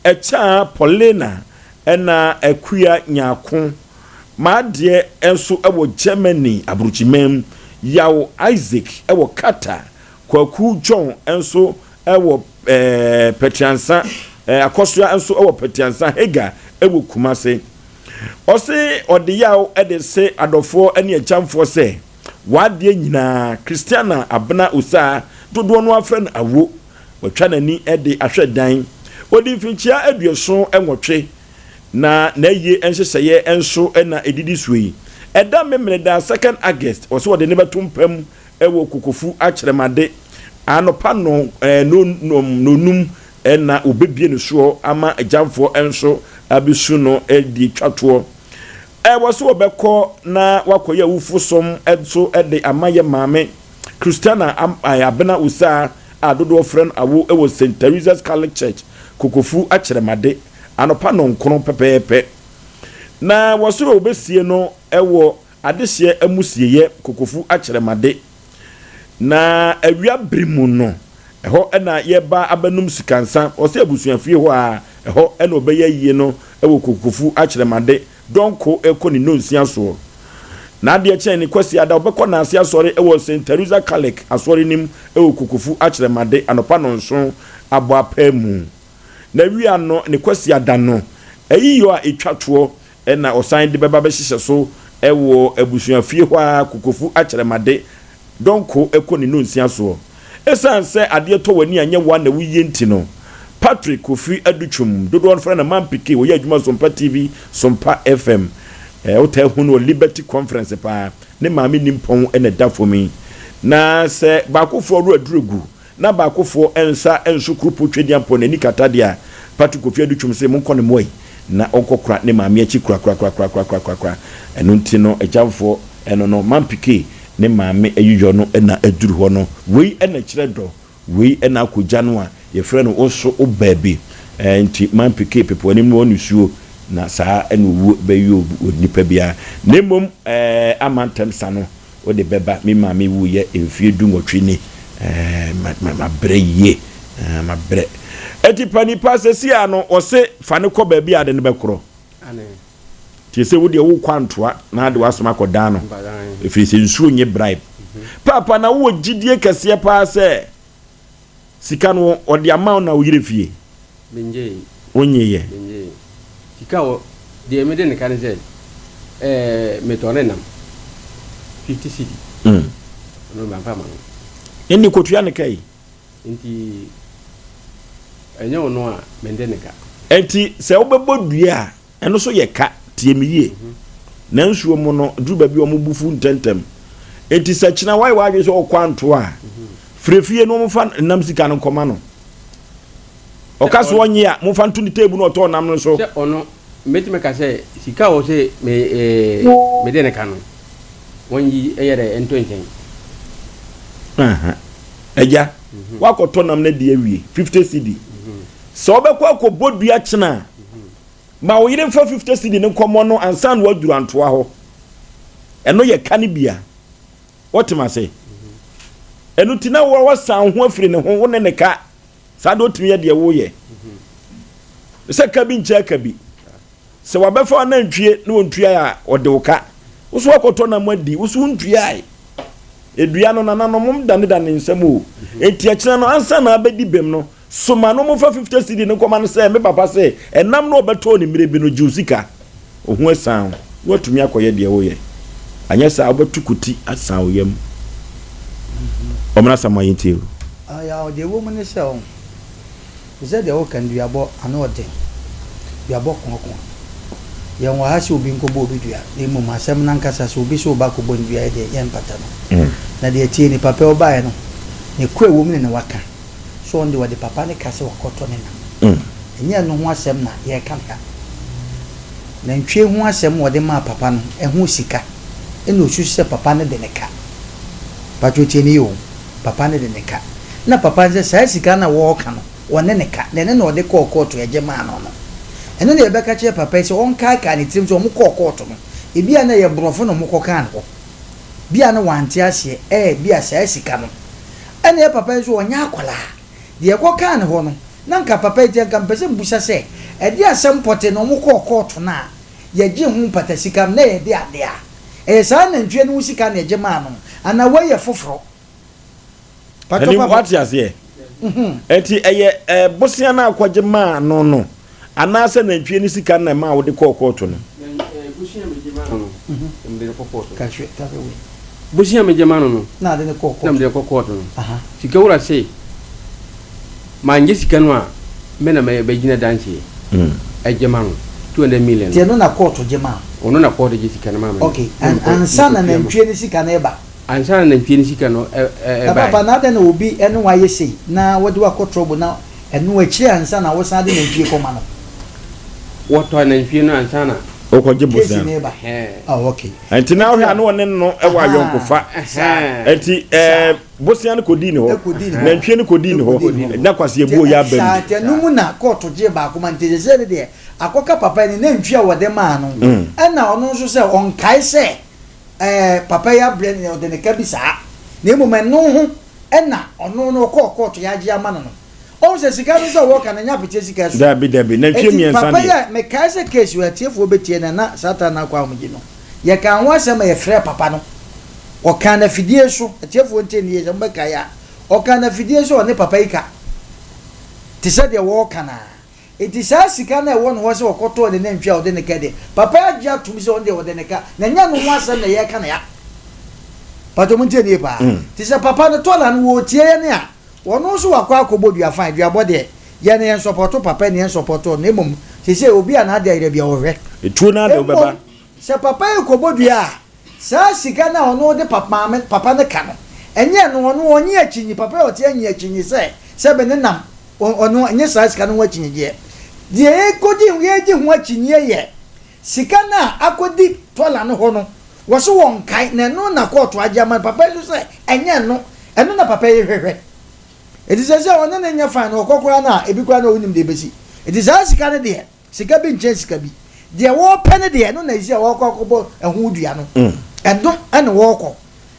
Speaker 1: Ɛkyaa Paulina ɛna Akua Nyarko M'adeɛ nso wɔ Germany aburokyiman mu Yaw Isaac wɔ Qatar Kwaku John nso wɔ eh, Pɛtiansa eh, Akɔsoa nso wɔ Pɛtiansa Hagar wɔ Kumase Ɔse ɔde yaw de se adɔfoɔ ne akyamfoɔ sɛ W'adeɛ nyinaa, Christiana Abena Osaa, dodoɔ no ara frɛ no Awo. Watwa n'ani de ahwɛ dan. Ɔdi mfinkyia aduoson nwɔtwe, na n'ayie nhyehyɛeɛ nso na ɛdidi soɔ yi. Ɛda Memeneda second August, ɔse wɔde no bɛto mpa mu wɔ Kokofu Akyerɛmade anɔpa nnɔnum na wɔbɛbue no soɔ ama agyamfoɔ nso abɛsu no de atwa toɔ. Ɛwɔ sɛ wɔbɛkɔ na wɔakɔyɛ awufo som nso de ama yɛn maame Christiana Abena Osaa a dodoɔ frɛ no Awo wɔ St. Teresa's Catholic Church, Kokofu Akyerɛmade, anɔpa nnɔnkron pɛpɛɛpɛ. Na wɔ sɛ wɔbɛsie no wɔ Adehyeɛ Amusieɛ, Kokofu Akyerɛmade. Na awia bere mu no, ɛhɔ na yɛba abɛnom sikansa. Ɔsɛ abusuafie hɔ a, ɛhɔ na ɔbɛyɛ ayie no wɔ Kokofu Akyerɛmade dɔnko rekɔ ne nnɔnsia soɔ. Na adeɛ kyɛn ne Kwasiada, ɔbɛkɔ Naase Asɔre wɔ Saint Theresa Kalek Asɔre no mu wɔ Kokofu Akyerɛmade anɔpa nnɔnson abɔ apaamu. Na awia no ne Kwasiada no, ayiyɔ a ɛtwa toɔ na ɔsan de bɛba bɛhyehyɛ so wɔ abusuafie hɔ ara Kokofu Akyerɛmade dɔnko kɔ ne nnɔnsia soɔ. Esiane sɛ adeɛ tɔ w'ani a nyɛ wo ara na woyie nti no, Patrick Kofi Adutwum, dodoɔ no frɛ no Man Pike, ɔyɛ adwuma Sompa TV, Sompa FM. Wotaa hu no wɔ Liberty Conference paa. Ne maame nimpɔn na ɛda fam yi. Na sɛ baakofoɔ werɛ aduru agu na baakofoɔ nsa nso kurupo Twedeampɔn n'ani kata deɛ a, Patrick Kofi Adutwum se monkɔ ne mmoa yi na ɔnkɔkora ne maame akyi korakorakorakorakorakora. Ɛno nti no agyamfoɔ ɛno no Man Pike ne maame ayiyɔ no na aduru hɔ no. Wei na ɛkyerɛ dɔ, wei na akɔgya no a yɛfrɛ no wo nso wo baabi. Nti Man Pike pepe w'anim na wɔ nisuo na saa na owuo bɛyɛ onipa biara. Na mmom ama ntɛm sa no Wode bɛba, me maame wuiɛ mfeɛ du nwɔtwe ni, ɛɛ ma ma mabrɛ yie, ɛɛ mabrɛ. Eti pa nipa sɛsi a no ɔse fa no kɔ baabi a ade no bɛkorɔ. Tie sɛ wodeɛ wokɔ antoa na ade w'asɛm akɔ dan no, ɛfiri sɛ nsuo nye bribe. Paapa na wowɔ gyidie kɛseɛ paa sɛ sika no ɔde ama wo na wo yerɛ fie.
Speaker 12: Mengyee.
Speaker 1: Wonyeeɛ?
Speaker 12: Mengyee. Sika wɔ, deɛ mede ne ka ne sɛ, ɛɛ, metɔɔ ne nam, 50 cedi. Ɔno mamfa amma no.
Speaker 1: Ɛnni kɔtua ne ka yi.
Speaker 12: Nti, ɛnyɛ ɔno a, mende ne ka.
Speaker 1: Ɛnti sɛ wobɛbɔ dua a, Ɛno nso yɛ ka, tie me yie. Na nsuo mu no, duru baabi a wɔn bo fu ntɛmntɛm. Enti sɛ kyena woayɛ w'adwene sɛ wokɔ anto a, frɛ fie na wɔmfa nam sika no nkɔma no. Ɔka sɛ ɔnnye a, momfa nto ne table na ɔtɔɔ nam no so.
Speaker 12: Sɛ ɔno, mɛtumi aka sɛ sika a ɔsɛ me eh, mede ne ka no, wɔnyi ɛyɛ dɛ ɛnto nkyɛn.
Speaker 1: Aha. Agya, woakɔtɔ nam no adi awie, 50 cedi. Sɛ wobɛkɔ akɔbɔ dua kyena a, Ma wo yere mfa 50 cedi no nkɔmmɔ no ansa na waduru antoa hɔ. Ɛno yɛ ka no bia. Wote m'ase? Ɛno nti na wasan wo ho afiri ne ho, wo ne ne ka. Saa de wotumi yɛ deɛ woyɛ. Sɛ ka bi nkyɛ ka bi. Sɛ wabɛfa w'anantwie na wɔntuae a, ɔde wo ka. Wo so wakɔtɔ nam adi, wo so wontuae. Edua no, nananom danedane nsɛm o. Enti ɛkyena no, ansa na abɛdi bem no, Soma no momfa 50 cedi no nkɔma no sɛ me papa se ɛnam no ɔbɛtɔɔ no mmerɛ bi no gye wo sika. Oho asiane wo na watumi akɔyɛ deɛ woyɛ. Anyɛ saa a wobɛto kuti asan wo yam. Ɔmena Asamoah yɛntie o.
Speaker 2: Ɔyaw, deɛ ɛwɔ mu ne sɛ ɔho, te sɛ deɛ woka no duabɔ ano ɔden, duabɔ koakoa. Yɛn wɔ ha sɛ obi nkɔbɔ obi dua, na mmom asɛm no ankasa sɛ obi sɛ ɔba akɔbɔ no dua yɛ deɛ yɛmpata no. Na deɛ ɛteɛ ni, papa yi ɔbaeɛ no, ne kɔ a ɛwɔ mu ne ne waka. So ɔno deɛ ɔde papa no ka sɛ wakɔtɔ ne nam? Ɛnyɛ ɛno ho asɛm na yɛreka no ha. Nantwie ho asɛm a ɔde maa papa no, ɛho sika ɛna ɔsusu sɛ papa no de ne ka. Patrɔ tie me yie o, papa no de ne ka. Na papa no sɛ saa sika no a wɔreka no, ɔne ne ka, na ɛno na ɔde kɔɔ kɔɔto ɛgye maa no no. Ɛno na yɛbɛka kyerɛ papa yi sɛ ɔnkaakae ne tirim sɛ wɔkɔɔ kɔɔto no, ebia na ɛyɛ borɔfo na wɔkɔkaa no hɔ. Bia na wante aseɛ, ɛɛ bia saa sika no. Ɛna yɛ papa yi nso ɔnyɛ akwadaa. Deɛ ɛkɔ kaa ne hɔ no, na nka papa yi deɛ nka mepɛ sɛ mebusa sɛ, ɛdeɛ asɛm pɔtee na wɔn kɔɔ kɔɔto no a yɛgye ho mpata sika no na ɛyɛ de adeɛ a? Ɛyɛ saa nantwie no ho sika na yɛgye maa no anaa wei yɛ foforɔ? Patwɔ
Speaker 1: Ɛni
Speaker 2: papa.
Speaker 1: wate aseɛ? Ɛnti ɛyɛ ɛɛ bosea no a akɔgye maa no no anaasɛ nantwie no sika no na ɛmaa wode kɔɔ kɔɔto no?
Speaker 12: Bosea a megye maa no no, na mede no kɔ kɔɔto. Bosea a megye maa no no, na mede no kɔ kɔɔto no. Sika wura se, mangye sika no a, me na mɛgyina danseɛ agye ma no, 200 million no.
Speaker 2: Nti ɛno na kɔɔto gye maa
Speaker 12: wo? Ɔno na kɔɔto gye sika no maa me.
Speaker 2: Ok, ansa na nantwie no sika no reba?
Speaker 12: Ansa na nantwie no sika no
Speaker 2: Na
Speaker 12: baeɛ.
Speaker 2: papa na adɛn na obi ne wo ayɛ sei na wɔde wo akɔ trouble na ɛno akyire ansa na wosan de nantwie kɔma no?
Speaker 12: Wɔtɔ nantwie no ansa na.
Speaker 1: Wokɔgye
Speaker 2: Case
Speaker 1: bosea
Speaker 2: no
Speaker 1: no.
Speaker 2: reba. Oh okay.
Speaker 1: Nti na wohwɛ a na ɔne no wɔ ayɔnkofa. Nti ɛɛ bosea no kɔdii ne hɔ.
Speaker 2: Ɛkɔdii ne hɔ.
Speaker 1: Nantwie no kɔdii ne hɔ.
Speaker 2: Ɛkɔdii ne hɔ.
Speaker 1: Na kwaseɛbuo yɛ aba
Speaker 2: Saa
Speaker 1: mu.
Speaker 2: nti ɛno mu na kɔɔto gyee baako ma nti seesei no deɛ akɔka papa yi ne nantwie a wɔde maa no ɛna ɔno nso sɛ ɔnkae sɛ Ɛɛ, papa yi abrɛ no, ɔde ne ka bi saa. Na mmom ɛno ho na ɔno no ɔkɔɔ kɔɔto yɛagye ama no no. Ɔhu sɛ sika no sɛ ɔwɔ ka no ɛnyɛ apeteɛ sika ɛso.
Speaker 1: Dabi, dabi, nantwie
Speaker 2: Enti
Speaker 1: mmiɛnsa
Speaker 2: papa yi
Speaker 1: deɛ.
Speaker 2: a, mekae sɛ case wei atiefoɔ bɛtie no na Satan no akɔ ahomegye no, yɛkaa ho asɛm ma yɛfrɛɛ papa no. Ɔkaa no afidie so, atiefoɔ ntie no yie sɛ mobɛkae a, ɔkaa no afidie so ɔne papa yi ka te sɛ deɛ wɔreka no ara. Enti saa sika no a ɛwɔ ne hɔ sɛ ɔkɔtɔɔ ne nantwi a ɔde ne ka deɛ, papa yi agye atom sɛ ɔno deɛ ɔde ne ka, na ɛnyɛ ɛno ho asɛm na yɛreka no ha. Pakyɛ montie no yie paa. Nti sɛ papa no tɔla no wɔretie yɛn a, ɔno nso wakɔ akɔbɔ dua fine, duabɔ deɛ, yɛn no yɛnsɔpɔto papa yi na yɛnsɔpɔto ɔno, na mmom seesei obi a n'ade ayera biara ɔhwɛ.
Speaker 1: Etuo no ara de wobɛba.
Speaker 2: Mmom sɛ papa yi rekɔbɔ dua a, saa sika no a ɔno de pap maame papa no ka no, ɛnyɛ ɛno, ɔno ɔnnye akyinnye, papa yi a ɔte ha nnye akyinnye sɛ sɛbe ne nam Ɔno, ɛnyɛ saa sika no ho akyinnyegyeɛ. Deɛ yɛrekɔdi, yɛregye ho akyinnyeɛ yɛ sika no a akɔdi tɔla no hɔ no. Wɔse wɔnkae, na ɛno na kɔɔto agye ama no. Papa yi nso sɛ, ɛnyɛ ɛno. Ɛno na papa yi hwehwɛ. Enti seesei ɔne no nyɛ fine no, ɔkɔ koraa no a, ebi koraa no a ɔnnim deɛ ɛbɛsi. Enti saa sika no deɛ, sika bi nkyɛn sika bi. Deɛ wɔrepɛ no deɛ, ɛno na ɛsi a wɔrekɔ akɔbɔ ɛho dua no. Ɛno na wɔrekɔ.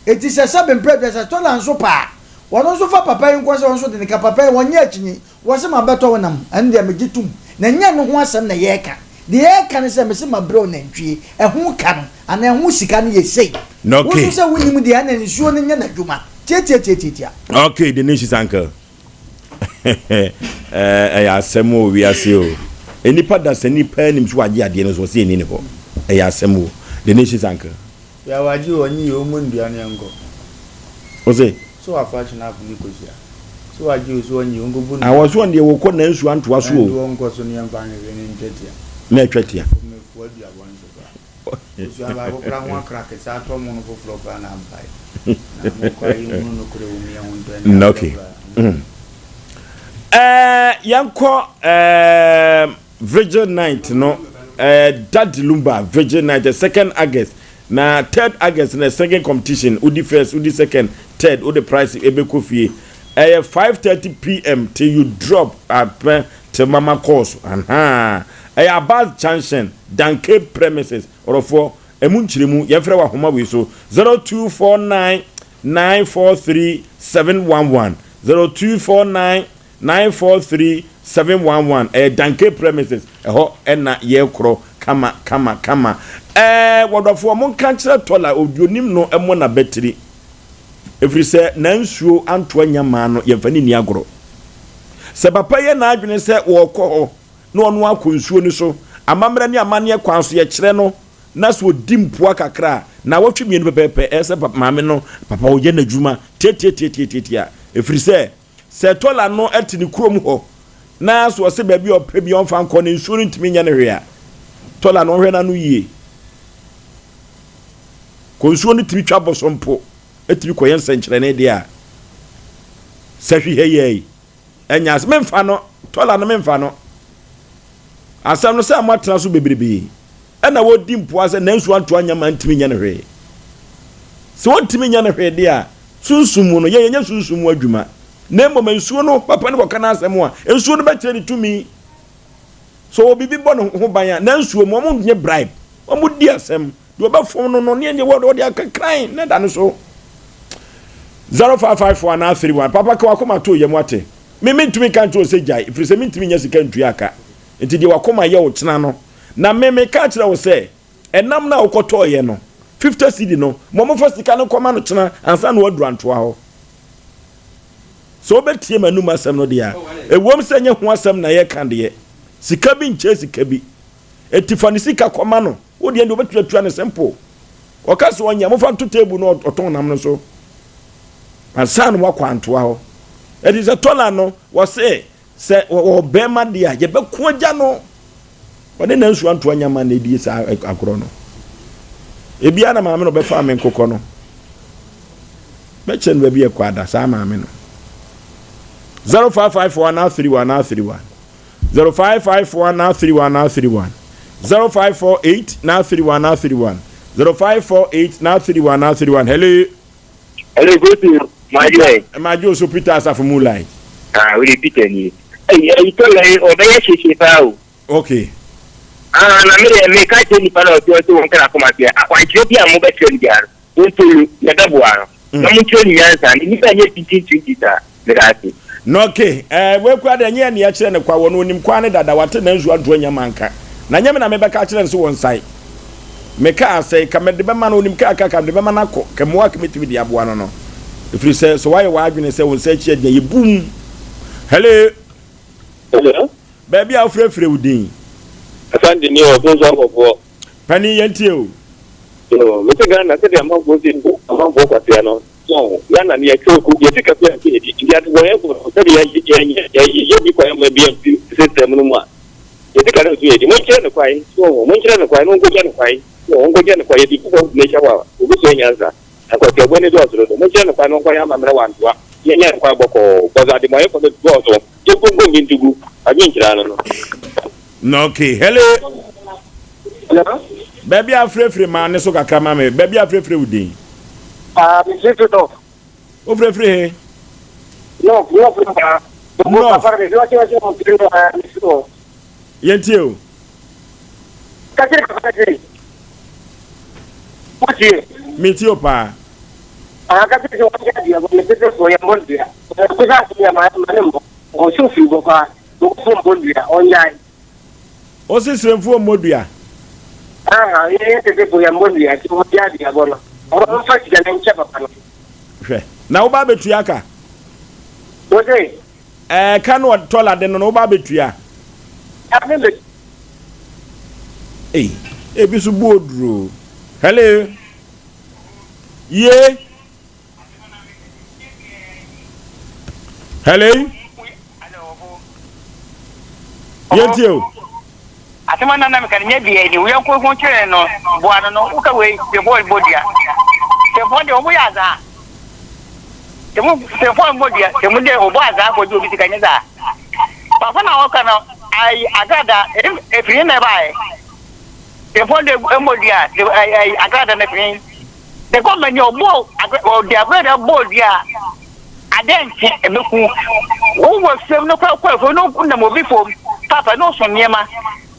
Speaker 2: Enti sɛ sɛbe mprɛ aduasa tɔla nso pɛ a, wɔno nso fa papa yi nkɔ sɛ ɔno nso de ne ka. Papa yi, wɔnyɛ akyinye. Wɔse mabɛtɔ wo nam, ɛno deɛ megye tom. Na ɛnyɛ ɛno ho asɛm na yɛreka. Deɛ yɛreka ne sɛ, mese mabrɛ wo nantwie, ɛho ka no, anaa ɛho sika no yɛ sei. Wo
Speaker 1: Okay.
Speaker 2: nso sɛ wonnim deɛ, ɛna nsuo no nyɛ n'adwuma. Tiatiatiatiatia.
Speaker 1: Okay, the nation's uncle. Ɛyɛ asɛm wɔ wiase o. Nnipa dasani paa nim so wagye adeɛ no so ɔsɛ ɛni ne hɔ. Ɛyɛ asɛm o. The nation's uncle.
Speaker 3: Ya wagye o ɔnye yɛ ɔmmu ndua no yɛnkɔ.
Speaker 1: Ose.
Speaker 3: So wafa kyenap ne kosua. So wagye o so ɔnye yɛ ɔnkɔbu ndua.
Speaker 1: Ah wɔse ɔno deɛ wɔkɔ nansuo antoa so o.
Speaker 3: Ɛnde ɔnkɔ so no yɛmfa nhwehwɛ ne ntwa tia.
Speaker 1: Na ɛtwa tia.
Speaker 3: Fom afuo aduabɔ nso koraa. Kosua baako koraa ho akrake saa atɔ mono foforɔ koraa na ampae. Na mokɔ a yɛnhunu nokorɛ wɔ mu yɛn ho ntɔ ɛne
Speaker 1: Okay.
Speaker 3: koraa.
Speaker 1: Ɛɛ yɛnkɔ ɛɛ Vigil night no ɛɛ Daddy Lumba Vigil night the second August na third August na second competition wodi first wodi second third wode price ebekɔ fie ɛyɛ 5:30 pm till you drop apɛ till mama calls anhaa ɛyɛ Abaz Junction Danke premises ɔrɔfoɔ ɛmu nkyerɛmu yɛmfrɛ wɔ ahoma wei so 0249 943 711 0249 943 711 ɛyɛ Danke premises ɛhɔ ɛna yɛkorɔ kama kama kama ɛɛ wɔdɔfoɔ monka nkyerɛ tɔla oduonim no ɛmɔ n'abatiri ɛfiri sɛ nansuo antoa nyamaa no yɛmfa ne nni agorɔ sɛ papa yɛ n'adwene sɛ wɔrekɔ hɔ na ɔno akɔ nsuo no so amammerɛ ne amanneɛ kwan so yɛkyerɛ no na sɛ ɔdi mpoa kakra a naawɔtwe mmienu pɛpɛɛpɛ ɛyɛ sɛ maame no papa ɔyɛ n'adwuma tiatiatiatiatia ɛfiri sɛ Sɛ tɔla no te ne kurom hɔ na sɛ ɔse baabi a ɔpɛ bi ɔmfa nkɔ no nsuo no ntumi nyɛ no hwee a, tɔla no ɔnhwɛ n'ano yie. Kɔ nsuo no tumi twa boso mpo, ɛtumi kɔyɛ nsɛnkyerɛnne deɛ a, sɛ hwehɛ yɛi, ɛnyɛ ase. Memfa no, tɔla no memfa no. Asɛm no sɛ moatena so bebrebe. Ɛna wɔdi mpoa sɛ nanso anto anyɛ ma ntumi nyɛ no hwee. Sɛ wɔntumi nyɛ no hwee deɛ a, sunsum mu no, yɛn yɛnyɛ sunsum mu adwuma. Na mmom nsuo no, papa no kɔka n'asɛm a, nsuo no bɛkyerɛ ne tumi. Sɛ ɔwɔ biribi bɔ ne ho ban a, na nsuo mu, wɔn nyɛ bribe. Wɔn di asɛm. Deɛ ɔbɛfom no no, ne ɛdeɛ wɔde akakran na da no so. 0554 anaa 31. Papa ka wakoma to yam wate. Me mentumi nka nkyerɛ wo sɛ gyae, ɛfiri sɛ mentumi nya sika ntua aka. Nti deɛ wakoma yɛ wo kyena no, Na me, meka kyerɛ wo sɛ, ɛnam no a wokɔtɔeɛ no, fifte cedi no, ma wɔmfa sika no nkɔma no kyena ansa na waduru antoa hɔ. Sɛ wobɛtie m'anom asɛm no deɛ a, ɛwom sɛ ɛnyɛ ho asɛm na yɛreka deɛ, sika bi nkyɛɛ sika bi. Enti fa ne sika kɔma no, wo deɛ deɛ wobɛtumi atua no simple. Ɔka sɛ ɔnyɛ a, momfa nto table no ɔtɔn nam no so ansa na wakɔ antoa hɔ. Ɛti sɛ tɔla no, wɔse Sɛ ɔwɔ bɛrima deɛ a, yɛbɛko agya no. Ɔne nansu antoa nyama na ɛdie saa agorɔ no. Ebia na maame no bɛfa me nkokɔ no. Mɛkyerɛ no baabi ɛkɔ ada saa maame no. 0554 na 31 na 31 0554 na 31 na 31 0548 na 31 na 31 0548 na 31 na 31 Hello.
Speaker 5: Hello, Kofi. Madwo ɛ.
Speaker 1: Madwo so Peter Asafo Moonlight.
Speaker 5: Ah, wode Peter nie. Ɛyi, ɛyi tɔlɛ yi, ɔbɛyɛ hyehye paa o.
Speaker 1: Okay.
Speaker 5: Ah, na me deɛ meka kyerɛ nipa na ɔte ɔte wɔn kra kɔma seɛ akwankyerɛ bi a mobɛkyerɛ no biara no wɔmfolo na ɛbɛboa no na monkyerɛ no nyansa ne nipa nyɛ tintintinti saa meda ase.
Speaker 1: Na okay, eh, wei koraa deɛ ɛnyɛ nea ɛkyerɛ no kwa, wɔn onim kwan no dada, wate nanso anto anya manka. Na ɛnyɛ me na mebɛka akyerɛ no sɛ wɔnsae. Mekaa sɛ, ka mede bɛma no, onim kaa ka ka mede bɛma no akɔ, ka mmoa ka mɛtumi de aboa no no. Ɛfiri sɛ, sɛ woayɛ w'adwene sɛ wo nsa akyi agyina, yɛbum. Hello.
Speaker 5: Hello.
Speaker 1: Baabi a wofrɛfrɛ wo din.
Speaker 5: Asante ni wɔ Fonso Akɔfoɔ.
Speaker 1: Panin yɛntie o.
Speaker 5: Yoo, mese Ghana sɛdeɛ amanfoɔ si bu amanfoɔ kwasea no, so Ghana no yɛtwe ku, yɛ sika kura nso yɛdi, nti adebɔnyɛfoɔ no sɛdeɛ yɛ yɛ yɛ bi kwan ma bi amfi system no mu a, yɛ sika no nso yɛdi, monkyerɛ no kwan, so monkyerɛ no kwan na ɔnkɔgya no kwan, so ɔnkɔgya no kwan, yɛdi foforɔ nso n'akyi hɔ a, ɔbɛsua nyansa, na kwasiabɔ ani dɔɔso dodo, monkyerɛ no kwan na ɔnkɔyɛ amammerɛ wɔ Antoa, yɛnyɛ no kwan bɔkɔɔ, cause adebɔnyɛfoɔ no dɔɔso, yɛnkunkum bi nto gu, adwenkyerɛ ano no.
Speaker 1: Na okay, hello.
Speaker 7: Hello.
Speaker 1: Baabi a afirafiri maa ne so kakra ma me. Baabi a afirafiri wo din.
Speaker 7: Ah, me firifiri north.
Speaker 1: Wo firifiri he?
Speaker 7: North, north no paa.
Speaker 1: North.
Speaker 7: Papa me fi ɔkyɛ ɔkyɛ mo firi no ah, me firi hɔ.
Speaker 1: Yɛntie o.
Speaker 7: Kakyere papa se. Wotie?
Speaker 1: Metie o paa.
Speaker 7: Ah, kakyere sɛ wɔn yɛ adeɛ bɔ ne tete so yɛ mbɔ dua. Ɔkusa asɛm yɛ ma ma ne mbɔ. Ɔhyɛ firi bɔ paa. Nkurɔfoɔ mmɔ dua, ɔnnyae.
Speaker 1: Ose Sremfoɔ mmɔ dua.
Speaker 7: Aha, yɛn tetefo yɛmmɔ dua, nti wɔgyaa duabɔ no. Wɔmfa sika no nkyɛ papa no.
Speaker 1: Hwɛ, na woba abɛtua ka?
Speaker 7: Wose?
Speaker 1: Ɛɛ ka no tɔla de no no woba abɛtua.
Speaker 10: Ɛne me.
Speaker 1: Ei ebi so bu oduro. Hello. Ye. Hello. Yɛntie o.
Speaker 10: Asɛm a na na meka no nyɛ deɛ ni wo yɔnko ho kyerɛ no boa no no woka wei tefo bɔ dua tefo deɛ wɔn yɛ azaa tefo tefo mbɔ dua tefo deɛ wɔbɔ azaa kɔgye obi sika nyɛ saa papa na wɔka no ayi agrada efiri na ɛbaeɛ tefo deɛ mbɔ dua ayi agrada na efiri the government deɛ ɔbɔ ɔde agrada bɔ dua Adɛn nti ɛbɛku wo wɔ fam no kɔ kɔ afuo no nam obi fam papa na ɔso nneɛma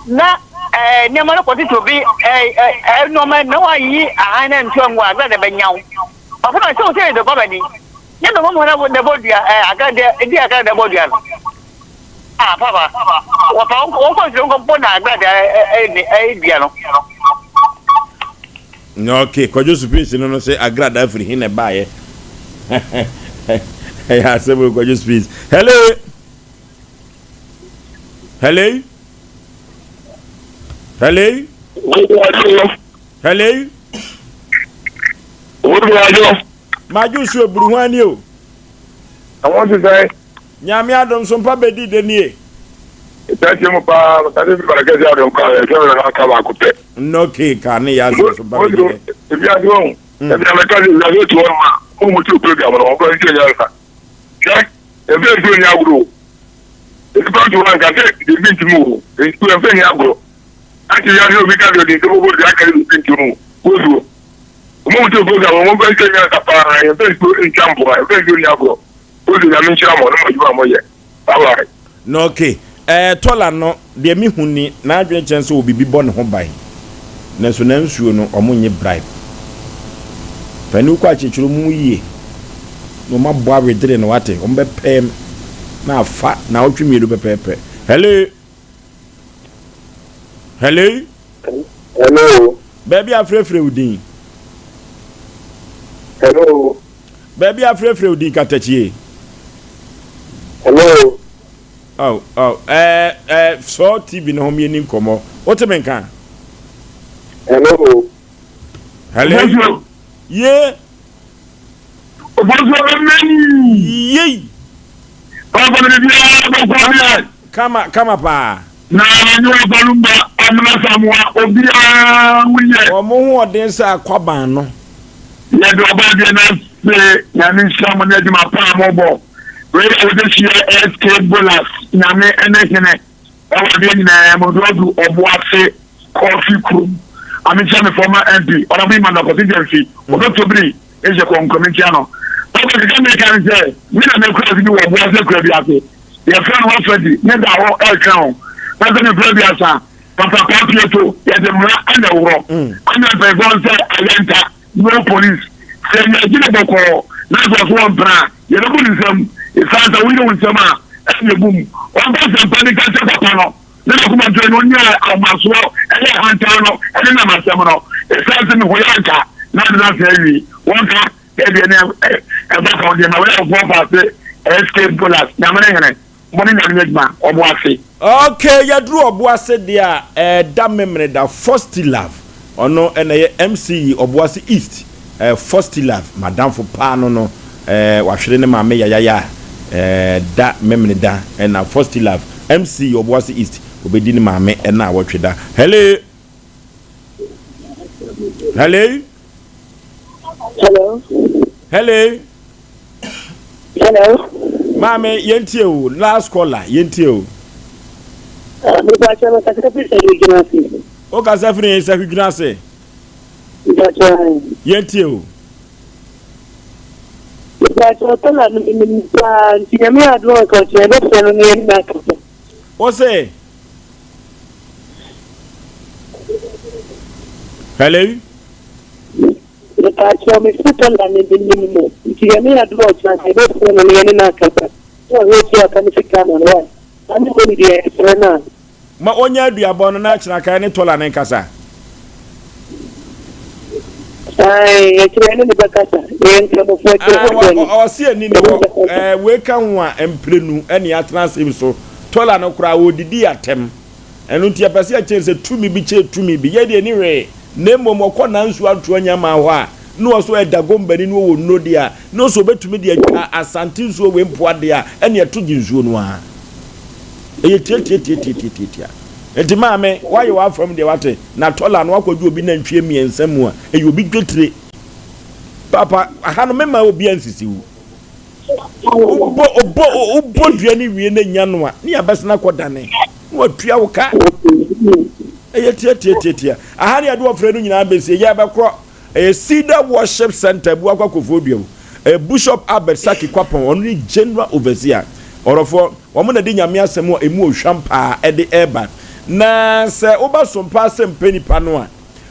Speaker 10: na ɛɛ nneɛma no kɔtete obi ɛɛ ɛɛ nneɛma na wayi ahan na ntua ngu agorɔ na ɛbɛnya wo papa na sɛ wo sɛ yɛ dɔkɔ bani nyɛ dɔkɔ mu na na ɛbɔ dua ɛɛ agorɔ deɛ edi agorɔ na ɛbɔ dua no ah papa wɔpa wɔn kɔ nsuo nkɔ bɔ na agorɔ deɛ ɛɛ ɛɛ dua no.
Speaker 1: Ok kwadwo supinsi no no sɛ agradaa firi he na ɛbaeɛ ɛyɛ asɛm o kwadwo supinsi hello hello hello hello madwo so eburu ho ani o
Speaker 5: Àwọn ti sẹ́.
Speaker 1: Nyame adom so mpa bɛdi dɛ nie.
Speaker 5: Ɛkyɛ mu paa mekase fi barakɛse adom ka ɛsɛ mmerɛ no aka baako pɛ.
Speaker 1: Nnɔ kee ka ne yɛ asɛm so mpa bɛdi dɛ.
Speaker 5: Ewiase wɔn ɛbi a mɛka sɛ ewiase to wɔn ma wɔn mu ti program no wɔn kɔ nti nyansa hwɛ ɛfɛ nsuo ni agorɔ nipa to wɔn nka sɛ ebi ntumi wɔ nsuo ɛfɛ ni agorɔ ati wiase obi ka sɛ ɔde nsuo bɔbɔ dua aka ebi ntumi wɔ nsuo wɔn mu ti program wɔn kɔ nti nyansa paa ɛfɛ nsuo ntwa mpoa ɛfɛ nsuo ni agorɔ. Kojo Nyame nhyira mo ne mo adwuma a moyɛ. Bye bye.
Speaker 1: Na ok ɛɛ tɔla no deɛ me hu ni n'adwene kyɛn sɛ obibi bɔ ne ho ban nanso na nsuo no ɔmo nye bribe panin wokɔ akyekyere ɔmo mu yie na ɔmo abɔ awedere no wate ɔmo bɛ pɛɛm na afa naawɔtwe mienu pɛpɛɛpɛ hello hello.
Speaker 7: Hello.
Speaker 1: Baabi a frɛfrɛ wo din.
Speaker 7: Hello.
Speaker 1: Baabi a frɛfrɛ wo din katakyie.
Speaker 7: Hello.
Speaker 1: Oh, oh, eh, eh, sɔ TV no ho mieni nkɔmmɔ. Wote me nka?
Speaker 7: Hello.
Speaker 1: Hello. Ye.
Speaker 5: Obosuo bɛmɛn.
Speaker 1: Yei.
Speaker 5: Papa no biribiara bɛkɔ deɛ.
Speaker 1: Kama kama paa.
Speaker 5: Na ne wɔfa no ba Amena Samoa obiara ho yɛ.
Speaker 1: Wɔn ho ɔden sɛ akwaban no.
Speaker 5: Yɛde ɔba deɛ no ase Nyame nhyira mo ne adwuma pa a mobɔ. Wei yɛ wode hyeɛ SK Bolas Nyame ne hene ɛwɔ adeɛ nyinaa mu de ɔdu ɔboase kɔɔfi kurom. Ame nkyia me former MP Honorable Emmanuel Kwasi Gyamfi Ɔdɔtobiri Nhyɛ kɔnkɔ menkyia no. Papa keka meka ne sɛ me na mekura ase bi wɔ ɔboase kura bi ase. Yɛfrɛ no Wafadi ne da hɔ ɛretwɛn wo. Na sɛ mefrɛ aduasa papa paa pieto yɛde mmara ɛna ɛworɔ. Ɛna mpanyinfoɔ no sɛ ayɛnta no police. Sɛ yɛgye no bɔkɔɔ na sɛ ɔso ɔmpene a yɛbɛbu ne nsam. Ɛsiane sɛ woyere wo nsam a ɛna ɛbu mu. Ɔmfa asɛmpa no nka nkyerɛ papa no na n'akoma nto no ɔnyɛ ahomasoɔ ɛne ahantan no ɛne namasɛm no. Ɛsiane sɛ meho yɛ anka na ade no asɛ awie. Wɔnka Ɛdeɛ ne ɛba ka ɔdeɛ ma wei ɔfoɔ faase SK Bolas nyame ne hene mo ne nyame nyɛ adwuma ɔbo ase.
Speaker 1: Ok yɛduru ɔboase deɛ a ɛda memeneda Fosty Love ɔno na ɛyɛ MC yi ɔboase East eh Fosty Love madamfo paa no no eh wahwere ne maame yayaya eh da memeneda na Fosty Love MC yi ɔboase East ɔbɛdi ne maame naawɔtwe da Hello Hello.
Speaker 7: Hello.
Speaker 1: Hello.
Speaker 7: Hello.
Speaker 1: Maame yɛntie o last caller yɛntie o.
Speaker 7: Mepakyɛ mekasa firi Sahwi ase.
Speaker 1: O kasa firi Sahwi dwena ase.
Speaker 7: Mepakyɛ.
Speaker 1: Yɛntie o.
Speaker 7: Mepakyɛ ɔtɔla no menim paa nti nyame adom anka ɔkyerɛ yɛbɛfrɛ no ne yɛne no akasa.
Speaker 1: Wo se. Hello.
Speaker 7: Mepaakyɛw me se tɔla ne de nim no nti nyame yɛ adom a ɔkyena nka yɛbɛfrɛ no na yɛne no akasa na wahwɛ otua aka ne sika ama no wai saa ne mmɔ ne deɛ yɛfrɛ no a.
Speaker 1: Ma ɔnya aduabɔ no na akyena ka yɛne tɔla no nkasa.
Speaker 7: Ae, akyire yɛne no bɛkasa. Yɛyɛ Nkramofoɔ, akyire hɔ deɛ no.
Speaker 1: Ɔse ani ne hɔ. Wei ka ho a, mprenu ɛne atena asɛm so. Tɔla no koraa, ɔdidi atɛm. Ɛno nti yɛpɛ sɛ yɛkyerɛ sɛ tumi bi kyɛn tumi bi. Yɛn deɛ yɛnni hwee, na mmom ɔkɔ nanso ato anya maa hɔ a, na ɔsɛ ɔyɛ Dagombani na ɔwɔ nnuro deɛ a, na ɔsɛ ɔbɛtumi de atwa Asante nsuo wei mpoa deɛ a, ɛnneɛ ɛto gye nsuo no ara. Ɛyɛ tiatiatiatiatiatia. Nti maame, woayɛ w'afam deɛ wate, na tɔla no woakɔgye obi nantwie mmiɛnsa mu a, ɛyɛ obi dwetire. Papa, aha no memma obiara nsisi wo. Wobɔ wobɔ wobɔ dua no wie na nya no a, ne yɛabɛsena akɔdane na watua wo ka. Ɛyɛ tiatiatiatia. Aha ne yɛde ɔfrɛ no nyinaa bɛsie. Yɛbɛkorɔ. Ɛyɛ Cedar Worship Center, Abuakwa Kofoɔ Dua mu. Ɛyɛ Bishop Albert Saki Kwapɔn, ɔno ne General Overseer. Ɔdɔfoɔ, wɔn na de Nyame asɛm a ɛmu ɔhwam paa ɛde ɛreba. Na sɛ woba Sompa Asɛmpɛ nipa no a,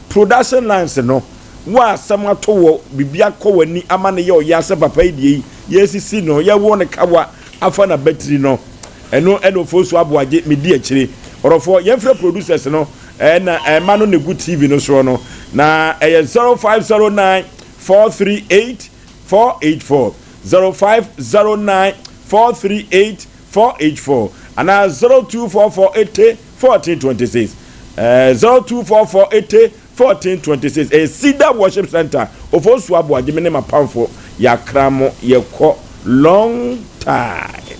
Speaker 1: Production lines no, wo a asɛm ato wɔ, biribi akɔ w'ani ama no yɛ ɔya sɛ papa yi deɛ yi, yɛresisi no, yɛwɔ no kawa afa n'abatiri no, ɛno ɛna Ofosu Aboagye medi akyire. Ɔdɔfoɔ, yɛmfrɛ producers no ɛna ɛma no na ɛgu TV no soɔ no, na ɛyɛ 0509 438 484, 0509 438 484 anaa 0244 80 1426 eh, 0244 80 1426 ɛyɛ Cedar Worship Center Ofosu Aboagye me ne m'apamfo yɛakra mo yɛkɔ long time.